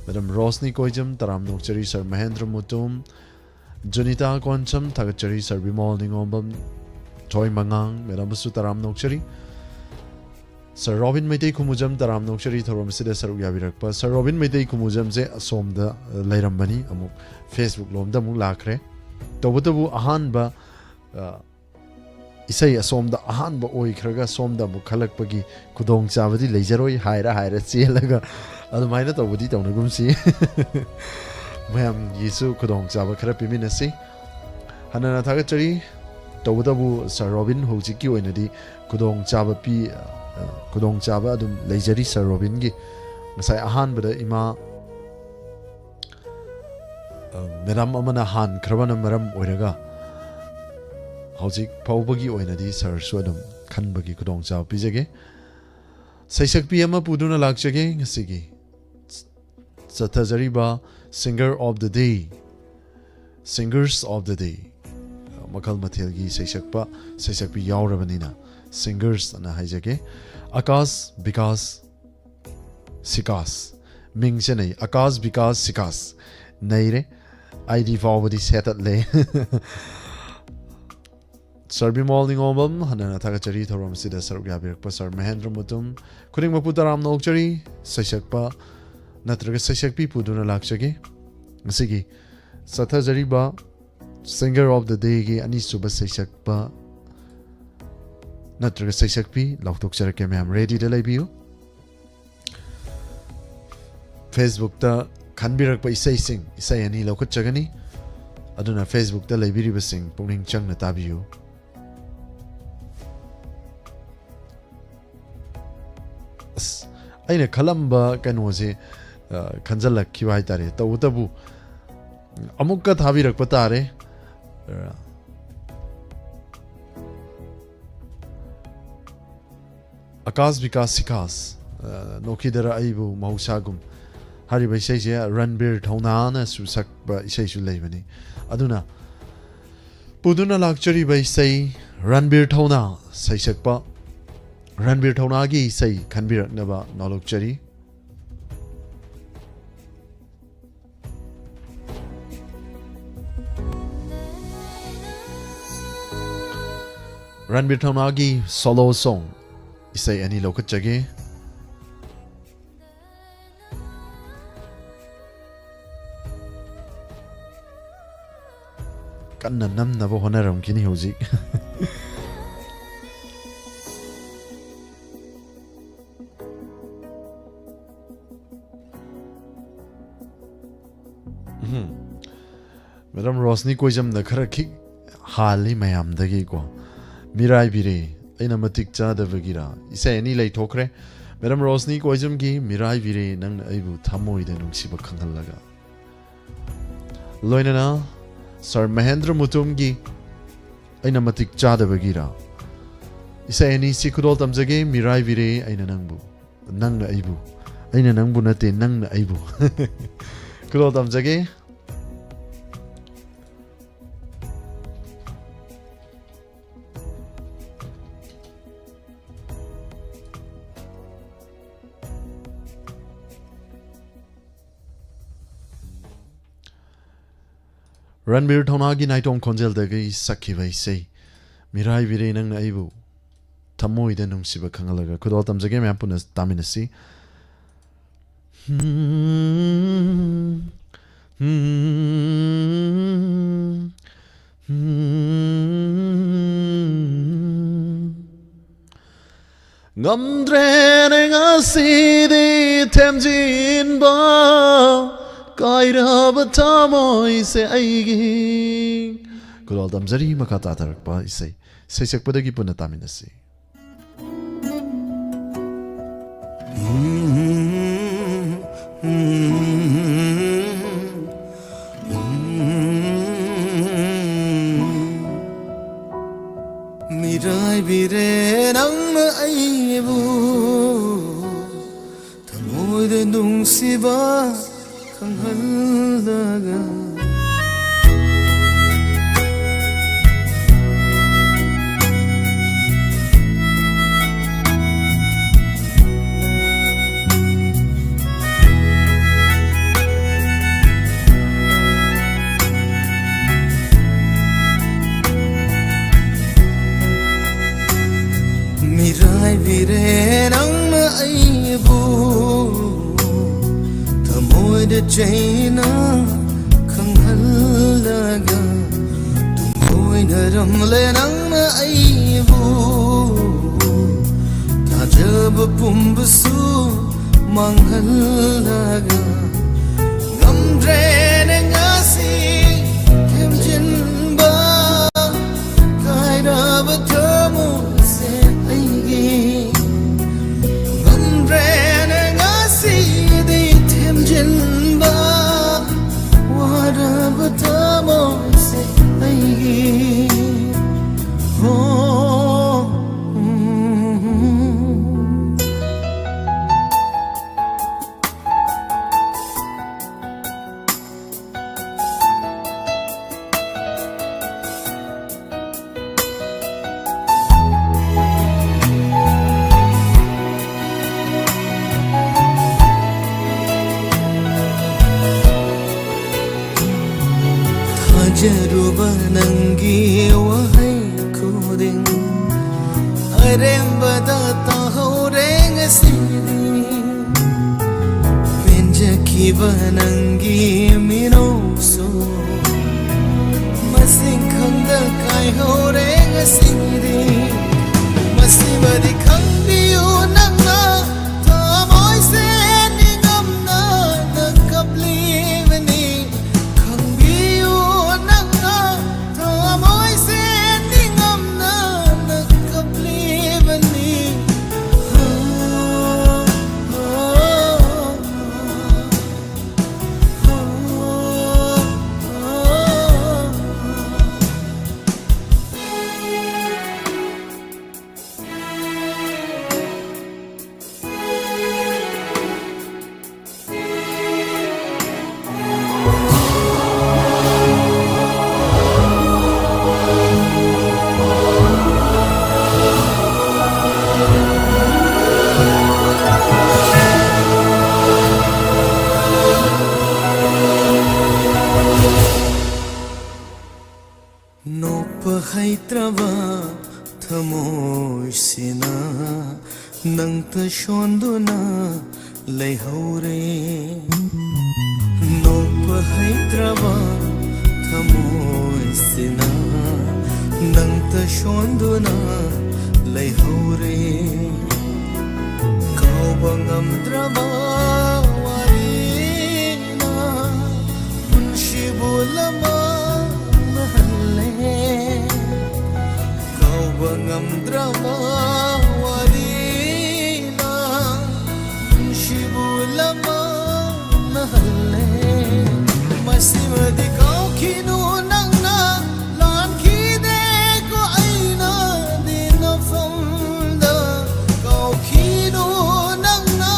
ꯃꯦꯗꯥꯝ ꯔꯣꯁꯅꯤ ꯀꯣꯏꯖꯝ, ꯇꯔꯥꯝꯅ ꯑꯣꯛꯆꯔꯤ꯫ ꯁꯔ ꯃꯍꯦꯟꯗ꯭ꯔ ꯃꯨꯇꯨꯝ, ꯖꯨꯅꯤꯇꯥ ꯀꯣꯟꯁꯝ, ꯊꯥꯒꯠꯆꯔꯤ꯫ ꯁꯔ ꯕꯤꯃꯣꯜ ꯅꯤꯉꯣꯝꯕꯝ, ꯊꯣꯏ ꯃꯉꯥꯡ, ꯃꯦꯗꯥꯝꯕꯨꯁꯨ ꯇꯔꯥꯝꯅ ꯑꯣꯛꯆꯔꯤ꯫ ꯁꯔ ꯔꯣꯕꯤꯟ ꯃꯩꯇꯩ ꯈꯨꯃꯨꯖꯝ, ꯇꯔꯥꯝꯅ ꯑꯣꯛꯆꯔꯤ ꯊꯧꯔꯝ ꯑꯁꯤꯗ ꯁꯔꯨꯛ ꯌꯥꯕꯤꯔꯛꯄ꯫ ꯁꯔ ꯔꯣꯕꯤꯟ ꯃꯩꯇꯩ ꯈꯨꯃꯨꯖꯝꯁꯦ ꯑꯁꯣꯝꯗ, ꯑ, ꯂꯩꯔꯝꯕꯅꯤ, ꯑꯃꯨꯛ Facebook ꯂꯣꯝꯗ ꯑꯃꯨꯛ ꯂꯥꯛꯈ꯭ꯔꯦ꯫ ꯇꯧꯕꯇꯕꯨ ꯑꯍꯥꯟꯕ, ꯑ, ꯏꯁꯩ ꯑꯁꯣꯝꯗ ꯑꯍꯥꯟꯕ ꯑꯣꯏꯈ꯭ꯔꯒ ꯁꯣꯝꯗ ꯑꯃꯨꯛ ꯈꯜꯂꯛꯄꯒꯤ ꯈꯨꯗꯣꯡꯆꯥꯕꯗꯤ ꯂꯩꯖꯔꯣꯏ ꯍꯥꯏꯔ ꯍꯥꯏꯔ ꯆꯦꯜꯂꯒ ꯑꯗꯨꯃꯥꯏꯅ ꯇꯧꯕꯗꯤ ꯇꯧꯅꯒꯨꯝꯁꯤ꯫ ꯃꯌꯥꯝꯒꯤꯁꯨ ꯈꯨꯗꯣꯡꯆꯥꯕ ꯈꯔ ꯄꯤꯃꯤꯟꯅꯁꯤ꯫ ꯍꯟꯅꯅ ꯊꯥꯒꯠꯆꯔꯤ꯫ ꯇꯧꯕꯇꯕꯨ ꯁꯔ ꯔꯣꯕꯤꯟ ꯍꯧꯖꯤꯛꯀꯤ ꯑꯣꯏꯅꯗꯤ ꯈꯨꯗꯣꯡꯆꯥꯕ ꯄꯤ-, ꯑ, ꯈꯨꯗꯣꯡꯆꯥꯕ ꯑꯗꯨꯝ ꯂꯩꯖꯔꯤ ꯁꯔ ꯔꯣꯕꯤꯟꯒꯤ꯫ ꯉꯁꯥꯏ ꯑꯍꯥꯟꯕꯗ ꯏꯃꯥ, ꯑ, ꯃꯦꯗꯥꯝ ꯑꯃꯅ ꯍꯥꯟꯈ꯭ꯔꯕꯅ ꯃꯔꯝ ꯑꯣꯏꯔꯒ ꯍꯧꯖꯤꯛ ꯐꯥꯎꯕꯒꯤ ꯑꯣꯏꯅꯗꯤ ꯁꯔꯁꯨ ꯑꯗꯨꯝ ꯈꯟꯕꯒꯤ ꯈꯨꯗꯣꯡꯆꯥꯕ ꯄꯤꯖꯒꯦ꯫ ꯁꯩꯁꯛꯄꯤ ꯑꯃ ꯄꯨꯗꯨꯅ ꯂꯥꯛꯆꯒꯦ ꯉꯁꯤꯒꯤ꯫ ꯆꯠꯊꯖꯔꯤꯕ singer of the day, singers of the day, ꯃꯈꯜ ꯃꯊꯦꯜꯒꯤ ꯁꯩꯁꯛꯄ, ꯁꯩꯁꯛꯄꯤ ꯌꯥꯎꯔꯕꯅꯤꯅ singers ꯑꯅ ꯍꯥꯏꯖꯒꯦ꯫ ꯑꯀꯥꯁ ꯕꯤꯀꯥꯁ ꯁꯤꯀꯥꯁ꯫ ꯃꯤꯡꯁꯦ ꯅꯩ꯫ ꯑꯀꯥꯁ ꯕꯤꯀꯥꯁ ꯁꯤꯀꯥꯁ꯫ ꯅꯩꯔꯦ꯫ ꯑꯩꯗꯤ ꯐꯥꯎꯕꯗꯤ ꯁꯦꯠꯇꯠꯂꯦ꯫ ꯁꯔ ꯕꯤꯃꯣꯜ ꯅꯤꯉꯣꯝꯕꯝ, ꯍꯟꯅꯅ ꯊꯥꯒꯠꯆꯔꯤ ꯊꯧꯔꯝ ꯑꯁꯤꯗ ꯁꯔꯨꯛ ꯌꯥꯕꯤꯔꯛꯄ ꯁꯔ ꯃꯍꯦꯟꯗ꯭ꯔ ꯃꯨꯇꯨꯝ ꯈꯨꯗꯤꯡꯃꯛꯄꯨ ꯇꯔꯥꯝꯅ ꯑꯣꯛꯆꯔꯤ꯫ ꯁꯩꯁꯛꯄ ꯅꯠꯇ꯭ꯔꯒ ꯁꯩꯁꯛꯄꯤ ꯄꯨꯗꯨꯅ ꯂꯥꯛꯆꯒꯦ꯫ ꯉꯁꯤꯒꯤ ꯆꯠꯊꯖꯔꯤꯕ singer of the dayꯒꯤ ꯑꯅꯤꯁꯨꯕ ꯁꯩꯁꯛꯄ ꯅꯠꯇ꯭ꯔꯒ ꯁꯩꯁꯛꯄꯤ ꯂꯥꯎꯊꯣꯛꯆꯔꯛꯀꯦ꯫ ꯃꯌꯥꯝ readyꯗ ꯂꯩꯕꯤꯌꯨ꯫ Facebookꯇ ꯈꯟꯕꯤꯔꯛꯄ ꯏꯁꯩꯁꯤꯡ, ꯏꯁꯩ ꯑꯅꯤ ꯂꯧꯈꯠꯆꯒꯅꯤ꯫ ꯑꯗꯨꯅ Facebookꯇ ꯂꯩꯕꯤꯔꯤꯕꯁꯤꯡ ꯄꯨꯛꯅꯤꯡ ꯆꯪꯅ ꯇꯥꯕꯤꯌꯨ꯫ ꯑꯁ, ꯑꯩꯅ ꯈꯜꯂꯝꯕ ꯀꯩꯅꯣꯁꯦ, ꯑ, ꯈꯟꯖꯜꯂꯛꯈꯤꯕ ꯍꯥꯏꯇꯥꯔꯦ꯫ ꯇꯧꯕꯇꯕꯨ ꯑꯃꯨꯛꯀ ꯊꯥꯕꯤꯔꯛꯄ ꯇꯥꯔꯦ꯫ ꯑ, ꯑꯀꯥꯁ ꯕꯤꯀꯥꯁ ꯁꯤꯀꯥꯁ, ꯑ, ꯅꯣꯛꯈꯤꯗꯔ ꯑꯩꯕꯨ ꯃꯍꯧꯁꯥꯒꯨꯝ ꯍꯥꯏꯔꯤꯕ ꯏꯁꯩꯁꯦ ꯔꯟꯕꯤꯔ ꯊꯧꯅꯥꯅꯁꯨ ꯁꯛꯄ ꯏꯁꯩꯁꯨ ꯂꯩꯕꯅꯤ꯫ ꯑꯗꯨꯅ ꯄꯨꯗꯨꯅ ꯂꯥꯛꯆꯔꯤꯕ ꯏꯁꯩ ꯔꯟꯕꯤꯔ ꯊꯧꯅꯥ ꯁꯩꯁꯛꯄ, ꯔꯟꯕꯤꯔ ꯊꯧꯅꯥꯒꯤ ꯏꯁꯩ ꯈꯟꯕꯤꯔꯛꯅꯕ ꯅꯣꯂꯣꯛꯆꯔꯤ꯫ ꯔꯟꯕꯤꯔ ꯊꯧꯅꯥꯒꯤ solo song ꯏꯁꯩ ꯑꯅꯤ ꯂꯧꯈꯠꯆꯒꯦ꯫ ꯀꯟꯅ ꯅꯝꯅꯕ ꯍꯣꯠꯅꯔꯝꯈꯤꯅꯤ ꯍꯧꯖꯤꯛ꯫ ꯎꯝ꯫ ꯃꯦꯗꯥꯝ ꯔꯣꯁꯅꯤ ꯀꯣꯏꯖꯝꯅ ꯈꯔ ꯈꯤꯛ ꯍꯥꯜꯂꯤ ꯃꯌꯥꯝꯗꯒꯤꯀꯣ꯫ "ꯃꯤꯔꯥꯏꯕꯤꯔꯦ, ꯑꯩꯅ ꯃꯇꯤꯛ ꯆꯥꯗꯕꯒꯤꯔꯥ?" ꯏꯁꯩ ꯑꯅꯤ ꯂꯩꯊꯣꯛꯈ꯭ꯔꯦ꯫ ꯃꯦꯗꯥꯝ ꯔꯣꯁꯅꯤ ꯀꯣꯏꯖꯝꯒꯤ "ꯃꯤꯔꯥꯏꯕꯤꯔꯦ, ꯅꯪꯅ ꯑꯩꯕꯨ ꯊꯃꯣꯏꯗ ꯅꯨꯡꯁꯤꯕ ꯈꯪꯍꯜꯂꯒ", ꯂꯣꯏꯅꯅ ꯁꯥꯔ ꯃꯍꯦꯟꯗ꯭ꯔ ꯃꯨꯇꯨꯝꯒꯤ "ꯑꯩꯅ ꯃꯇꯤꯛ ꯆꯥꯗꯕꯒꯤꯔꯥ?" ꯏꯁꯩ ꯑꯅꯤꯁꯤ ꯈꯨꯗꯣꯜ ꯇꯝꯖꯒꯦ꯫ "ꯃꯤꯔꯥꯏꯕꯤꯔꯦ, ꯑꯩꯅ ꯅꯪꯕꯨ, ꯅꯪꯅ ꯑꯩꯕꯨ", ꯑꯩꯅ ꯅꯪꯕꯨ ꯅꯠꯇꯦ, ꯅꯪꯅ ꯑꯩꯕꯨ꯫ ꯈꯨꯗꯣꯜ ꯇꯝꯖꯒꯦ꯫ ꯔꯟꯕꯤꯔ ꯊꯧꯅꯥꯒꯤ ꯅꯥꯏꯇꯣꯝ ꯈꯣꯟꯖꯦꯜꯗꯒꯤ ꯁꯛꯈꯤꯕ ꯏꯁꯩ "ꯃꯤꯔꯥꯏꯕꯤꯔꯦ, ꯅꯪꯅ ꯑꯩꯕꯨ ꯊꯃꯣꯏꯗ ꯅꯨꯡꯁꯤꯕ ꯈꯪꯍꯜꯂꯒ", ꯈꯨꯗꯣꯜ ꯇꯝꯖꯒꯦ꯫ ꯃꯌꯥꯝ ꯄꯨꯟꯅ ꯇꯥꯃꯤꯟꯅꯁꯤ꯫ ꯉꯝꯗ꯭ꯔꯦꯅꯦ ꯉꯁꯤꯗꯤ ꯊꯦꯝꯖꯤꯟꯕ, ꯀꯥꯏꯔꯕ ꯊꯃꯣꯏꯁꯦ ꯑꯩꯒꯤ꯫ ꯈꯨꯗꯣꯜ ꯇꯝꯖꯔꯤ꯫ ꯃꯈꯥ ꯇꯥꯊꯔꯛꯄ ꯏꯁꯩ, ꯏꯁꯩ ꯁꯛꯄꯗꯒꯤ ꯄꯨꯟꯅ ꯇꯥꯃꯤꯟꯅꯁꯤ꯫ ꯃꯤꯔꯥꯏꯕꯤꯔꯦ ꯅꯪꯅ ꯑꯩꯕꯨ, ꯊꯃꯣꯏꯗ ꯅꯨꯡꯁꯤꯕ ꯈꯪꯍꯜꯂꯒ꯫ ꯃꯤꯔꯥꯏ ꯍꯥꯏꯕꯤꯔꯦ ꯅꯪꯅ ꯑꯩꯕꯨ, ꯊꯃꯣꯏꯗ ꯆꯩꯅ ꯈꯪꯍꯜꯂꯒ, ꯇꯨꯡꯑꯣꯏꯅꯔꯝꯂꯦ ꯅꯪꯅ ꯑꯩꯕꯨ, ꯊꯥꯖꯕ ꯄꯨꯝꯕꯁꯨ ꯃꯥꯡꯍꯜꯂꯒ, ꯉꯝꯗ꯭ꯔꯦꯅꯦ ꯉꯁꯤ ꯊꯦꯝꯖꯤꯟꯕ, ꯀꯥꯏꯔꯕ ꯊꯃꯣꯏꯁꯦ ꯑꯩꯒꯤ꯫ ꯉꯝꯗ꯭ꯔꯦꯅꯦ ꯉꯁꯤꯗꯤ ꯊꯦꯝꯖꯤꯟꯕ, ꯋꯥꯔꯕ ꯊꯃꯣꯏꯁꯦ ꯑꯩꯒꯤ꯫ ꯍꯣ, ꯎꯝ꯫ ꯊꯥꯖꯔꯨꯕ ꯅꯪꯒꯤ ꯋꯥꯍꯩ ꯈꯨꯗꯤꯡ ꯑꯔꯦꯝꯕꯗ ꯇꯥꯍꯧꯔꯦ ꯉꯁꯤꯗꯤ꯫ ꯄꯦꯟꯖꯈꯤꯕ ꯅꯪꯒꯤ ꯃꯤꯅꯣꯛꯁꯨ ꯃꯁꯤꯡ ꯈꯪꯗ ꯀꯥꯏꯍꯧꯔꯦ ꯉꯁꯤꯗꯤ꯫ ꯃꯁꯤꯃꯗꯤ ꯈꯪꯕꯤꯌꯨ ꯅꯪꯅ, ꯊꯃꯣꯏꯁꯦ ꯅꯤꯡꯉꯝꯅꯅ ꯀꯞꯂꯤꯕꯅꯤ꯫ ꯈꯪꯕꯤꯌꯨ ꯅꯪꯅ, ꯊꯃꯣꯏꯁꯦ ꯅꯤꯡꯉꯝꯅꯅ ꯀꯞꯂꯤꯕꯅꯤ꯫ ꯅꯪꯇ ꯁꯣꯟꯗꯨꯅ ꯂꯩꯍꯧꯔꯦ꯫ ꯅꯣꯛꯄ ꯍꯩꯇ꯭ꯔꯕ ꯊꯃꯣꯏꯁꯤꯅ ꯅꯪꯇ ꯁꯣꯟꯗꯨꯅ ꯂꯩꯍꯧꯔꯦ꯫ ꯀꯥꯎꯕ ꯉꯝꯗ꯭ꯔꯕ ꯋꯥꯔꯤꯅ ꯄꯨꯟꯁꯤꯕꯨ ꯂꯃꯟꯅꯍꯜꯂꯦ꯫ ꯀꯥꯎꯕ ꯉꯝꯗ꯭ꯔꯕ ꯋꯥꯔꯤꯅ ꯄꯨꯟꯁꯤꯕꯨ ꯂꯃꯟꯅꯍꯜꯂꯦ꯫ ꯃꯁꯤꯃꯗꯤ ꯀꯥꯎꯈꯤꯅꯨ ꯅꯪꯅ ꯂꯥꯟꯈꯤꯗꯦꯀꯣ ꯑꯩꯅꯗꯤ ꯅꯐꯝꯗ꯫ ꯀꯥꯎꯈꯤꯅꯨ ꯅꯪꯅ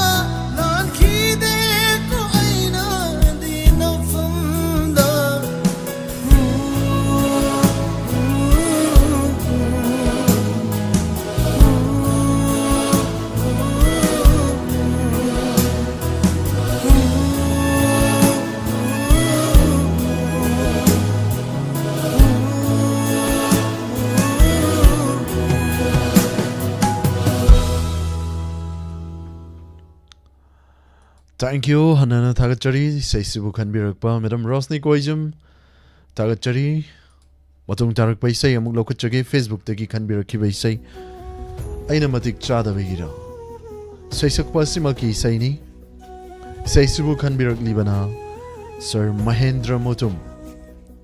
ꯂꯥꯟꯈꯤꯗꯦꯀꯣ ꯑꯩꯅꯗꯤ ꯅꯐꯝꯗ꯫ Thank you. ꯍꯟꯅ ꯍꯟꯅ ꯊꯥꯒꯠꯆꯔꯤ꯫ ꯏꯁꯩꯁꯤꯕꯨ ꯈꯟꯕꯤꯔꯛꯄ Madam ꯔꯣꯁꯅꯤ ꯀꯣꯏꯖꯝ, ꯊꯥꯒꯠꯆꯔꯤ꯫ ꯃꯇꯨꯡ ꯇꯥꯔꯛꯄ ꯏꯁꯩ ꯑꯃꯨꯛ ꯂꯧꯈꯠꯆꯒꯦ, Facebook-ꯇꯒꯤ ꯈꯟꯕꯤꯔꯛꯈꯤꯕ ꯏꯁꯩ꯫ ꯑꯩꯅ ꯃꯇꯤꯛ ꯆꯥꯗꯕꯒꯤꯔꯣ? ꯁꯩꯁꯛꯄ ꯑꯁꯤꯃꯛꯀꯤ ꯏꯁꯩꯅꯤ꯫ ꯏꯁꯩꯁꯤꯕꯨ ꯈꯟꯕꯤꯔꯛꯂꯤꯕꯅ Sir ꯃꯍꯦꯟꯗ꯭ꯔ ꯃꯨꯇꯨꯝ꯫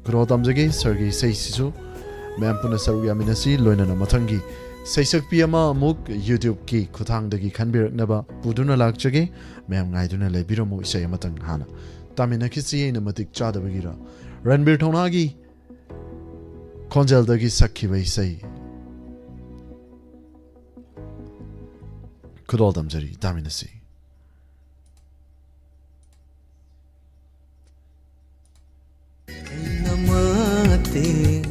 ꯈꯨꯗꯣꯜ ꯇꯝꯖꯒꯦ ꯁꯔꯒꯤ ꯏꯁꯩꯁꯤꯁꯨ ꯃꯌꯥꯝ ꯄꯨꯟꯅ ꯁꯔꯨꯛ ꯌꯥꯃꯤꯟꯅꯁꯤ꯫ ꯂꯣꯏꯅꯅ ꯃꯊꯪꯒꯤ ꯁꯩꯁꯛꯄꯤ ꯑꯃ ꯑꯃꯨꯛ YouTube-ꯀꯤ ꯈꯨꯠꯊꯥꯡꯗꯒꯤ ꯈꯟꯕꯤꯔꯛꯅꯕ ꯄꯨꯗꯨꯅ ꯂꯥꯛꯆꯒꯦ꯫ ꯃꯌꯥꯝ ꯉꯥꯏꯗꯨꯅ ꯂꯩꯕꯤꯔꯝꯃꯨ꯫ ꯏꯁꯩ ꯑꯃꯇꯪ ꯍꯥꯟꯅ ꯇꯥꯃꯤꯟꯅꯈꯤꯁꯤ꯫ ꯑꯩꯅ ꯃꯇꯤꯛ ꯆꯥꯗꯕꯒꯤꯔ? ꯔꯟꯕꯤꯔ ꯊꯧꯅꯥꯒꯤ ꯈꯣꯟꯖꯦꯜꯗꯒꯤ ꯁꯛꯈꯤꯕ ꯏꯁꯩ꯫ ꯈꯨꯗꯣꯜ ꯇꯝꯖꯔꯤ, ꯇꯥꯃꯤꯟꯅꯁꯤ꯫ ꯑꯩꯅ ꯃꯇꯦꯡ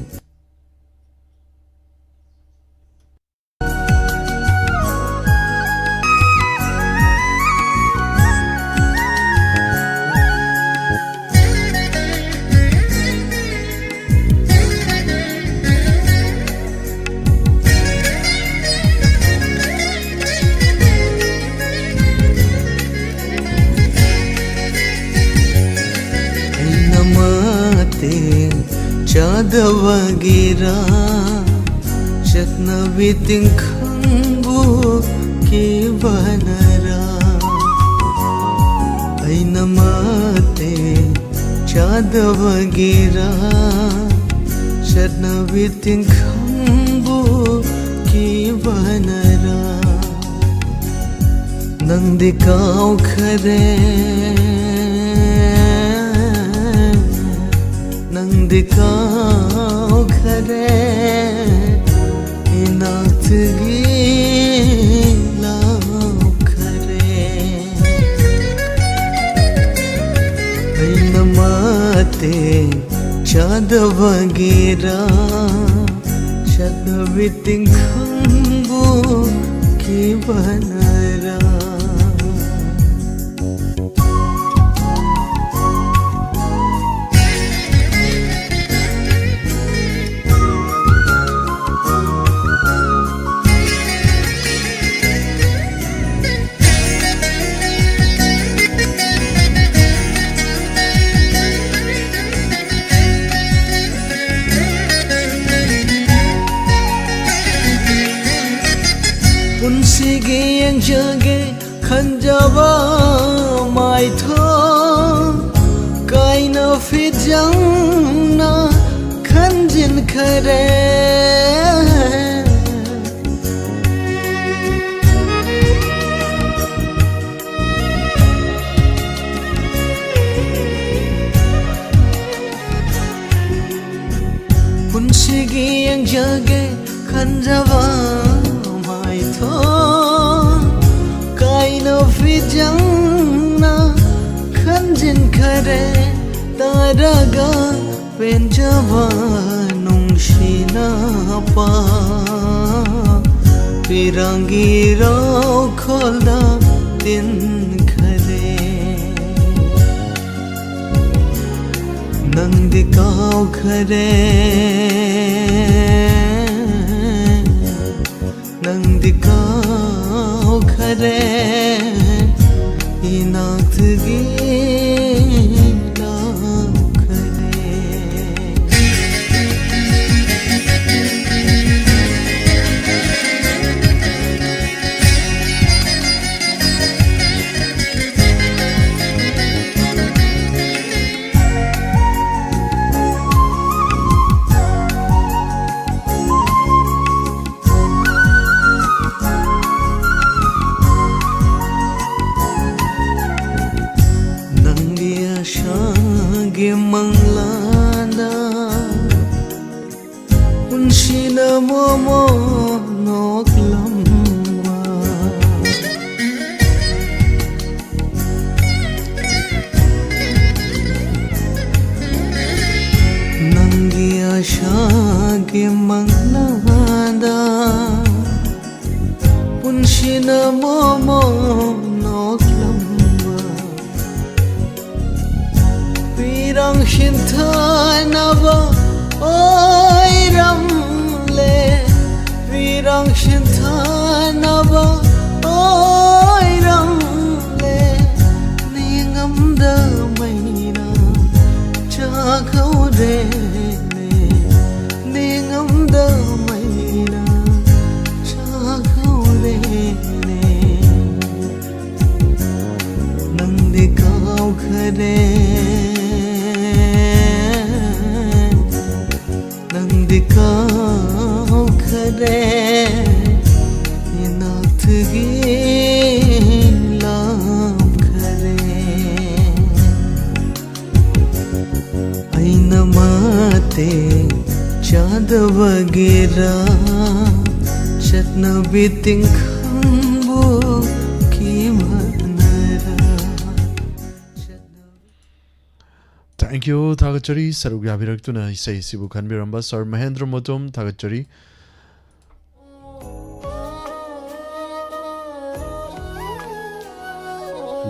ꯆꯥꯗꯕꯒꯤꯔꯥ, ꯆꯠꯅꯕꯤ ꯇꯤꯡꯈꯪꯕꯨ ꯀꯤꯕꯅꯔꯥ? ꯑꯩꯅ ꯃꯇꯦꯡ ꯆꯥꯗꯕꯒꯤꯔꯥ, ꯆꯠꯅꯕꯤ ꯇꯤꯡꯈꯪꯕꯨ ꯀꯤꯕꯅꯔꯥ? ꯅꯪꯗꯤ ꯀꯥꯎꯈꯔꯦ, ꯅꯪꯗꯤ ꯀꯥꯎꯈꯔꯦ, ꯏꯅꯥꯛꯇꯒꯤ ꯂꯥꯎꯈꯔꯦ꯫ ꯑꯩꯅ ꯃꯇꯦꯡ ꯆꯥꯗꯕꯒꯤꯔꯥ, ꯆꯠꯅꯕꯤ ꯇꯤꯡꯈꯪꯕꯨ ꯀꯤꯕꯅꯔꯥ? ꯄꯨꯟꯁꯤꯒꯤ ꯌꯦꯡꯖꯒꯦ ꯈꯟꯖꯕ ꯃꯥꯏꯊꯣꯡ ꯀꯥꯏꯅ ꯐꯤꯖꯪꯅ ꯈꯟꯖꯤꯟꯈꯔꯦ꯫ ꯄꯨꯟꯁꯤꯒꯤ ꯌꯦꯡꯖꯒꯦ ꯈꯟꯖꯕ ꯃꯥꯏꯊꯣꯡ ꯀꯥꯏꯅ ꯐꯤꯖꯪꯅ ꯈꯟꯖꯤꯟꯈꯔꯦ꯫ ꯇꯥꯔꯒ ꯄꯦꯟꯖꯕ ꯅꯨꯡꯁꯤꯅꯕ ꯄꯤꯔꯥꯡꯒꯤ ꯔꯧꯈꯣꯜꯗ ꯇꯤꯟꯈꯔꯦ꯫ ꯅꯪꯗꯤ ꯀꯥꯎꯈꯔꯦ, ꯅꯪꯗꯤ ꯀꯥꯎꯈꯔꯦ, ꯏꯅꯥꯛꯇꯒꯤ ꯂꯥꯎꯈꯔꯦ꯫ ꯃꯪꯂꯥꯗ ꯄꯨꯟꯁꯤꯅ ꯃꯣꯃꯣ ꯅꯣꯛꯂꯝꯕ, ꯄꯤꯔꯥꯡ ꯁꯤꯟꯊꯅꯕ ꯑꯣꯏꯔꯝꯂꯦ, ꯄꯤꯔꯥꯡ ꯁꯤꯟꯊꯅꯕ ꯑꯣꯏꯔꯝꯂꯦ, ꯅꯤꯡꯉꯝꯗ ꯃꯩꯅ ꯆꯥꯛꯍꯧꯔꯦꯅꯦ, ꯅꯤꯡꯉꯝꯗ ꯃꯩꯅ ꯆꯥꯛꯍꯧꯔꯦꯅꯦ, ꯅꯪꯗꯤ ꯀꯥꯎꯈ꯭ꯔꯦ, ꯅꯪꯗꯤ ꯀꯥꯎꯈ꯭ꯔꯦ, ꯏꯅꯥꯛꯇꯒꯤ ꯂꯥꯞꯈ꯭ꯔꯦ꯫ ꯑꯩꯅ ꯃꯇꯦꯡ ꯆꯥꯗꯕꯒꯤꯔ, ꯆꯠꯅꯕꯤ ꯇꯤꯡꯈꯪꯕꯨ ꯀꯤꯃꯟꯅꯔ꯫ Thank you, ꯊꯥꯒꯠꯆꯔꯤ꯫ ꯁꯔꯨꯛ ꯌꯥꯕꯤꯔꯛꯇꯨꯅ ꯏꯁꯩ ꯑꯁꯤꯕꯨ ꯈꯟꯕꯤꯔꯝꯕ ꯁꯥꯔ ꯃꯍꯦꯟꯗ꯭ꯔ ꯃꯣꯇꯣꯝ, ꯊꯥꯒꯠꯆꯔꯤ꯫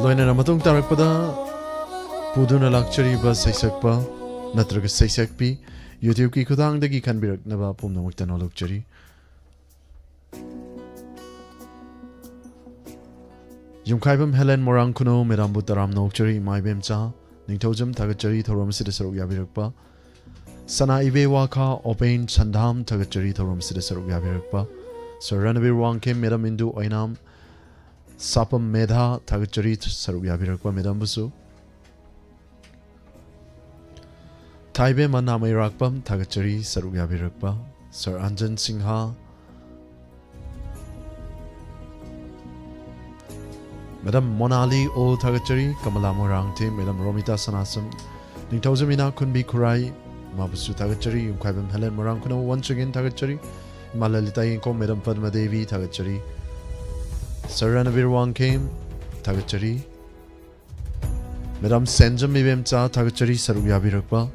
ꯂꯣꯏꯅꯅ ꯃꯇꯨꯡ ꯇꯥꯔꯛꯄꯗ ꯄꯨꯗꯨꯅ ꯂꯥꯛꯆꯔꯤꯕ ꯁꯩꯁꯛꯄ ꯅꯠꯇ꯭ꯔꯒ ꯁꯩꯁꯛꯄꯤ, YouTube-ꯀꯤ ꯈꯨꯊꯥꯡꯗꯒꯤ ꯈꯟꯕꯤꯔꯛꯅꯕ ꯄꯨꯝꯅꯃꯛꯇ ꯅꯣꯂꯨꯛꯆꯔꯤ꯫ ꯌꯨꯝꯈꯥꯏꯕꯝ ꯍꯦꯂꯦꯟ ꯃꯣꯏꯔꯥꯡ ꯈꯨꯅꯧ ꯃꯦꯗꯥꯝꯕꯨ ꯇꯔꯥꯝꯅ ꯑꯣꯛꯆꯔꯤ, ꯏꯃꯥ ꯏꯕꯦꯝꯆꯥ꯫ ꯅꯤꯡꯊꯧꯖꯝ, ꯊꯥꯒꯠꯆꯔꯤ ꯊꯧꯔꯝ ꯑꯁꯤꯗ ꯁꯔꯨꯛ ꯌꯥꯕꯤꯔꯛꯄ꯫ ꯁꯅꯥ ꯏꯕꯦ ꯋꯥꯈꯥ, ꯑꯣꯄꯦꯟ ꯁꯟꯗꯥꯝ, ꯊꯥꯒꯠꯆꯔꯤ ꯊꯧꯔꯝ ꯑꯁꯤꯗ ꯁꯔꯨꯛ ꯌꯥꯕꯤꯔꯛꯄ꯫ ꯁꯔ ꯔꯅꯕꯤꯔ ꯋꯥꯡꯈꯦꯝ, ꯃꯦꯗꯥꯝ ꯏꯟꯗꯨ ꯑꯣꯏꯅꯥꯝ, ꯁꯥꯄꯝ ꯃꯦꯙꯥ, ꯊꯥꯒꯠꯆꯔꯤ ꯁꯔꯨꯛ ꯌꯥꯕꯤꯔꯛꯄ ꯃꯦꯗꯥꯝꯕꯨꯁꯨ꯫ ꯊꯥꯏꯕꯦꯝꯃ ꯅꯥꯃꯩꯔꯥꯛꯄꯝ, ꯊꯥꯒꯠꯆꯔꯤ ꯁꯔꯨꯛ ꯌꯥꯕꯤꯔꯛꯄ꯫ ꯁꯔ ꯑꯟꯖꯟ ꯁꯤꯡꯍ, ꯃꯦꯗꯥꯝ ꯃꯣꯅꯥꯂꯤ ꯑꯣ, ꯊꯥꯒꯠꯆꯔꯤ꯫ ꯀꯃꯂꯥ ꯃꯣꯏꯔꯥꯡꯊꯦꯝ, ꯃꯦꯗꯥꯝ ꯔꯣꯃꯤꯇꯥ ꯁꯅꯥꯁꯝ, ꯅꯤꯡꯊꯧꯖꯝ ꯏꯅꯥꯛꯈꯨꯟꯕꯤ ꯈꯨꯔꯥꯏ, ꯃꯥꯕꯨꯁꯨ ꯊꯥꯒꯠꯆꯔꯤ꯫ ꯌꯨꯝꯈꯥꯏꯕꯝ ꯍꯦꯂꯦꯟ ꯃꯣꯏꯔꯥꯡ ꯈꯨꯅꯧ, once again ꯊꯥꯒꯠꯆꯔꯤ꯫ ꯏꯃꯥ ꯂꯂꯤꯇꯥ ꯌꯦꯡꯈꯣꯝ, ꯃꯦꯗꯥꯝ ꯄꯗꯃꯥ ꯗꯦꯕꯤ, ꯊꯥꯒꯠꯆꯔꯤ꯫ ꯁꯔ ꯔꯅꯕꯤꯔ ꯋꯥꯡꯈꯦꯝ, ꯊꯥꯒꯠꯆꯔꯤ꯫ ꯃꯦꯗꯥꯝ ꯁꯦꯟꯖꯝ ꯏꯕꯦꯝꯆꯥ, ꯊꯥꯒꯠꯆꯔꯤ ꯁꯔꯨꯛ ꯌꯥꯕꯤꯔꯛꯄ꯫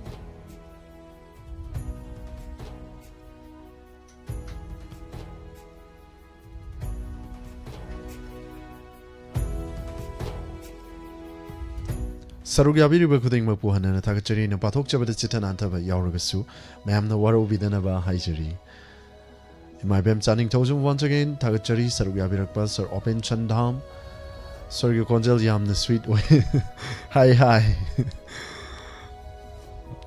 ꯁꯔꯨꯛ ꯌꯥꯕꯤꯔꯤꯕ ꯈꯨꯗꯤꯡꯃꯛꯄꯨ ꯍꯟꯅ ꯍꯟꯅ ꯊꯥꯒꯠꯆꯔꯤ꯫ ꯑꯩꯅ ꯄꯥꯊꯣꯛꯆꯕꯗ ꯆꯤꯠꯊ ꯅꯥꯟꯊꯕ ꯌꯥꯎꯔꯒꯁꯨ ꯃꯌꯥꯝꯅ ꯋꯥꯔꯧꯕꯤꯗꯅꯕ ꯍꯥꯏꯖꯔꯤ꯫ ꯏꯃꯥ ꯏꯕꯦꯝ ꯆꯥꯅꯤꯡꯊꯧꯖꯝ, once again ꯊꯥꯒꯠꯆꯔꯤ꯫ ꯁꯔꯨꯛ ꯌꯥꯕꯤꯔꯛꯄ ꯁꯔ ꯑꯣꯄꯦꯟ ꯁꯟꯙꯥꯝ꯫ ꯁꯔꯒꯤ ꯈꯣꯟꯖꯦꯜ ꯌꯥꯝꯅ sweet ꯑꯣꯏ꯫ ꯍꯥꯏ ꯍꯥꯏ꯫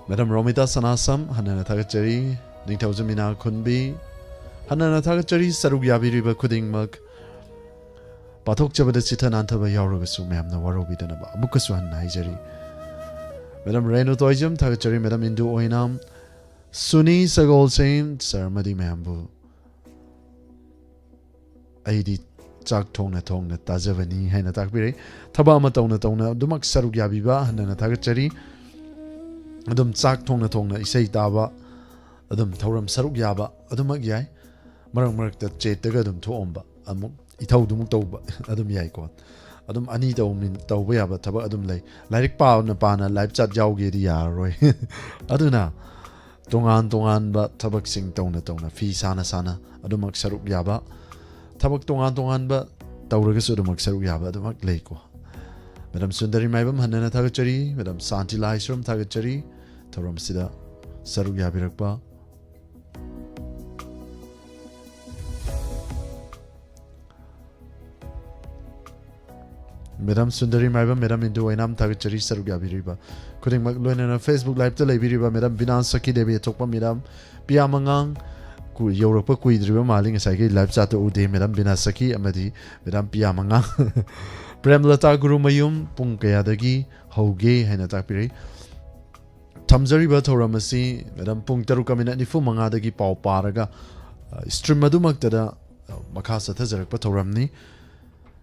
ꯃꯦꯗꯥꯝ ꯔꯣꯃꯤꯇꯥ ꯁꯅꯥꯁꯝ, ꯍꯟꯅ ꯍꯟꯅ ꯊꯥꯒꯠꯆꯔꯤ꯫ ꯅꯤꯡꯊꯧꯖꯝ ꯏꯅꯥ ꯈꯨꯟꯕꯤ, ꯍꯟꯅ ꯍꯟꯅ ꯊꯥꯒꯠꯆꯔꯤ꯫ ꯁꯔꯨꯛ ꯌꯥꯕꯤꯔꯤꯕ ꯈꯨꯗꯤꯡꯃꯛ ꯄꯥꯊꯣꯛꯆꯕꯗ ꯆꯤꯠꯊ ꯅꯥꯟꯊꯕ ꯌꯥꯎꯔꯒꯁꯨ ꯃꯌꯥꯝꯅ ꯋꯥꯔꯧꯕꯤꯗꯅꯕ ꯑꯃꯨꯛꯀꯁꯨ ꯍꯟꯅ ꯍꯥꯏꯖꯔꯤ꯫ ꯃꯦꯗꯥꯝ ꯔꯦꯅꯨ ꯇꯣꯏꯖꯝ, ꯊꯥꯒꯠꯆꯔꯤ꯫ ꯃꯦꯗꯥꯝ ꯏꯟꯗꯨ ꯑꯣꯏꯅꯥꯝ, ꯁꯨꯅꯤ ꯁꯒꯣꯜꯁꯦꯝ ꯁꯔ ꯑꯃꯗꯤ ꯃꯌꯥꯝꯕꯨ ꯑꯩꯗꯤ ꯆꯥꯛ ꯊꯣꯡꯅ ꯊꯣꯡꯅ ꯇꯥꯖꯕꯅꯤ ꯍꯥꯏꯅ ꯇꯥꯛꯄꯤꯔꯛꯏ꯫ ꯊꯕꯛ ꯑꯃ ꯇꯧꯅ ꯇꯧꯅ ꯑꯗꯨꯃꯛ ꯁꯔꯨꯛ ꯌꯥꯕꯤꯕ ꯍꯟꯅ ꯍꯟꯅ ꯊꯥꯒꯠꯆꯔꯤ꯫ ꯑꯗꯨꯝ ꯆꯥꯛ ꯊꯣꯡꯅ ꯊꯣꯡꯅ ꯏꯁꯩ ꯇꯥꯕ, ꯑꯗꯨꯝ ꯊꯧꯔꯝ ꯁꯔꯨꯛ ꯌꯥꯕ ꯑꯗꯨꯃꯛ ꯌꯥꯏ꯫ ꯃꯔꯛ ꯃꯔꯛꯇ ꯆꯦꯠꯇꯒ ꯑꯗꯨꯝ ꯊꯣꯛꯑꯝꯕ, ꯑꯃꯨꯛ ꯏꯊꯧꯗꯨꯃꯨꯛ ꯇꯧꯕ ꯑꯗꯨꯝ ꯌꯥꯏꯀꯣ꯫ ꯑꯗꯨꯝ ꯑꯅꯤ ꯇꯧꯃꯤꯟ-, ꯇꯧꯕ ꯌꯥꯕ ꯊꯕꯛ ꯑꯗꯨꯝ ꯂꯩ꯫ ꯂꯥꯏꯔꯤꯛ ꯄꯥꯅ ꯄꯥꯅ live chat ꯌꯥꯎꯒꯦꯗꯤ ꯌꯥꯔꯔꯣꯏ꯫ ꯑꯗꯨꯅ ꯇꯣꯉꯥꯟ ꯇꯣꯉꯥꯟꯕ ꯊꯕꯛꯁꯤꯡ ꯇꯧꯅ ꯇꯧꯅ, ꯐꯤ ꯁꯥꯅ ꯁꯥꯅ ꯑꯗꯨꯃꯛ ꯁꯔꯨꯛ ꯌꯥꯕ, ꯊꯕꯛ ꯇꯣꯉꯥꯟ ꯇꯣꯉꯥꯟꯕ ꯇꯧꯔꯒꯁꯨ ꯑꯗꯨꯃꯛ ꯁꯔꯨꯛ ꯌꯥꯕ ꯑꯗꯨꯃꯛ ꯂꯩꯀꯣ꯫ ꯃꯦꯗꯥꯝ ꯁꯨꯟꯗꯔꯤ ꯃꯥꯏꯕꯝ, ꯍꯟꯅ ꯍꯟꯅ ꯊꯥꯒꯠꯆꯔꯤ꯫ ꯃꯦꯗꯥꯝ ꯁꯥꯟꯇꯤ ꯂꯥꯏꯁ꯭ꯔꯝ, ꯊꯥꯒꯠꯆꯔꯤ ꯊꯧꯔꯝꯁꯤꯗ ꯁꯔꯨꯛ ꯌꯥꯕꯤꯔꯛꯄ꯫ ꯃꯦꯗꯥꯝ ꯁꯨꯟꯗꯔꯤ ꯃꯥꯏꯕꯝ, ꯃꯦꯗꯥꯝ ꯏꯟꯗꯨ ꯑꯣꯏꯅꯥꯝ, ꯊꯥꯒꯠꯆꯔꯤ ꯁꯔꯨꯛ ꯌꯥꯕꯤꯔꯤꯕ ꯈꯨꯗꯤꯡꯃꯛ꯫ ꯂꯣꯏꯅꯅ Facebook live ꯇ ꯂꯩꯕꯤꯔꯤꯕ ꯃꯦꯗꯥꯝ ꯕꯤꯅꯥ ꯁꯈꯤ ꯗꯦꯕꯤ, ꯑꯇꯣꯞꯄ ꯃꯦꯗꯥꯝ ꯄꯤꯌꯥ ꯃꯉꯥꯡ, ꯀꯨ-, ꯌꯧꯔꯛꯄ ꯀꯨꯏꯗ꯭ꯔꯤꯕ ꯃꯥꯜꯂꯤ, ꯉꯁꯥꯏꯒꯤ live chat ꯇ ꯎꯗꯦ꯫ ꯃꯦꯗꯥꯝ ꯕꯤꯅꯥ ꯁꯈꯤ ꯑꯃꯗꯤ ꯃꯦꯗꯥꯝ ꯄꯤꯌꯥ ꯃꯉꯥꯡ꯫ ꯄ꯭ꯔꯦꯝꯂꯇꯥ ꯒꯨꯔꯨꯃꯌꯨꯝ, ꯄꯨꯡ ꯀꯌꯥꯗꯒꯤ ꯍꯧꯒꯦ ꯍꯥꯏꯅ ꯇꯥꯛꯄꯤꯔꯛꯏ꯫ ꯊꯝꯖꯔꯤꯕ ꯊꯧꯔꯝ ꯑꯁꯤ ꯃꯦꯗꯥꯝ ꯄꯨꯡ ꯇꯔꯨꯛꯀ minute ꯅꯤꯐꯨ ꯃꯉꯥꯗꯒꯤ ꯄꯥꯎ ꯄꯥꯔꯒ, ꯑ, stream ꯑꯗꯨꯃꯛꯇꯗ, ꯑ, ꯃꯈꯥ ꯆꯠꯊꯖꯔꯛꯄ ꯊꯧꯔꯝꯅꯤ꯫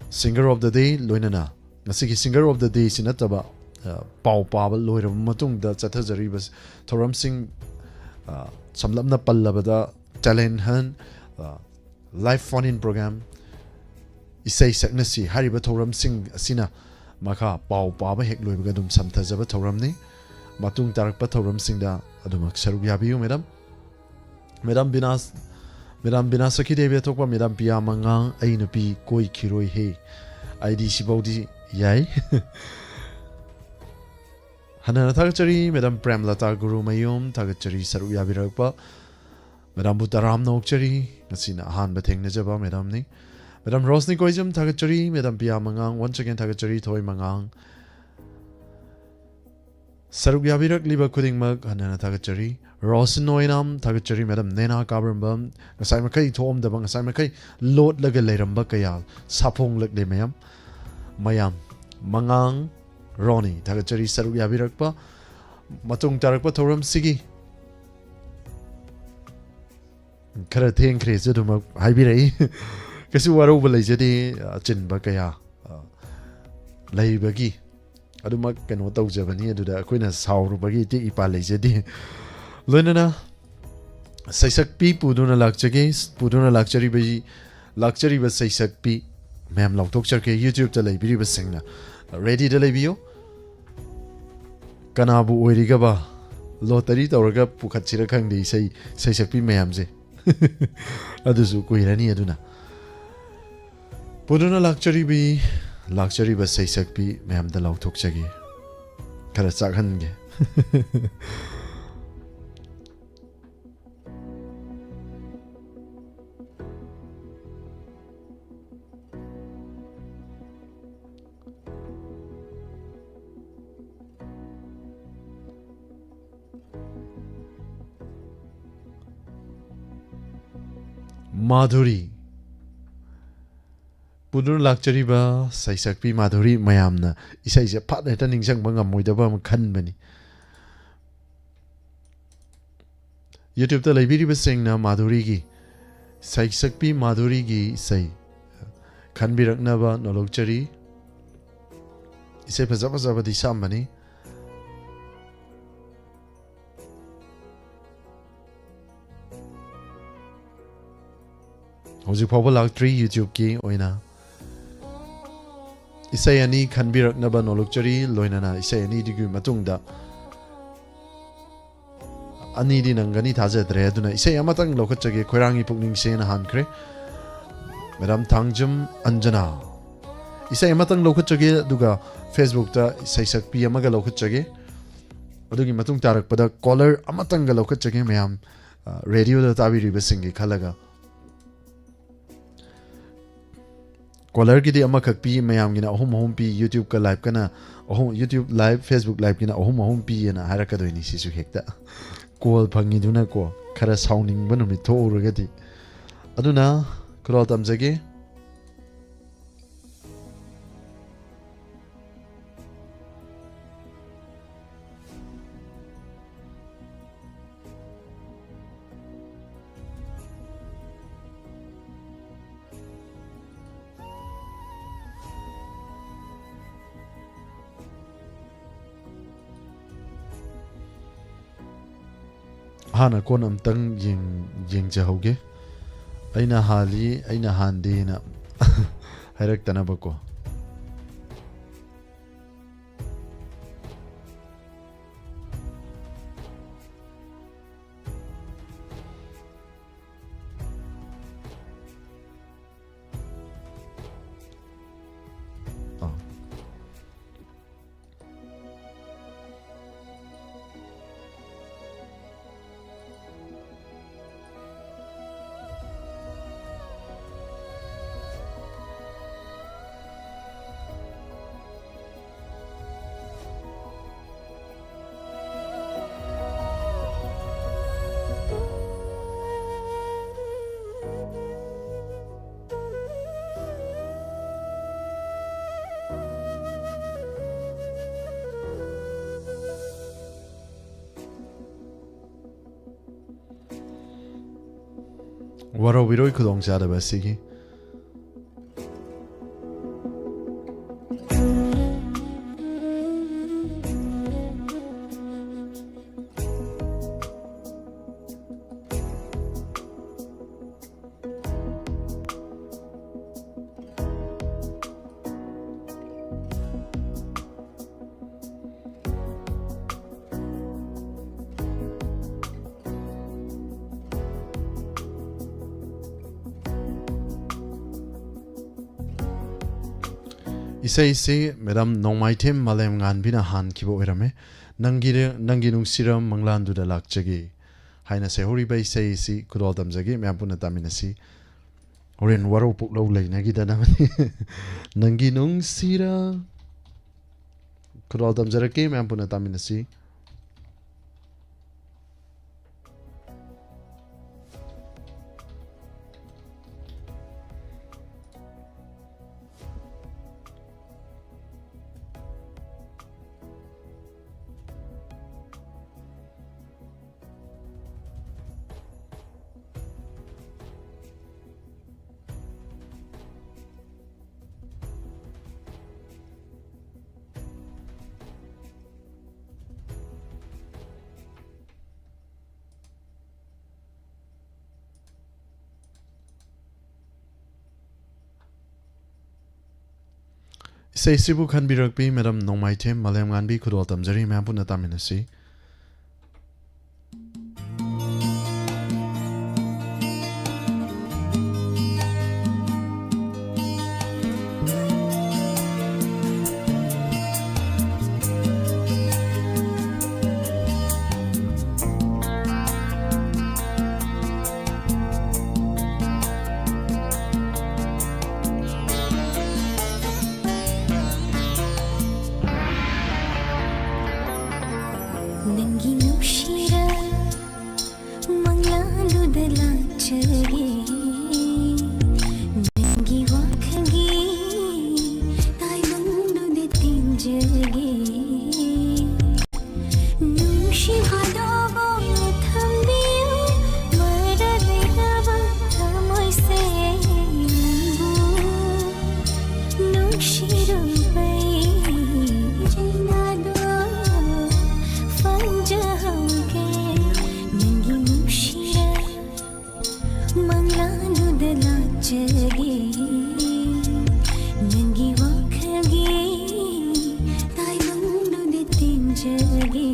Singer of the day ꯂꯣꯏꯅꯅ ꯉꯁꯤꯒꯤ Singer of the day ꯁꯤ ꯅꯠꯇꯕ, ꯑ, ꯄꯥꯎ ꯄꯥꯕ ꯂꯣꯏꯔꯕ ꯃꯇꯨꯡꯗ ꯆꯠꯊꯖꯔꯤꯕ ꯊꯧꯔꯝꯁꯤꯡ, ꯑ, ꯁꯝꯂꯞꯅ ꯄꯜꯂꯕꯗ talent hunt, ꯑ, live phone in program, ꯏꯁꯩ ꯁꯛꯅꯁꯤ ꯍꯥꯏꯔꯤꯕ ꯊꯧꯔꯝꯁꯤꯡ ꯑꯁꯤꯅ ꯃꯈꯥ ꯄꯥꯎ ꯄꯥꯕ ꯍꯦꯛ ꯂꯣꯏꯕꯒ ꯑꯗꯨꯝ ꯁꯝꯊꯖꯕ ꯊꯧꯔꯝꯅꯤ꯫ ꯃꯇꯨꯡ ꯇꯥꯔꯛꯄ ꯊꯧꯔꯝꯁꯤꯡꯗ ꯑꯗꯨꯃꯛ ꯁꯔꯨꯛ ꯌꯥꯕꯤꯌꯨ, ꯃꯦꯗꯥꯝ꯫ ꯃꯦꯗꯥꯝ ꯕꯤꯅꯥꯁ-, ꯃꯦꯗꯥꯝ ꯕꯤꯅꯥ ꯁꯈꯤꯗꯦꯕꯤ, ꯑꯇꯣꯞꯄ ꯃꯦꯗꯥꯝ ꯄꯤꯌꯥ ꯃꯉꯥꯡ, ꯑꯩ ꯅꯨꯄꯤ ꯀꯣꯏꯈꯤꯔꯣꯏ ꯍꯦ꯫ ꯑꯥꯏ ꯗꯤ ꯁꯤꯐꯥꯎꯗꯤ ꯌꯥꯏ꯫ ꯍꯟꯅ ꯊꯥꯒꯠꯆꯔꯤ꯫ ꯃꯦꯗꯥꯝ ꯄ꯭ꯔꯦꯝꯂꯇꯥ ꯒꯨꯔꯨꯃꯌꯨꯝ, ꯊꯥꯒꯠꯆꯔꯤ ꯁꯔꯨꯛ ꯌꯥꯕꯤꯔꯛꯄ꯫ ꯃꯦꯗꯥꯝꯕꯨ ꯇꯔꯥꯝꯅ ꯑꯣꯛꯆꯔꯤ꯫ ꯉꯁꯤꯅ ꯑꯍꯥꯟꯕ ꯊꯦꯡꯅꯖꯕ ꯃꯦꯗꯥꯝꯅꯤ꯫ ꯃꯦꯗꯥꯝ ꯔꯣꯁꯅꯤ ꯀꯣꯏꯖꯝ, ꯊꯥꯒꯠꯆꯔꯤ꯫ ꯃꯦꯗꯥꯝ ꯄꯤꯌꯥ ꯃꯉꯥꯡ, once again ꯊꯥꯒꯠꯆꯔꯤ꯫ ꯊꯣꯏ ꯃꯉꯥꯡ, ꯁꯔꯨꯛ ꯌꯥꯕꯤꯔꯛꯂꯤꯕ ꯈꯨꯗꯤꯡꯃꯛ ꯍꯟꯅ ꯊꯥꯒꯠꯆꯔꯤ꯫ ꯔꯣꯁꯟ ꯑꯣꯏꯅꯥꯝ, ꯊꯥꯒꯠꯆꯔꯤ꯫ ꯃꯦꯗꯥꯝ ꯅꯦꯅꯥ ꯀꯥꯕꯔꯝꯕꯝ, ꯉꯁꯥꯏ ꯃꯈꯩ ꯊꯣꯛꯑꯝꯗꯕ, ꯉꯁꯥꯏ ꯃꯈꯩ ꯂꯣꯠꯂꯒ ꯂꯩꯔꯝꯕ ꯀꯌꯥ ꯁꯥꯐꯣꯡꯂꯛꯂꯦ ꯃꯌꯥꯝ꯫ ꯃꯌꯥꯝ, ꯃꯉꯥꯡ ꯔꯣꯅꯤ, ꯊꯥꯒꯠꯆꯔꯤ ꯁꯔꯨꯛ ꯌꯥꯕꯤꯔꯛꯄ꯫ ꯃꯇꯨꯡ ꯇꯥꯔꯛꯄ ꯊꯧꯔꯝꯁꯤꯒꯤ ꯈꯔ ꯊꯦꯡꯈ꯭ꯔꯦꯁꯨ ꯑꯗꯨꯃꯛ ꯍꯥꯏꯕꯤꯔꯛꯏ꯫ ꯀꯩꯁꯨ ꯋꯥꯔꯧꯕ ꯂꯩꯖꯗꯦ, ꯑꯆꯤꯟꯕ ꯀꯌꯥ, ꯑ, ꯂꯩꯕꯒꯤ ꯑꯗꯨꯃꯛ ꯀꯩꯅꯣ ꯇꯧꯖꯕꯅꯤ꯫ ꯑꯗꯨꯗ ꯑꯩꯈꯣꯏꯅ ꯁꯥꯎꯔꯨꯕꯒꯤ ꯏꯇꯦꯛ ꯏꯄꯥ ꯂꯩꯖꯗꯦ꯫ ꯂꯣꯏꯅꯅ ꯁꯩꯁꯛꯄꯤ ꯄꯨꯗꯨꯅ ꯂꯥꯛꯆꯒꯦ, ꯄꯨꯗꯨꯅ ꯂꯥꯛꯆꯔꯤꯕ, ꯂꯥꯛꯆꯔꯤꯕ ꯁꯩꯁꯛꯄꯤ ꯃꯌꯥꯝ ꯂꯥꯎꯊꯣꯛꯆꯔꯛꯀꯦ꯫ YouTube-ꯇ ꯂꯩꯕꯤꯔꯤꯕꯁꯤꯡꯅ ready-ꯗ ꯂꯩꯕꯤꯌꯨ꯫ ꯀꯅꯥꯕꯨ ꯑꯣꯏꯔꯤꯒꯕ? Lottery ꯇꯧꯔꯒ ꯄꯨꯈꯠꯁꯤꯔ ꯈꯪꯗꯦ ꯏꯁꯩ, ꯁꯩꯁꯛꯄꯤ ꯃꯌꯥꯝꯁꯦ꯫ ꯑꯗꯨꯁꯨ ꯀꯨꯏꯔꯅꯤ꯫ ꯑꯗꯨꯅ ꯄꯨꯗꯨꯅ ꯂꯥꯛꯆꯔꯤꯕꯤ, ꯂꯥꯛꯆꯔꯤꯕ ꯁꯩꯁꯛꯄꯤ ꯃꯌꯥꯝꯗ ꯂꯥꯎꯊꯣꯛꯆꯒꯦ, ꯈꯔ ꯆꯥꯛꯍꯟꯒꯦ꯫ ꯃꯥꯙꯨꯔꯤ꯫ ꯄꯨꯗꯨꯅ ꯂꯥꯛꯆꯔꯤꯕ ꯁꯩꯁꯛꯄꯤ ꯃꯥꯙꯨꯔꯤ ꯃꯌꯥꯝꯅ ꯏꯁꯩꯁꯦ ꯐꯠ ꯍꯦꯛꯇ ꯅꯤꯡꯁꯤꯡꯕ ꯉꯝꯃꯣꯏꯗꯕ ꯑꯃ ꯈꯟꯕꯅꯤ꯫ YouTube-ꯇ ꯂꯩꯕꯤꯔꯤꯕꯁꯤꯡꯅ ꯃꯥꯙꯨꯔꯤꯒꯤ, ꯁꯩꯁꯛꯄꯤ ꯃꯥꯙꯨꯔꯤꯒꯤ ꯏꯁꯩ ꯈꯟꯕꯤꯔꯛꯅꯕ ꯅꯣꯂꯧꯆꯔꯤ꯫ ꯏꯁꯩ ꯐꯖ ꯐꯖꯕꯗꯤ ꯁꯛꯑꯝꯕꯅꯤ꯫ ꯍꯧꯖꯤꯛ ꯐꯥꯎꯕ ꯂꯥꯛꯇ꯭ꯔꯤ YouTube-ꯀꯤ ꯑꯣꯏꯅ꯫ ꯏꯁꯩ ꯑꯅꯤ ꯈꯟꯕꯤꯔꯛꯅꯕ ꯅꯣꯂꯨꯛꯆꯔꯤ, ꯂꯣꯏꯅꯅ ꯏꯁꯩ ꯑꯅꯤꯗꯨꯒꯤ ꯃꯇꯨꯡꯗ ꯑꯅꯤꯗꯤ ꯅꯪꯒꯅꯤ ꯊꯥꯖꯗ꯭ꯔꯦ, ꯑꯗꯨꯅ ꯏꯁꯩ ꯑꯃꯇꯪ ꯂꯧꯈꯠꯆꯒꯦ꯫ ꯈꯣꯏꯔꯥꯡꯒꯤ ꯄꯨꯛꯅꯤꯡꯁꯦꯅ ꯍꯥꯟꯈ꯭ꯔꯦ꯫ ꯃꯦꯗꯥꯝ ꯊꯥꯡꯖꯝ ꯑꯟꯖꯅꯥ, ꯏꯁꯩ ꯑꯃꯇꯪ ꯂꯧꯈꯠꯆꯒꯦ, ꯑꯗꯨꯒ Facebook-ꯇ ꯁꯩꯁꯛꯄꯤ ꯑꯃꯒ ꯂꯧꯈꯠꯆꯒꯦ꯫ ꯑꯗꯨꯒꯤ ꯃꯇꯨꯡ ꯇꯥꯔꯛꯄꯗ ꯀꯣꯂꯔ ꯑꯃꯇꯪꯒ ꯂꯧꯈꯠꯆꯒꯦ ꯃꯌꯥꯝ, ꯑ, ꯔꯦꯗꯤꯑꯣꯗ ꯇꯥꯕꯤꯔꯤꯕꯁꯤꯡꯒꯤ ꯈꯜꯂꯒ꯫ ꯀꯣꯂꯔꯒꯤꯗꯤ ꯑꯃꯈꯛ ꯄꯤ, ꯃꯌꯥꯝꯒꯤꯅ ꯑꯍꯨꯝ ꯑꯍꯨꯝ ꯄꯤ, YouTube-ꯀ live-ꯀꯅ ꯑꯍꯨꯝ, YouTube live, Facebook live-ꯀꯤꯅ ꯑꯍꯨꯝ ꯑꯍꯨꯝ ꯄꯤꯌꯦꯅ ꯍꯥꯏꯔꯛꯀꯗꯣꯏꯅꯤ꯫ ꯁꯤꯁꯨ ꯍꯦꯛꯇ ꯀꯣꯜ ꯐꯪꯉꯤꯗꯨꯅꯀꯣ, ꯈꯔ ꯁꯥꯎꯅꯤꯡꯕ ꯅꯨꯃꯤꯠ ꯊꯣꯛꯎꯔꯒꯗꯤ꯫ ꯑꯗꯨꯅ ꯈꯨꯗꯣꯜ ꯇꯝꯖꯒꯦ꯫ ꯍꯥꯟꯅ ꯀꯣꯟ ꯑꯝꯇꯪ ꯌꯦꯡ-, ꯌꯦꯡꯖꯍꯧꯒꯦ꯫ ꯑꯩꯅ ꯍꯥꯜꯂꯤ, ꯑꯩꯅ ꯍꯥꯟꯗꯦꯅ ꯍꯥꯏꯔꯛꯇꯅꯕꯀꯣ꯫ ꯑꯥ꯫ ꯋꯥꯔꯧꯕꯤꯔꯣꯏ ꯈꯨꯗꯣꯡꯆꯥꯗꯕ ꯑꯁꯤꯒꯤ꯫ ꯏꯁꯩꯁꯤ ꯃꯦꯗꯥꯝ ꯅꯣꯡꯃꯥꯏꯊꯦꯝ ꯃꯥꯂꯦꯝꯉꯥꯟꯕꯤꯅ ꯍꯥꯟꯈꯤꯕ ꯑꯣꯏꯔꯝꯃꯦ꯫ ꯅꯪꯒꯤ, ꯅꯪꯒꯤ ꯅꯨꯡꯁꯤꯔꯝ ꯃꯪꯂꯥꯟꯗꯨꯗ ꯂꯥꯛꯆꯒꯦ ꯍꯥꯏꯅ ꯁꯩꯍꯧꯔꯤꯕ ꯏꯁꯩ ꯑꯁꯤ ꯈꯨꯗꯣꯜ ꯇꯝꯖꯒꯦ꯫ ꯃꯌꯥꯝ ꯄꯨꯟꯅ ꯇꯥꯃꯤꯟꯅꯁꯤ꯫ ꯍꯣꯔꯦꯟ ꯋꯥꯔꯧ ꯄꯨꯛꯂꯧ ꯂꯩꯅꯈꯤꯗꯅꯕꯅꯤ꯫ ꯅꯪꯒꯤ ꯅꯨꯡꯁꯤꯔ ꯈꯨꯗꯣꯜ ꯇꯝꯖꯔꯛꯀꯦ꯫ ꯃꯌꯥꯝ ꯄꯨꯟꯅ ꯇꯥꯃꯤꯟꯅꯁꯤ꯫ ꯏꯁꯩꯁꯤꯕꯨ ꯈꯟꯕꯤꯔꯛꯄꯤ ꯃꯦꯗꯥꯝ ꯅꯣꯡꯃꯥꯏꯊꯦꯝ ꯃꯥꯂꯦꯝꯉꯥꯟꯕꯤ ꯈꯨꯗꯣꯜ ꯇꯝꯖꯔꯤ꯫ ꯃꯌꯥꯝ ꯄꯨꯟꯅ ꯇꯥꯃꯤꯟꯅꯁꯤ꯫ ꯅꯪꯒꯤ ꯅꯨꯡꯁꯤꯔ ꯃꯪꯂꯥꯟꯗꯨꯗ ꯂꯥꯛꯆꯒꯦ, ꯅꯪꯒꯤ ꯋꯥꯈꯜꯒꯤ ꯇꯥꯏꯕꯪꯗꯨꯗ ꯇꯤꯟꯖꯒꯦ꯫ ꯅꯨꯡꯁꯤ ꯍꯥꯗꯣꯛꯑꯣ ꯊꯝꯕꯤꯌꯨ ꯃꯔꯥꯜ ꯂꯩꯔꯕ ꯊꯃꯣꯏꯁꯦ ꯅꯪꯕꯨ ꯅꯨꯡꯁꯤꯔꯨꯕꯩ ꯆꯩꯅꯥꯗꯣ ꯐꯪꯖꯍꯧꯒꯦ꯫ ꯅꯪꯒꯤ ꯅꯨꯡꯁꯤꯔ ꯃꯪꯂꯥꯟꯗꯨꯗ ꯂꯥꯛꯆꯒꯦ, ꯅꯪꯒꯤ ꯋꯥꯈꯜꯒꯤ ꯇꯥꯏꯕꯪꯗꯨꯗ ꯇꯤꯟꯖꯒꯦ꯫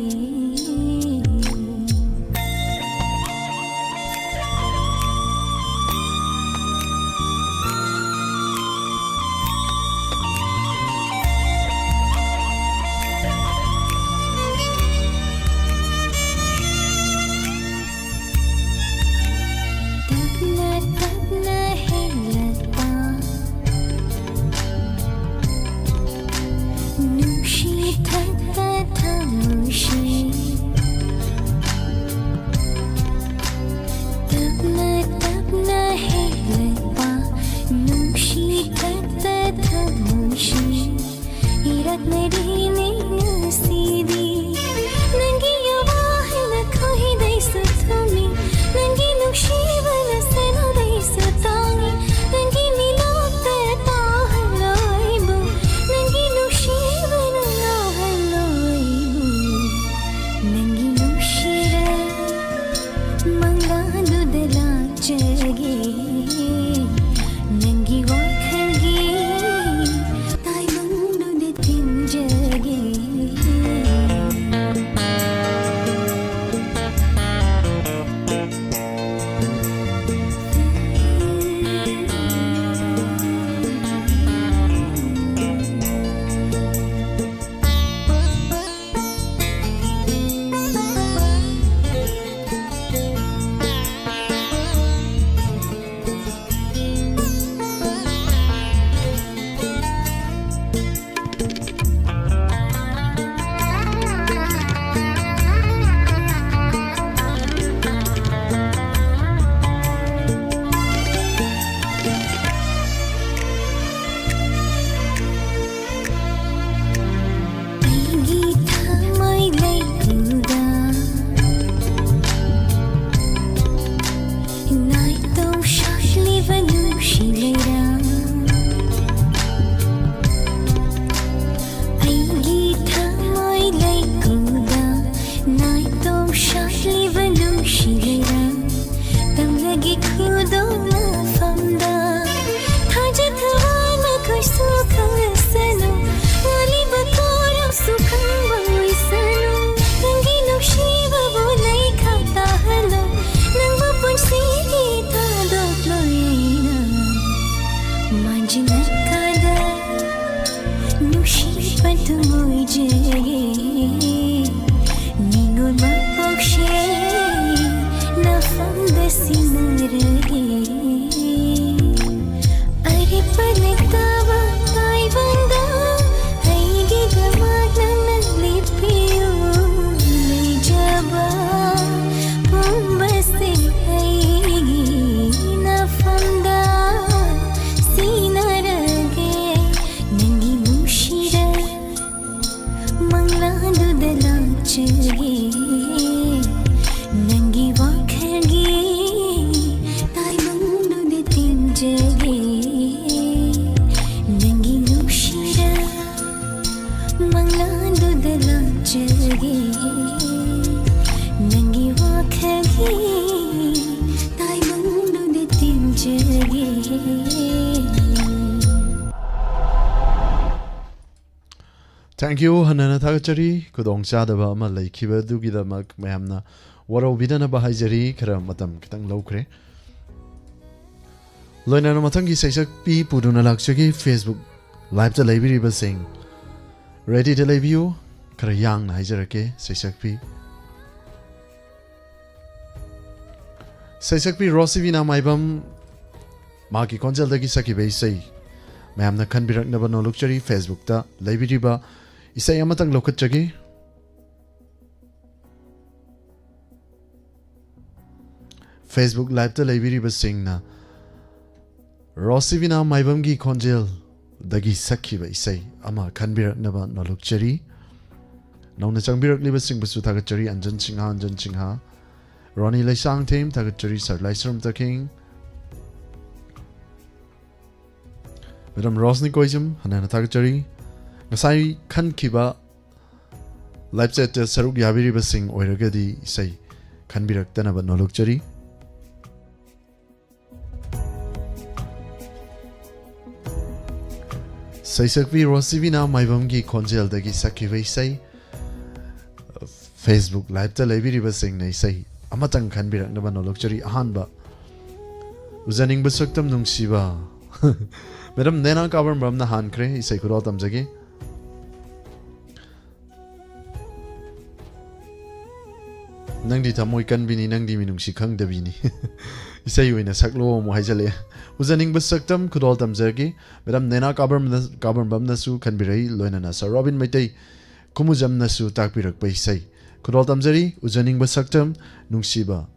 ꯏꯔꯛꯅꯔꯤꯅꯦ ꯉꯁꯤꯗꯤ ꯅꯪꯒꯤ ꯑꯋꯥꯍꯅ ꯈꯣꯏꯗꯩꯁꯨ ꯊꯨꯝꯃꯤ ꯅꯪꯒꯤ ꯅꯨꯡꯁꯤꯕꯅ ꯁꯅꯨꯗꯩꯁꯨ ꯇꯥꯡꯉꯤ ꯅꯪꯒꯤ ꯃꯤꯂꯣꯛꯇ ꯇꯥꯍꯜꯂꯣꯏꯕꯨ ꯅꯪꯒꯤ ꯅꯨꯡꯁꯤꯕꯅ ꯂꯥꯍꯜꯂꯣꯏꯕꯨ ꯅꯪꯒꯤ ꯅꯨꯡꯁꯤꯔ ꯃꯪꯂꯥꯟꯗꯨꯗ ꯂꯥꯛꯆꯒꯦ ꯅꯪꯒꯤ ꯋꯥꯈꯜꯒꯤ ꯇꯥꯏꯕꯪꯗꯨꯗ ꯇꯤꯟꯖꯒꯦ Thank you, ꯍꯟꯅ ꯍꯟꯅ ꯊꯥꯒꯠꯆꯔꯤ꯫ ꯈꯨꯗꯣꯡꯆꯥꯗꯕ ꯑꯃ ꯂꯩꯈꯤꯕꯗꯨꯒꯤꯗꯃꯛ ꯃꯌꯥꯝꯅ ꯋꯥꯔꯧꯕꯤꯗꯅꯕ ꯍꯥꯏꯖꯔꯤ, ꯈꯔ ꯃꯇꯝ ꯈꯤꯇꯪ ꯂꯧꯈ꯭ꯔꯦ꯫ ꯂꯣꯏꯅꯅ ꯃꯊꯪꯒꯤ ꯁꯩꯁꯛꯄꯤ ꯄꯨꯗꯨꯅ ꯂꯥꯛꯆꯒꯦ꯫ Facebook Liveꯇ ꯂꯩꯕꯤꯔꯤꯕꯁꯤꯡ readyꯗ ꯂꯩꯕꯤꯌꯨ꯫ ꯈꯔ ꯌꯥꯡꯅ ꯍꯥꯏꯖꯔꯛꯀꯦ, ꯁꯩꯁꯛꯄꯤ꯫ ꯁꯩꯁꯛꯄꯤ ꯔꯣꯁꯤꯕꯤꯅꯥ ꯃꯥꯏꯕꯝ, ꯃꯍꯥꯛꯀꯤ ꯈꯣꯟꯖꯦꯜꯗꯒꯤ ꯁꯛꯈꯤꯕ ꯏꯁꯩ ꯃꯌꯥꯝꯅ ꯈꯟꯕꯤꯔꯛꯅꯕ ꯅꯣꯂꯨꯛꯆꯔꯤ꯫ Facebookꯇ ꯂꯩꯕꯤꯔꯤꯕ ꯏꯁꯩ ꯑꯃꯇꯪ ꯂꯧꯈꯠꯆꯒꯦ꯫ Facebook Liveꯇ ꯂꯩꯕꯤꯔꯤꯕꯁꯤꯡꯅ ꯔꯣꯁꯤꯕꯤꯅꯥ ꯃꯥꯏꯕꯝꯒꯤ ꯈꯣꯟꯖꯦꯜꯗꯒꯤ ꯁꯛꯈꯤꯕ ꯏꯁꯩ ꯑꯃ ꯈꯟꯕꯤꯔꯛꯅꯕ ꯅꯣꯂꯨꯛꯆꯔꯤ꯫ ꯅꯧꯅ ꯆꯪꯕꯤꯔꯛꯂꯤꯕꯁꯤꯡꯕꯨꯁꯨ ꯊꯥꯒꯠꯆꯔꯤ꯫ ꯑꯟꯖꯟ ꯁꯤꯡꯍ, ꯑꯟꯖꯟ ꯁꯤꯡꯍ, ꯔꯣꯅꯤ ꯂꯩꯁꯥꯡꯊꯦꯝ, ꯊꯥꯒꯠꯆꯔꯤ꯫ ꯁꯔ ꯂꯥꯏꯁ꯭ꯔꯝ ꯇꯈꯦꯡ, ꯃꯦꯗꯥꯝ ꯔꯣꯁꯅꯤ ꯀꯣꯏꯖꯝ, ꯍꯟꯅ ꯍꯟꯅ ꯊꯥꯒꯠꯆꯔꯤ꯫ ꯉꯁꯥꯏ ꯈꯟꯈꯤꯕ live chatꯇ ꯁꯔꯨꯛ ꯌꯥꯕꯤꯔꯤꯕꯁꯤꯡ ꯑꯣꯏꯔꯒꯗꯤ ꯏꯁꯩ ꯈꯟꯕꯤꯔꯛꯇꯅꯕ ꯅꯣꯂꯨꯛꯆꯔꯤ꯫ ꯁꯩꯁꯛꯄꯤ ꯔꯣꯁꯤꯕꯤꯅꯥ ꯃꯥꯏꯕꯝꯒꯤ ꯈꯣꯟꯖꯦꯜꯗꯒꯤ ꯁꯛꯈꯤꯕ ꯏꯁꯩ꯫ Facebook Liveꯇ ꯂꯩꯕꯤꯔꯤꯕꯁꯤꯡꯅ ꯏꯁꯩ ꯑꯃꯇꯪ ꯈꯟꯕꯤꯔꯛꯅꯕ ꯅꯣꯂꯨꯛꯆꯔꯤ꯫ ꯑꯍꯥꯟꯕ, ꯎꯖꯅꯤꯡꯕ ꯁꯛꯇꯝ ꯅꯨꯡꯁꯤꯕ꯫ ꯃꯦꯗꯥꯝ ꯅꯦꯅꯥ ꯀꯥꯕꯝꯕꯝꯅ ꯍꯥꯟꯈ꯭ꯔꯦ, ꯏꯁꯩ ꯈꯨꯗꯣꯜ ꯇꯝꯖꯒꯦ꯫ ꯅꯪꯗꯤ ꯊꯃꯣꯏ ꯀꯟꯕꯤꯅꯤ, ꯅꯪꯗꯤ ꯃꯤꯅꯨꯡꯁꯤ ꯈꯪꯗꯕꯤꯅꯤ꯫ ꯏꯁꯩ ꯑꯣꯏꯅ ꯁꯛꯂꯣ ꯑꯃꯨꯛ ꯍꯥꯏꯖꯜꯂꯛꯑꯦ꯫ ꯎꯖꯅꯤꯡꯕ ꯁꯛꯇꯝ ꯈꯨꯗꯣꯜ ꯇꯝꯖꯔꯒꯦ꯫ ꯃꯦꯗꯥꯝ ꯅꯦꯅꯥ ꯀꯥꯕꯝꯅ-, ꯀꯥꯕꯝꯕꯝꯅꯁꯨ ꯈꯟꯕꯤꯔꯛꯏ, ꯂꯣꯏꯅꯅ ꯁꯔ ꯔꯣꯕꯤꯟ ꯃꯩꯇꯩ ꯈꯨꯃꯨꯖꯝꯅꯁꯨ ꯇꯥꯛꯄꯤꯔꯛꯄ ꯏꯁꯩ ꯈꯨꯗꯣꯜ ꯇꯝꯖꯔꯤ꯫ ꯎꯖꯅꯤꯡꯕ ꯁꯛꯇꯝ ꯅꯨꯡꯁꯤꯕ,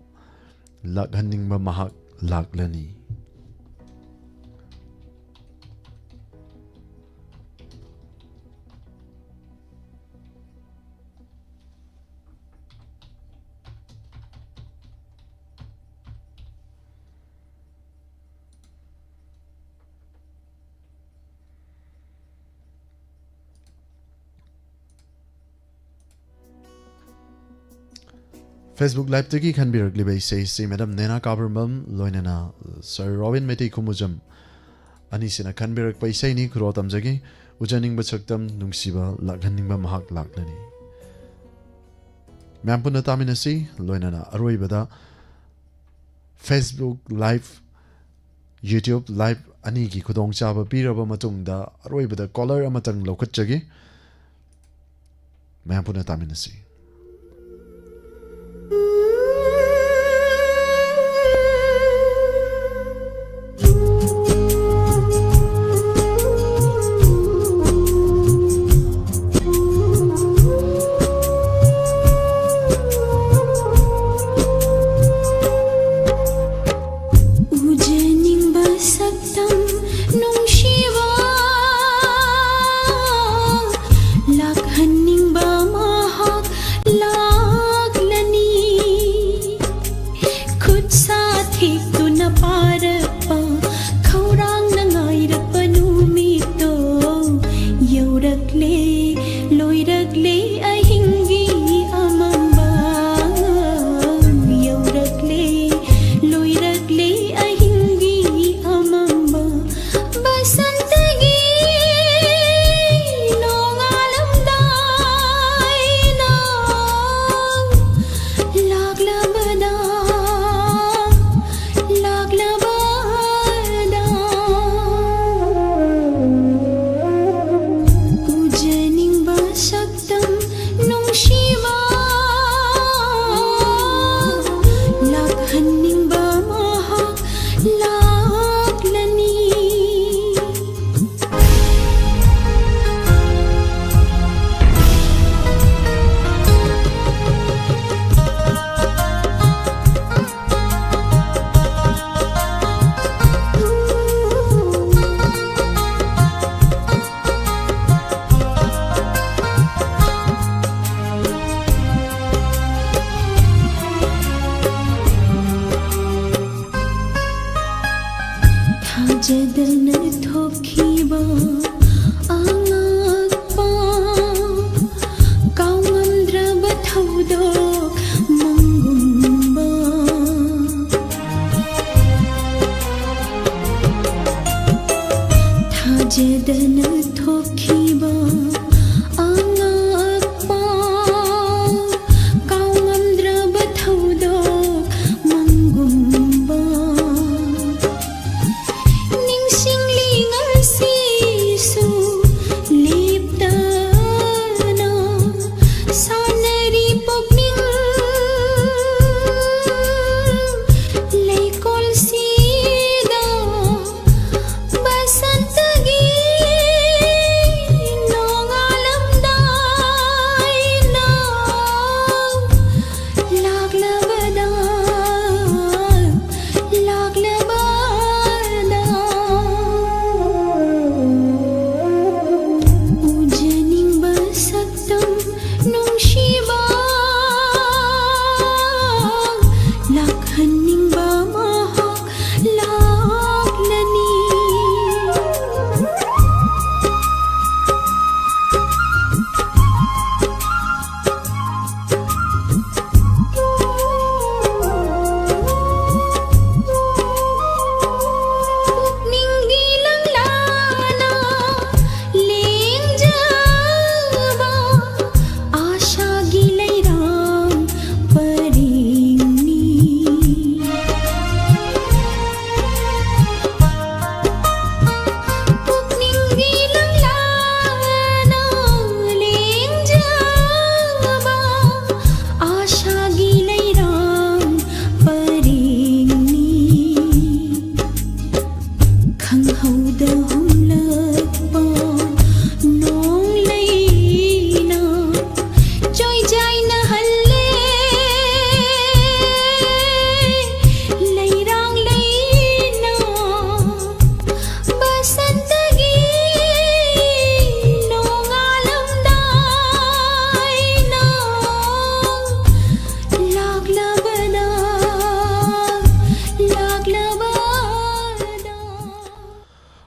ꯂꯥꯛꯍꯟꯅꯤꯡꯕ ꯃꯍꯥꯛ ꯂꯥꯛꯂꯅꯤ꯫ Facebook Liveꯇꯒꯤ ꯈꯟꯕꯤꯔꯛꯂꯤꯕ ꯏꯁꯩꯁꯤ ꯃꯦꯗꯥꯝ ꯅꯦꯅꯥ ꯀꯥꯕꯔꯝꯕꯝ ꯂꯣꯏꯅꯅ ꯁꯔ ꯔꯣꯕꯤꯟ ꯃꯩꯇꯩ ꯈꯨꯃꯨꯖꯝ ꯑꯅꯤꯁꯤꯅ ꯈꯟꯕꯤꯔꯛꯄ ꯏꯁꯩꯅꯤ꯫ ꯈꯨꯗꯣꯜ ꯇꯝꯖꯒꯦ꯫ ꯎꯖꯅꯤꯡꯕ ꯁꯛꯇꯝ ꯅꯨꯡꯁꯤꯕ, ꯂꯥꯛꯍꯟꯅꯤꯡꯕ ꯃꯍꯥꯛ ꯂꯥꯛꯂꯅꯤ꯫ ꯃꯌꯥꯝ ꯄꯨꯟꯅ ꯇꯥꯃꯤꯟꯅꯁꯤ꯫ ꯂꯣꯏꯅꯅ ꯑꯔꯣꯏꯕꯗ Facebook Live, YouTube Live ꯑꯅꯤꯒꯤ ꯈꯨꯗꯣꯡꯆꯥꯕ ꯄꯤꯔꯕ ꯃꯇꯨꯡꯗ ꯑꯔꯣꯏꯕꯗ caller ꯑꯃꯇꯪ ꯂꯧꯈꯠꯆꯒꯦ꯫ ꯃꯌꯥꯝ ꯄꯨꯟꯅ ꯇꯥꯃꯤꯟꯅꯁꯤ꯫ ꯎꯖꯅꯤꯡꯕ ꯁꯛꯇꯝ ꯅꯨꯡꯁꯤꯕ, ꯂꯥꯛꯍꯟꯅꯤꯡꯕ ꯃꯍꯥꯛ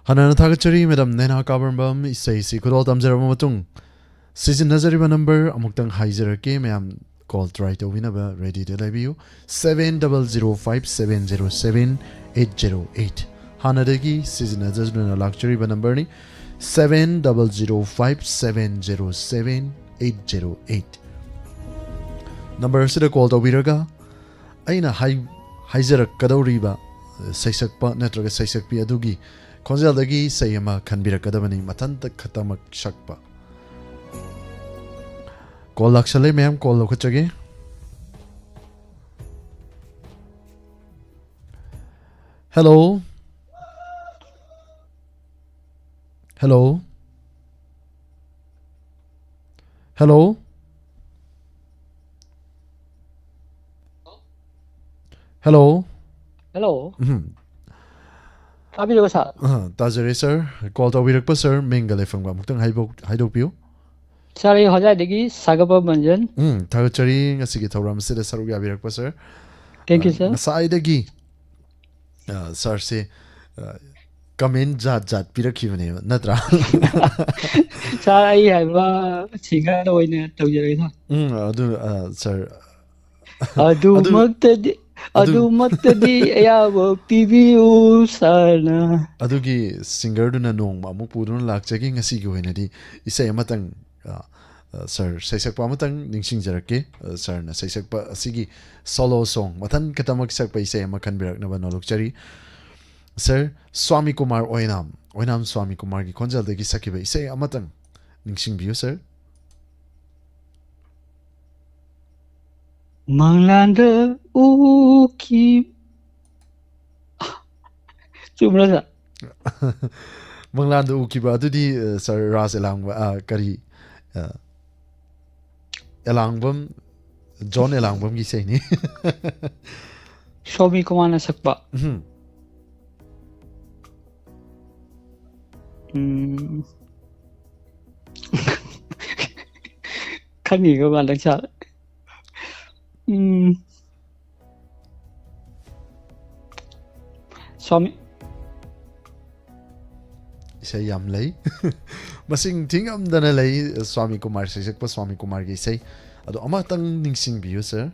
ꯍꯥꯟꯅꯅ ꯊꯥꯒꯠꯆꯔꯤ ꯃꯦꯗꯥꯝ ꯅꯦꯅꯥ ꯀꯥꯕꯔꯝꯕꯝ꯫ ꯏꯁꯩꯁꯤ ꯈꯨꯗꯣꯜ ꯇꯝꯖꯔꯕ ꯃꯇꯨꯡ, ꯁꯤꯖꯤꯟꯅꯖꯔꯤꯕ ꯅꯝꯕꯔ ꯑꯃꯨꯛꯇꯪ ꯍꯥꯏꯖꯔꯛꯀꯦ, ꯃꯌꯥꯝ ꯀꯣꯜ ꯇ꯭ꯔꯥꯏ ꯇꯧꯕꯤꯅꯕ ꯔꯦꯗꯤꯗ ꯂꯩꯕꯤꯌꯨ꯫ Seven double zero five seven zero seven eight zero eight, ꯍꯥꯟꯅꯗꯒꯤ ꯁꯤꯖꯤꯟꯅꯖꯗꯨꯅ ꯂꯥꯛꯆꯔꯤꯕ ꯅꯝꯕꯔꯅꯤ꯫ Seven double zero five seven zero seven eight zero eight꯫ Number ꯑꯁꯤꯗ ꯀꯣꯜ ꯇꯧꯕꯤꯔꯒ ꯑꯩꯅ ꯍꯥꯏ-, ꯍꯥꯏꯖꯔꯛꯀꯗꯧꯔꯤꯕ ꯁꯩꯁꯛꯄ ꯅꯠꯇ꯭ꯔꯒ ꯁꯩꯁꯛꯄꯤ ꯑꯗꯨꯒꯤ ꯈꯣꯟꯖꯦꯜꯗꯒꯤ ꯏꯁꯩ ꯑꯃ ꯈꯟꯕꯤꯔꯛꯀꯗꯕꯅꯤ, ꯃꯊꯟꯇ ꯈꯛꯇꯃꯛ ꯁꯛꯄ꯫ ꯀꯣꯜ ꯂꯥꯛꯁꯜꯂꯦ ꯃꯌꯥꯝ, ꯀꯣꯜ ꯂꯧꯈꯠꯆꯒꯦ꯫ Hello? Hello? Hello? Hello? Hello. ꯎꯝ꯫ ꯇꯥꯕꯤꯔꯕ, ꯁꯥꯔ? ꯑ, ꯇꯥꯖꯔꯦ, ꯁꯥꯔ꯫ ꯀꯣꯜ ꯇꯧꯕꯤꯔꯛꯄ, ꯁꯥꯔ, ꯃꯤꯡꯒ ꯂꯩꯐꯝꯒ ꯑꯃꯨꯛꯇꯪ ꯍꯥꯏꯕꯣꯛ-, ꯍꯥꯏꯗꯣꯛꯄꯤꯌꯨ꯫ ꯁꯥꯔ, ꯑꯩ ꯍꯣꯖꯥꯏꯗꯒꯤ ꯁꯥꯒꯠꯄ ꯃꯟꯖꯟ꯫ ꯎꯝ, ꯊꯥꯒꯠꯆꯔꯤ ꯉꯁꯤꯒꯤ ꯊꯧꯔꯝ ꯑꯁꯤꯗ ꯁꯔꯨꯛ ꯌꯥꯕꯤꯔꯛꯄ, ꯁꯥꯔ꯫ Thank you, ꯑ, sir. ꯉꯁꯥꯏꯗꯒꯤ, ꯑ, ꯁꯥꯔꯁꯦ, ꯑ, ꯀꯃꯦꯟ ꯖꯥꯠ ꯖꯥꯠ ꯄꯤꯔꯛꯈꯤꯕꯅꯦꯕ, ꯅꯠꯇ꯭ꯔꯥ? ꯁꯥꯔ, ꯑꯩ ꯍꯥꯏꯕ ꯁꯤꯡꯒꯔꯗ ꯑꯣꯏꯅ ꯇꯧꯖꯔꯒꯦ, ꯁꯥꯔ꯫ ꯎꯝ, ꯑꯗꯨ, ꯑ, ꯁꯥꯔ, ꯑꯗꯨ ꯑꯗꯨꯃꯛꯇꯗꯤ, ꯑꯗꯨ ꯑꯗꯨꯃꯛꯇꯗꯤ ꯑꯌꯥꯕ ꯄꯤꯕꯤꯌꯨ, ꯁꯥꯔꯅ꯫ ꯑꯗꯨꯒꯤ ꯁꯤꯡꯒꯔꯗꯨꯅ ꯅꯣꯡꯃ ꯑꯃꯨꯛ ꯄꯨꯗꯨꯅ ꯂꯥꯛꯆꯒꯦ꯫ ꯉꯁꯤꯒꯤ ꯑꯣꯏꯅꯗꯤ ꯏꯁꯩ ꯑꯃꯇꯪ, ꯑ, ꯑ, ꯁꯥꯔ, ꯁꯩꯁꯛꯄ ꯑꯃꯇꯪ ꯅꯤꯡꯁꯤꯡꯖꯔꯛꯀꯦ꯫ ꯑ, ꯁꯥꯔꯅ ꯁꯩꯁꯛꯄ ꯑꯁꯤꯒꯤ ꯁꯣꯂꯣ ꯁꯣꯡ ꯃꯊꯟ ꯈꯛꯇꯃꯛ ꯁꯛꯄ ꯏꯁꯩ ꯑꯃ ꯈꯟꯕꯤꯔꯛꯅꯕ ꯅꯣꯂꯨꯛꯆꯔꯤ꯫ ꯁꯥꯔ, ꯁ꯭ꯋꯥꯃꯤ ꯀꯨꯃꯥꯔ ꯑꯣꯏꯅꯥꯝ, ꯑꯣꯏꯅꯥꯝ ꯁ꯭ꯋꯥꯃꯤ ꯀꯨꯃꯥꯔꯒꯤ ꯈꯣꯟꯖꯦꯜꯗꯒꯤ ꯁꯛꯈꯤꯕ ꯏꯁꯩ ꯑꯃꯇꯪ ꯅꯤꯡꯁꯤꯡꯕꯤꯌꯨ, ꯁꯥꯔ꯫ ꯃꯪꯂꯥꯟꯗ ꯎꯈꯤ-, ꯆꯨꯝꯕ꯭ꯔꯥ, ꯁꯥꯔ? ꯃꯪꯂꯥꯟꯗ ꯎꯈꯤꯕ ꯑꯗꯨꯗꯤ, ꯑ, ꯁꯥꯔ ꯔꯥꯖ ꯑꯦꯂꯥꯡꯕ-, ꯑ, ꯀꯔꯤ, ꯑ, ꯑꯦꯂꯥꯡꯕꯝ, ꯖꯣꯟ ꯑꯦꯂꯥꯡꯕꯝꯒꯤ ꯏꯁꯩꯅꯤ꯫ ꯁ꯭ꯋꯥꯃꯤ ꯀꯨꯃꯥꯔꯅ ꯁꯛꯄ꯫ ꯎꯝ꯫ ꯎꯝ꯫ ꯈꯪꯉꯤꯒ ꯃꯥꯜꯂꯦ, ꯁꯥꯔ꯫ ꯎꯝ꯫ ꯁ꯭ꯋꯥꯃꯤ-, ꯏꯁꯩ ꯌꯥꯝ ꯂꯩ꯫ ꯃꯁꯤꯡ ꯊꯤꯉꯝꯗꯅ ꯂꯩ, ꯁ꯭ꯋꯥꯃꯤ ꯀꯨꯃꯥꯔ, ꯁꯩꯁꯛꯄ ꯁ꯭ꯋꯥꯃꯤ ꯀꯨꯃꯥꯔꯒꯤ ꯏꯁꯩ꯫ ꯑꯗꯣ ꯑꯃꯇꯪ ꯅꯤꯡꯁꯤꯡꯕꯤꯌꯨ, ꯁꯥꯔ꯫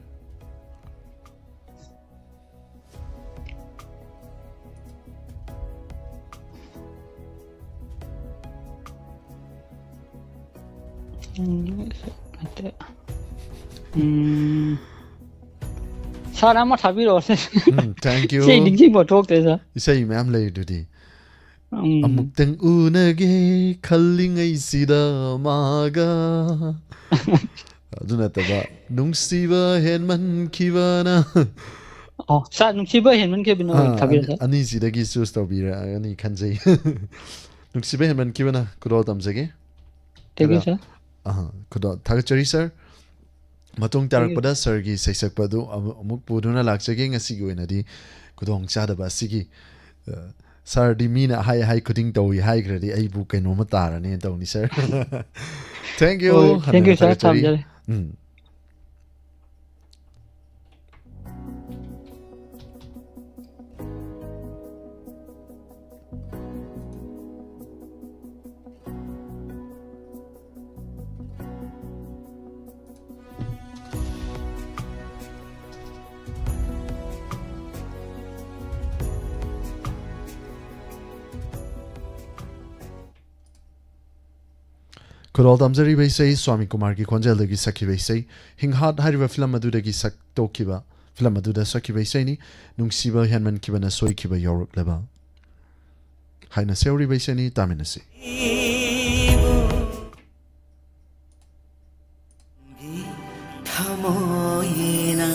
ꯎꯝ, ꯅꯠꯇꯦ꯫ ꯎꯝ, ꯁꯥꯔ, ꯑꯃ ꯊꯥꯕꯤꯔꯛꯑꯣꯁꯦ꯫ ꯎꯝ, thank you꯫ ꯏꯁꯩ ꯅꯤꯡꯁꯤꯡꯕ ꯊꯣꯛꯇ꯭ꯔꯦ, ꯁꯥꯔ꯫ ꯏꯁꯩ ꯃꯌꯥꯝ ꯂꯩꯔꯤꯗꯨꯗꯤ꯫ ꯎꯝ꯫ ꯑꯃꯨꯛꯇꯪ ꯎꯅꯒꯦ ꯈꯜꯂꯤꯉꯩꯁꯤꯗ ꯃꯥꯒ꯫ ꯑꯗꯨ ꯅꯠꯇꯕ, ꯅꯨꯡꯁꯤꯕ ꯍꯦꯟꯃꯟꯈꯤꯕꯅ꯫ ꯑꯣ, ꯁꯥꯔ, ꯅꯨꯡꯁꯤꯕ ꯍꯦꯟꯃꯟꯈꯤꯕꯅ ꯑꯣꯏꯅ ꯑꯥ, ꯊꯥꯕꯤꯔꯣ, ꯑꯅꯤ-, ꯁꯥꯔ꯫ ꯑꯅꯤꯁꯤꯗꯒꯤ choose ꯇꯧꯕꯤꯔꯛꯑꯅꯤ ꯈꯟꯖꯩ꯫ ꯅꯨꯡꯁꯤꯕ ꯍꯦꯟꯃꯟꯈꯤꯕꯅ ꯈꯨꯗꯣꯜ ꯇꯝꯖꯒꯦ꯫ Thank you, ꯈꯔ, sir꯫ ꯑꯍ, ꯈꯨꯗꯣꯜ, ꯊꯥꯒꯠꯆꯔꯤ, ꯁꯥꯔ꯫ ꯃꯇꯨꯡ ꯇꯥꯔꯛꯄꯗ ꯁꯥꯔꯒꯤ ꯁꯩꯁꯛꯄ ꯑꯗꯨ ꯑꯃꯨ-, ꯑꯃꯨꯛ ꯄꯨꯗꯨꯅ ꯂꯥꯛꯆꯒꯦ꯫ ꯉꯁꯤꯒꯤ ꯑꯣꯏꯅꯗꯤ ꯈꯨꯗꯣꯡꯆꯥꯗꯕ ꯑꯁꯤꯒꯤ, ꯑ, ꯁꯥꯔꯗꯤ ꯃꯤꯅ ꯑꯍꯥꯏ ꯑꯍꯥꯏ ꯈꯨꯗꯤꯡ ꯇꯧꯏ ꯍꯥꯏꯈ꯭ꯔꯗꯤ ꯑꯩꯕꯨ ꯀꯩꯅꯣꯝꯃ ꯇꯥꯔꯅꯦꯅ ꯇꯧꯅꯤ, ꯁꯥꯔ꯫ Thank you꯫ ꯍꯣꯏ, thank you, ꯍꯟꯅꯅ sir꯫ ꯊꯥꯒꯠꯆꯔꯤ꯫ ꯊꯝꯖꯔꯦ꯫ ꯎꯝ꯫ ꯈꯨꯗꯣꯜ ꯇꯝꯖꯔꯤꯕ ꯏꯁꯩ ꯁ꯭ꯋꯥꯃꯤ ꯀꯨꯃꯥꯔꯒꯤ ꯈꯣꯟꯖꯦꯜꯗꯒꯤ ꯁꯛꯈꯤꯕ ꯏꯁꯩ, ꯍꯤꯡꯍꯥꯠ ꯍꯥꯏꯔꯤꯕ ꯐꯤꯂꯝ ꯑꯗꯨꯗꯒꯤ ꯁꯛꯇꯣꯛꯈꯤꯕ, ꯐꯤꯂꯝ ꯑꯗꯨꯗ ꯁꯛꯈꯤꯕ ꯏꯁꯩꯅꯤ, ꯅꯨꯡꯁꯤꯕ ꯍꯦꯟꯃꯟꯈꯤꯕꯅ ꯁꯣꯏꯈꯤꯕ ꯌꯥꯎꯔꯛꯂꯕ ꯍꯥꯏꯅ ꯁꯦꯝꯍꯧꯔꯤꯕ ꯏꯁꯩꯅꯤ, ꯇꯥꯃꯤꯟꯅꯁꯤ꯫ ꯊꯃꯣꯏꯅ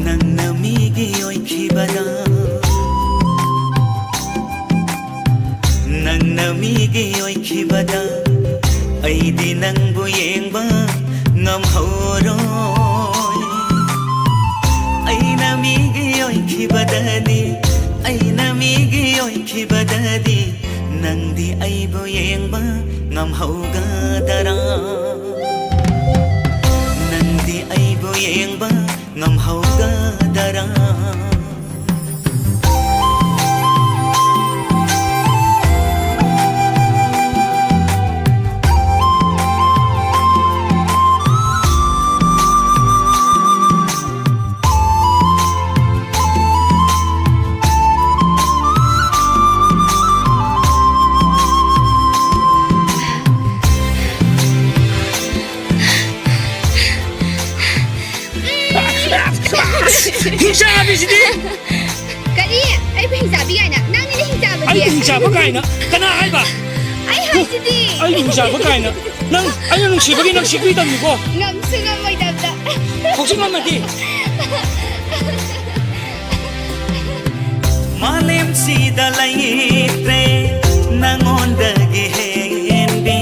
ꯅꯪꯅ ꯃꯤꯒꯤ ꯑꯣꯏꯈꯤꯕꯗ, ꯅꯪꯅ ꯃꯤꯒꯤ ꯑꯣꯏꯈꯤꯕꯗ, ꯑꯩꯗꯤ ꯅꯪꯕꯨ ꯌꯦꯡꯕ ꯉꯝꯍꯧꯔꯣꯏ꯫ ꯑꯩꯅ ꯃꯤꯒꯤ ꯑꯣꯏꯈꯤ ꯈꯤꯕꯗꯗꯤ, ꯑꯩꯅ ꯃꯤꯒꯤ ꯑꯣꯏꯈꯤꯕꯗꯗꯤ, ꯅꯪꯗꯤ ꯑꯩꯕꯨ ꯌꯦꯡꯕ ꯉꯝꯍꯧꯒꯗꯔꯥ? ꯅꯪꯗꯤ ꯑꯩꯕꯨ ꯌꯦꯡꯕ ꯉꯝꯍꯧꯒꯗꯔꯥ? ꯍꯤꯡꯆꯥꯕꯤꯁꯤꯗꯤ! ꯀꯔꯤ? ꯑꯩꯕꯨ ꯍꯤꯡꯆꯥꯕꯤ ꯀꯥꯏꯅ? ꯅꯪꯅꯤꯅꯦ ꯍꯤꯡꯆꯥꯕꯗꯤ꯫ ꯑꯩꯕꯨ ꯍꯤꯡꯆꯥꯕ ꯀꯥꯏꯅ? ꯀꯅꯥ ꯍꯥꯏꯕ? ꯑꯩ ꯍꯥꯏꯁꯤꯗꯤ꯫ ꯑꯩꯕꯨ ꯍꯤꯡꯆꯥꯕ ꯀꯥꯏꯅ? ꯅꯪ ꯑꯩꯅ ꯅꯨꯡꯁꯤꯕꯒꯤ ꯅꯪ ꯁꯤꯒꯨꯏ ꯇꯝꯃꯤꯀꯣ? ꯉꯝꯁꯨ ꯉꯝꯃꯣꯏꯗꯕꯗ꯫ ꯍꯧꯖꯤꯛ ꯉꯝꯃꯗꯤ? ꯃꯥꯂꯦꯝꯁꯤꯗ ꯂꯩꯇ꯭ꯔꯦ ꯅꯉꯣꯟꯗꯒꯤ ꯍꯦꯟꯕꯤ,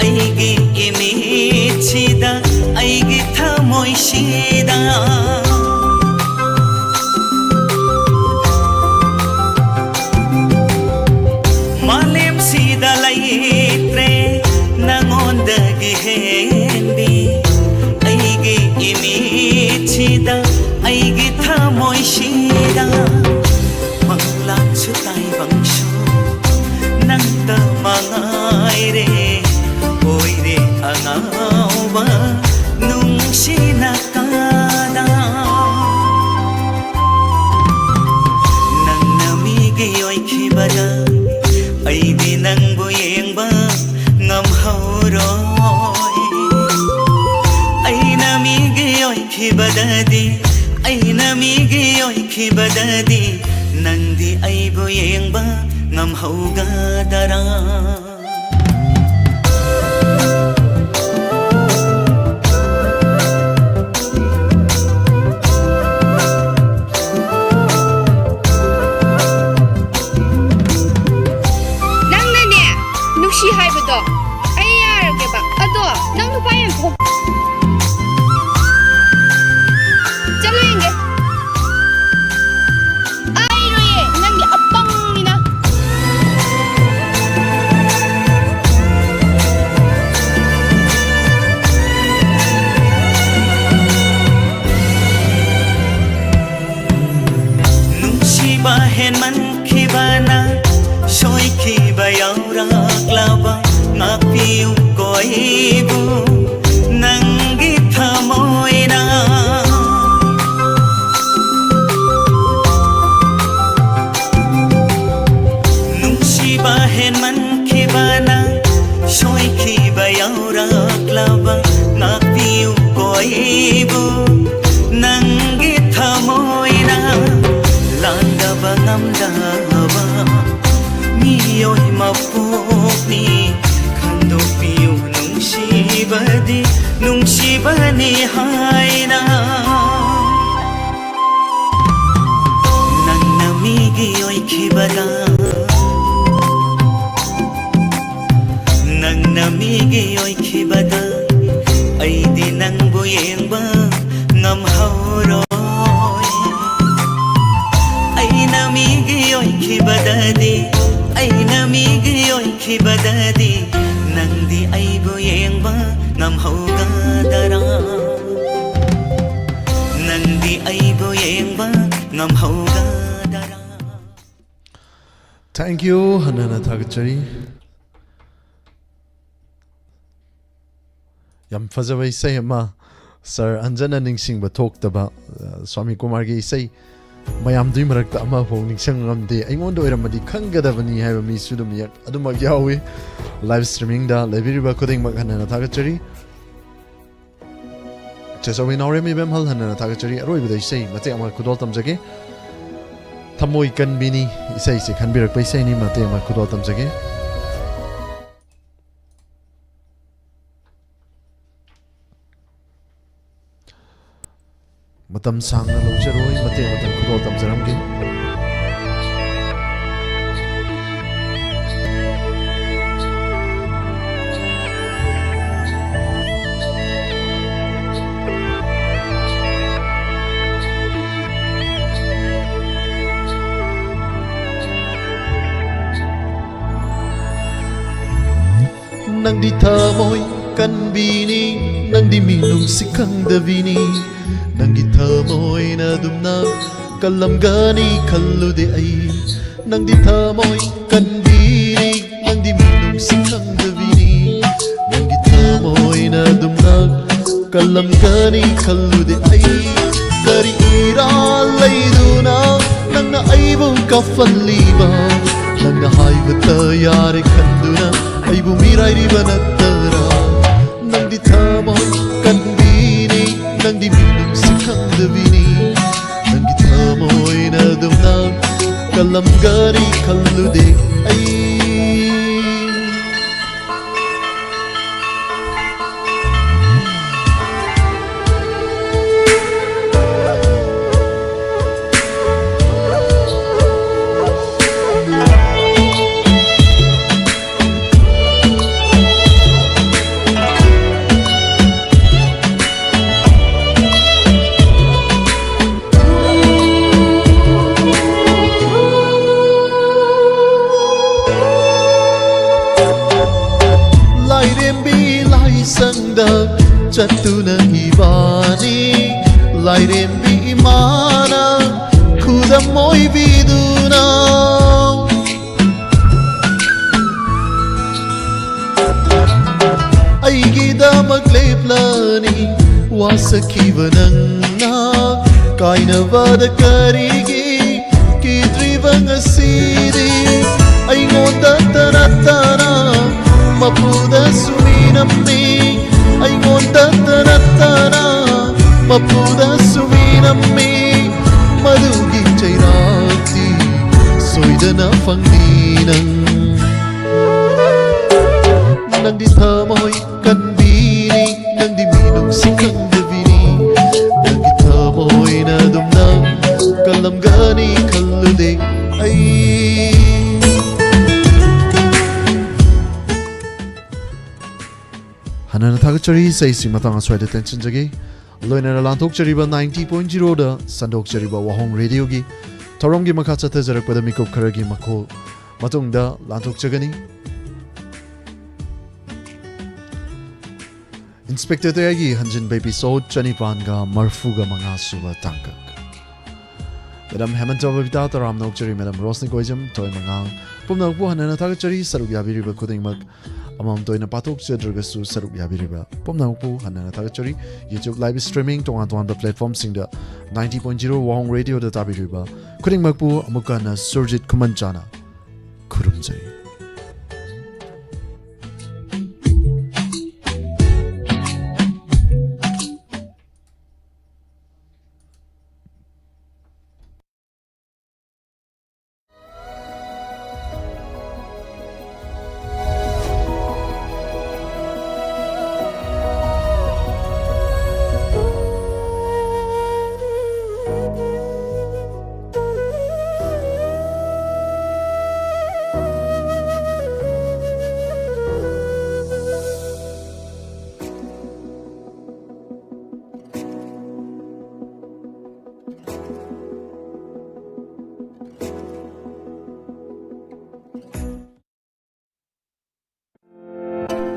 ꯑꯩꯒꯤ ꯏꯃꯤꯠꯁꯤꯗ, ꯑꯩꯒꯤ ꯊꯃꯣꯏꯁꯤꯗ꯫ ꯃꯥꯂꯦꯝꯁꯤꯗ ꯂꯩꯇ꯭ꯔꯦ ꯅꯉꯣꯟꯗꯒꯤ ꯍꯦꯟꯕꯤ, ꯑꯩꯒꯤ ꯏꯃꯤꯠꯁꯤꯗ, ꯑꯩꯒꯤ ꯊꯃꯣꯏꯁꯤꯗ꯫ ꯃꯪꯂꯥꯟꯁꯨ ꯇꯥꯏꯕꯪꯁꯨ ꯅꯪꯇ ꯃꯉꯥꯏꯔꯦ, ꯑꯣꯏꯔꯦ ꯑꯉꯥꯎꯕ ꯅꯨꯡꯁꯤꯅ ꯀꯥꯗ꯫ ꯅꯪꯅ ꯃꯤꯒꯤ ꯑꯣꯏꯈꯤꯕꯗ, ꯑꯩꯗꯤ ꯅꯪꯕꯨ ꯌꯦꯡꯕ ꯉꯝꯍꯧꯔꯣꯏ꯫ ꯑꯩꯅ ꯃꯤꯒꯤ ꯑꯣꯏꯈꯤꯕꯗꯗꯤ, ꯑꯩꯅ ꯃꯤꯒꯤ ꯑꯣꯏꯈꯤꯕꯗꯗꯤ, ꯅꯪꯗꯤ ꯑꯩꯕꯨ ꯌꯦꯡꯕ ꯉꯝꯍꯧꯒꯗꯔꯥ? ꯅꯪꯅꯅꯦ, ꯅꯨꯡꯁꯤ ꯍꯥꯏꯕꯗꯣ ꯑꯩ ꯌꯥꯔꯒꯦꯕ꯫ ꯑꯗꯣ ꯅꯪ ꯅꯨꯄꯥ ꯌꯥꯝ ꯊꯣꯛ-, ꯆꯠꯂꯨ ꯌꯦꯡꯒꯦ꯫ ꯈꯤꯕꯅ ꯁꯣꯏꯈꯤꯕ ꯌꯥꯎꯔꯛꯂꯕ ꯉꯥꯛꯄꯤꯌꯨ ꯀꯣ ꯑꯩꯕꯨ ꯅꯪꯒꯤ ꯊꯃꯣꯏꯅ꯫ ꯅꯨꯡꯁꯤꯕ ꯍꯦꯟꯃꯟꯈꯤꯕꯅ ꯁꯣꯏꯈꯤꯕ ꯌꯥꯎꯔꯛꯂꯕ ꯉꯥꯛꯄꯤꯌꯨ ꯀꯣ ꯑꯩꯕꯨ ꯅꯪꯒꯤ ꯊꯃꯣꯏꯅ꯫ ꯂꯥꯟꯗꯕ ꯉꯝꯗꯕ ꯃꯤꯑꯣꯏ ꯃꯄꯣꯛꯅꯤ ꯈꯟꯗꯣꯛꯄꯤꯌꯨ ꯅꯨꯡꯁꯤꯕꯗꯤ ꯅꯨꯡꯁꯤꯕꯅꯤ ꯍꯥꯏꯅ꯫ ꯅꯪꯅ ꯃꯤꯒꯤ ꯑꯣꯏꯈꯤꯕꯗ ꯅꯪꯅ ꯃꯤꯒꯤ ꯑꯣꯏꯈꯤꯕꯗ ꯑꯩꯗꯤ ꯅꯪꯕꯨ ꯌꯦꯡꯕ ꯉꯝꯍꯧꯔꯣꯏ꯫ ꯑꯩꯅ ꯃꯤꯒꯤ ꯑꯣꯏꯈꯤꯕꯗꯗꯤ ꯑꯩꯅ ꯃꯤꯒꯤ ꯑꯣꯏꯈꯤꯕꯗꯗꯤ ꯅꯪꯗꯤ ꯑꯩꯕꯨ ꯌꯦꯡꯕ ꯉꯝꯍꯧꯒꯗꯔꯥ? ꯅꯪꯗꯤ ꯑꯩꯕꯨ ꯌꯦꯡꯕ ꯉꯝꯍꯧꯒꯗꯔꯥ? Thank you, ꯍꯟꯅ ꯍꯟꯅ ꯊꯥꯒꯠꯆꯔꯤ꯫ ꯌꯥꯝ ꯐꯖꯕ ꯏꯁꯩ ꯑꯃ, ꯁꯥꯔ ꯑꯟꯖꯟꯅ ꯅꯤꯡꯁꯤꯡꯕ ꯊꯣꯛꯇꯕ, ꯑ, ꯁ꯭ꯋꯥꯃꯤ ꯀꯨꯃꯥꯔꯒꯤ ꯏꯁꯩ ꯃꯌꯥꯝꯗꯨꯒꯤ ꯃꯔꯛꯇ ꯑꯃꯐꯥꯎ ꯅꯤꯡꯁꯤꯡ ꯉꯝꯗꯦ꯫ ꯑꯩꯉꯣꯟꯗ ꯑꯣꯏꯔꯝꯃꯗꯤ ꯈꯪꯒꯗꯕꯅꯤ ꯍꯥꯏꯕ ꯃꯤꯁꯨ ꯑꯗꯨꯝ ꯌꯥ-, ꯑꯗꯨꯃꯛ ꯌꯥꯎꯏ꯫ Live streaming ꯗ ꯂꯩꯕꯤꯔꯤꯕ ꯈꯨꯗꯤꯡꯃꯛ ꯍꯟꯅ ꯍꯟꯅ ꯊꯥꯒꯠꯆꯔꯤ꯫ ꯆꯦꯆꯧꯕꯤ ꯅꯥꯎꯔꯦꯝ ꯏꯕꯦꯝꯍꯜ ꯍꯟꯅ ꯍꯟꯅ ꯊꯥꯒꯠꯆꯔꯤ꯫ ꯑꯔꯣꯏꯕꯗ ꯏꯁꯩ ꯃꯇꯦꯛ ꯑꯃ ꯈꯨꯗꯣꯜ ꯇꯝꯖꯒꯦ꯫ ꯊꯃꯣꯏ ꯀꯟꯕꯤꯅꯤ ꯏꯁꯩꯁꯦ ꯈꯟꯕꯤꯔꯛꯄ ꯏꯁꯩꯅꯤ, ꯃꯇꯦꯛ ꯑꯃ ꯈꯨꯗꯣꯜ ꯇꯝꯖꯒꯦ꯫ ꯃꯇꯝ ꯁꯥꯡꯅ ꯂꯧꯖꯔꯣꯏ, ꯃꯇꯦꯛ ꯃꯇꯦꯛ ꯈꯨꯗꯣꯜ ꯇꯝꯖꯔꯝꯒꯦ꯫ ꯅꯪꯗꯤ ꯊꯃꯣꯏ ꯀꯟꯕꯤꯅꯤ, ꯅꯪꯗꯤ ꯃꯤꯅꯨꯡꯁꯤ ꯈꯪꯗꯕꯤꯅꯤ, ꯅꯪꯒꯤ ꯊꯃꯣꯏꯅ ꯑꯗꯨꯝꯅ ꯀꯜꯂꯝꯒꯅꯤ ꯈꯜꯂꯨꯗꯦ ꯑꯩ꯫ ꯅꯪꯗꯤ ꯊꯃꯣꯏ ꯀꯟꯕꯤꯅꯤ, ꯅꯪꯗꯤ ꯃꯤꯅꯨꯡꯁꯤ ꯈꯪꯗꯕꯤꯅꯤ꯫ ꯅꯪꯒꯤ ꯊꯃꯣꯏꯅ ꯑꯗꯨꯝꯅ ꯀꯜꯂꯝꯒꯅꯤ ꯈꯜꯂꯨꯗꯦ ꯑꯩ꯫ ꯀꯔꯤ ꯏꯔꯥꯜ ꯂꯩꯗꯨꯅ ꯅꯪꯅ ꯑꯩꯕꯨ ꯀꯥꯞꯍꯜꯂꯤꯕ? ꯅꯪꯅ ꯍꯥꯏꯕꯇ ꯌꯥꯔꯦ ꯈꯟꯗꯨꯅ ꯑꯩꯕꯨ ꯃꯤꯔꯥꯏꯔꯤꯕ ꯅꯠꯇꯔꯥ? ꯅꯪꯗꯤ ꯊꯃꯣꯏ ꯀꯟꯕꯤꯅꯤ, ꯅꯪꯗꯤ ꯃꯤꯅꯨꯡꯁꯤ ꯈꯪꯗꯕꯤꯅꯤ꯫ ꯅꯪꯒꯤ ꯊꯃꯣꯏꯅ ꯑꯗꯨꯝꯅ ꯀꯜꯂꯝꯒꯅꯤ ꯈꯜꯂꯨꯗꯦ ꯑꯩ꯫ ꯂꯥꯏꯔꯦꯝꯕꯤ ꯂꯥꯏꯁꯪꯗ ꯆꯠꯇꯨꯅ ꯏꯕꯥꯅꯤ, ꯂꯥꯏꯔꯦꯝꯕꯤ ꯏꯃꯥꯅ ꯈꯨꯗꯝ ꯑꯣꯏꯕꯤꯗꯨꯅ ꯑꯩꯒꯤꯗꯃꯛ ꯂꯦꯞꯂꯅꯤ꯫ ꯋꯥꯁꯛꯈꯤꯕ ꯅꯪꯅ ꯀꯥꯏꯅꯕꯗ ꯀꯔꯤꯒꯤ ꯀꯤꯗ꯭ꯔꯤꯕ ꯉꯁꯤꯗꯤ? ꯑꯩꯉꯣꯟꯗꯇ ꯅꯠꯇꯅ ꯃꯄꯨꯗꯁꯨ ꯃꯤꯅꯝꯃꯤ, ꯑꯩꯉꯣꯟꯗꯇ ꯅꯠꯇꯅ ꯃꯄꯨꯗꯁꯨ ꯃꯤꯅꯝꯃꯤ꯫ ꯃꯗꯨꯒꯤ ꯆꯩꯔꯥꯛꯇꯤ ꯁꯣꯏꯗꯅ ꯐꯪꯅꯤ ꯅꯪ꯫ ꯅꯪꯗꯤ ꯊꯃꯣꯏ ꯀꯟꯕꯤꯅꯤ, ꯅꯪꯗꯤ ꯃꯤꯅꯨꯡꯁꯤ ꯈꯪꯗꯕꯤꯅꯤ꯫ ꯅꯪꯒꯤ ꯊꯃꯣꯏꯅ ꯑꯗꯨꯝꯅ ꯀꯜꯂꯝꯒꯅꯤ ꯈꯜꯂꯨꯗꯦ ꯑꯩ꯫ ꯍꯟꯅ ꯊꯥꯒꯠꯆꯔꯤ꯫ ꯏꯁꯩꯁꯤ ꯃꯇꯥꯡ ꯑꯁ꯭ꯋꯥꯏꯗ ꯇꯦꯟꯁꯤꯟꯖꯒꯦ꯫ ꯂꯣꯏꯅꯅ ꯂꯥꯟꯊꯣꯛꯆꯔꯤꯕ ninety point zeroꯗ ꯁꯟꯗꯣꯛꯆꯔꯤꯕ ꯋꯥꯍꯣꯡ ꯔꯦꯗꯤꯑꯣꯒꯤ ꯊꯧꯔꯝꯒꯤ ꯃꯈꯥ ꯆꯠꯊꯖꯔꯛꯄꯗ ꯃꯤꯀꯨꯞ ꯈꯔꯒꯤ ꯃꯈꯣꯜ ꯃꯇꯨꯡꯗ ꯂꯥꯟꯊꯣꯛꯆꯒꯅꯤ꯫ ꯏꯟꯁꯄꯦꯛꯇꯔ ꯇꯌꯥꯏꯒꯤ ꯍꯟꯖꯤꯟꯕ episode ꯆꯅꯤꯄꯥꯟꯒ ꯃꯔꯐꯨꯒ ꯃꯉꯥ ꯁꯨꯕ ꯇꯥꯡꯀꯛ꯫ Madam Hemanta Babita, ꯇꯔꯥꯝꯅ ꯑꯣꯛꯆꯔꯤ꯫ Madam Rosni Koijam, ꯊꯣꯏꯃꯉꯥꯡ, ꯄꯨꯝꯅꯃꯛꯄꯨ ꯍꯟꯅꯅ ꯊꯥꯒꯠꯆꯔꯤ꯫ ꯁꯔꯨꯛ ꯌꯥꯕꯤꯔꯤꯕ ꯈꯨꯗꯤꯡꯃꯛ ꯑꯃꯃꯝꯇ ꯑꯣꯏꯅ ꯄꯥꯊꯣꯛꯆꯗ꯭ꯔꯒꯁꯨ ꯁꯔꯨꯛ ꯌꯥꯕꯤꯔꯤꯕ ꯄꯨꯝꯅꯃꯛꯄꯨ ꯍꯟꯅꯅ ꯊꯥꯒꯠꯆꯔꯤ꯫ YouTube live streaming, ꯇꯣꯉꯥꯟ ꯇꯣꯉꯥꯟꯕ platformꯁꯤꯡꯗ ninety point zero Wahong Radioꯗ ꯇꯥꯕꯤꯔꯤꯕ ꯈꯨꯗꯤꯡꯃꯛꯄꯨ ꯑꯃꯨꯛꯀ ꯍꯟꯅ Surjit ꯈꯨꯃꯟꯆꯥꯅ ꯈꯨꯔꯨꯝꯖꯔꯤ꯫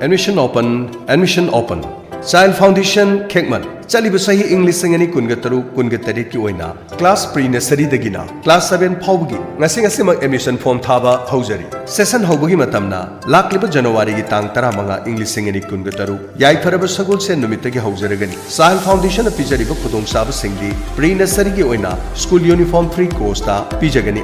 Admission open, admission open. Child Foundation ꯈꯦꯛꯃꯟ꯫ ꯆꯠꯂꯤꯕ ꯆꯍꯤ ꯏꯪ ꯂꯤꯁꯤꯡ ꯑꯅꯤ ꯀꯨꯟꯒ ꯇꯔꯨꯛ ꯀꯨꯟꯒ ꯇꯔꯦꯠꯀꯤ ꯑꯣꯏꯅ class pre nurseryꯗꯒꯤꯅ class seven ꯐꯥꯎꯕꯒꯤ ꯉꯁꯤ ꯉꯁꯤꯃꯛ admission form ꯊꯥꯕ ꯍꯧꯖꯔꯤ꯫ Session ꯍꯧꯕꯒꯤ ꯃꯇꯝꯅ ꯂꯥꯛꯂꯤꯕ ꯖꯅꯋꯥꯔꯤꯒꯤ ꯇꯥꯡ ꯇꯔꯥꯃꯉꯥ ꯏꯪ ꯂꯤꯁꯤꯡ ꯑꯅꯤ ꯀꯨꯟꯒ ꯇꯔꯨꯛ, ꯌꯥꯏꯐꯔꯕ ꯁꯒꯣꯜꯁꯦꯟ ꯅꯨꯃꯤꯠꯇꯒꯤ ꯍꯧꯖꯔꯒꯅꯤ꯫ Child Foundationꯅ ꯄꯤꯖꯔꯤꯕ ꯈꯨꯗꯣꯡꯆꯥꯕꯁꯤꯡꯗꯤ pre nurseryꯒꯤ ꯑꯣꯏꯅ school uniform free courseꯇ ꯄꯤꯖꯒꯅꯤ꯫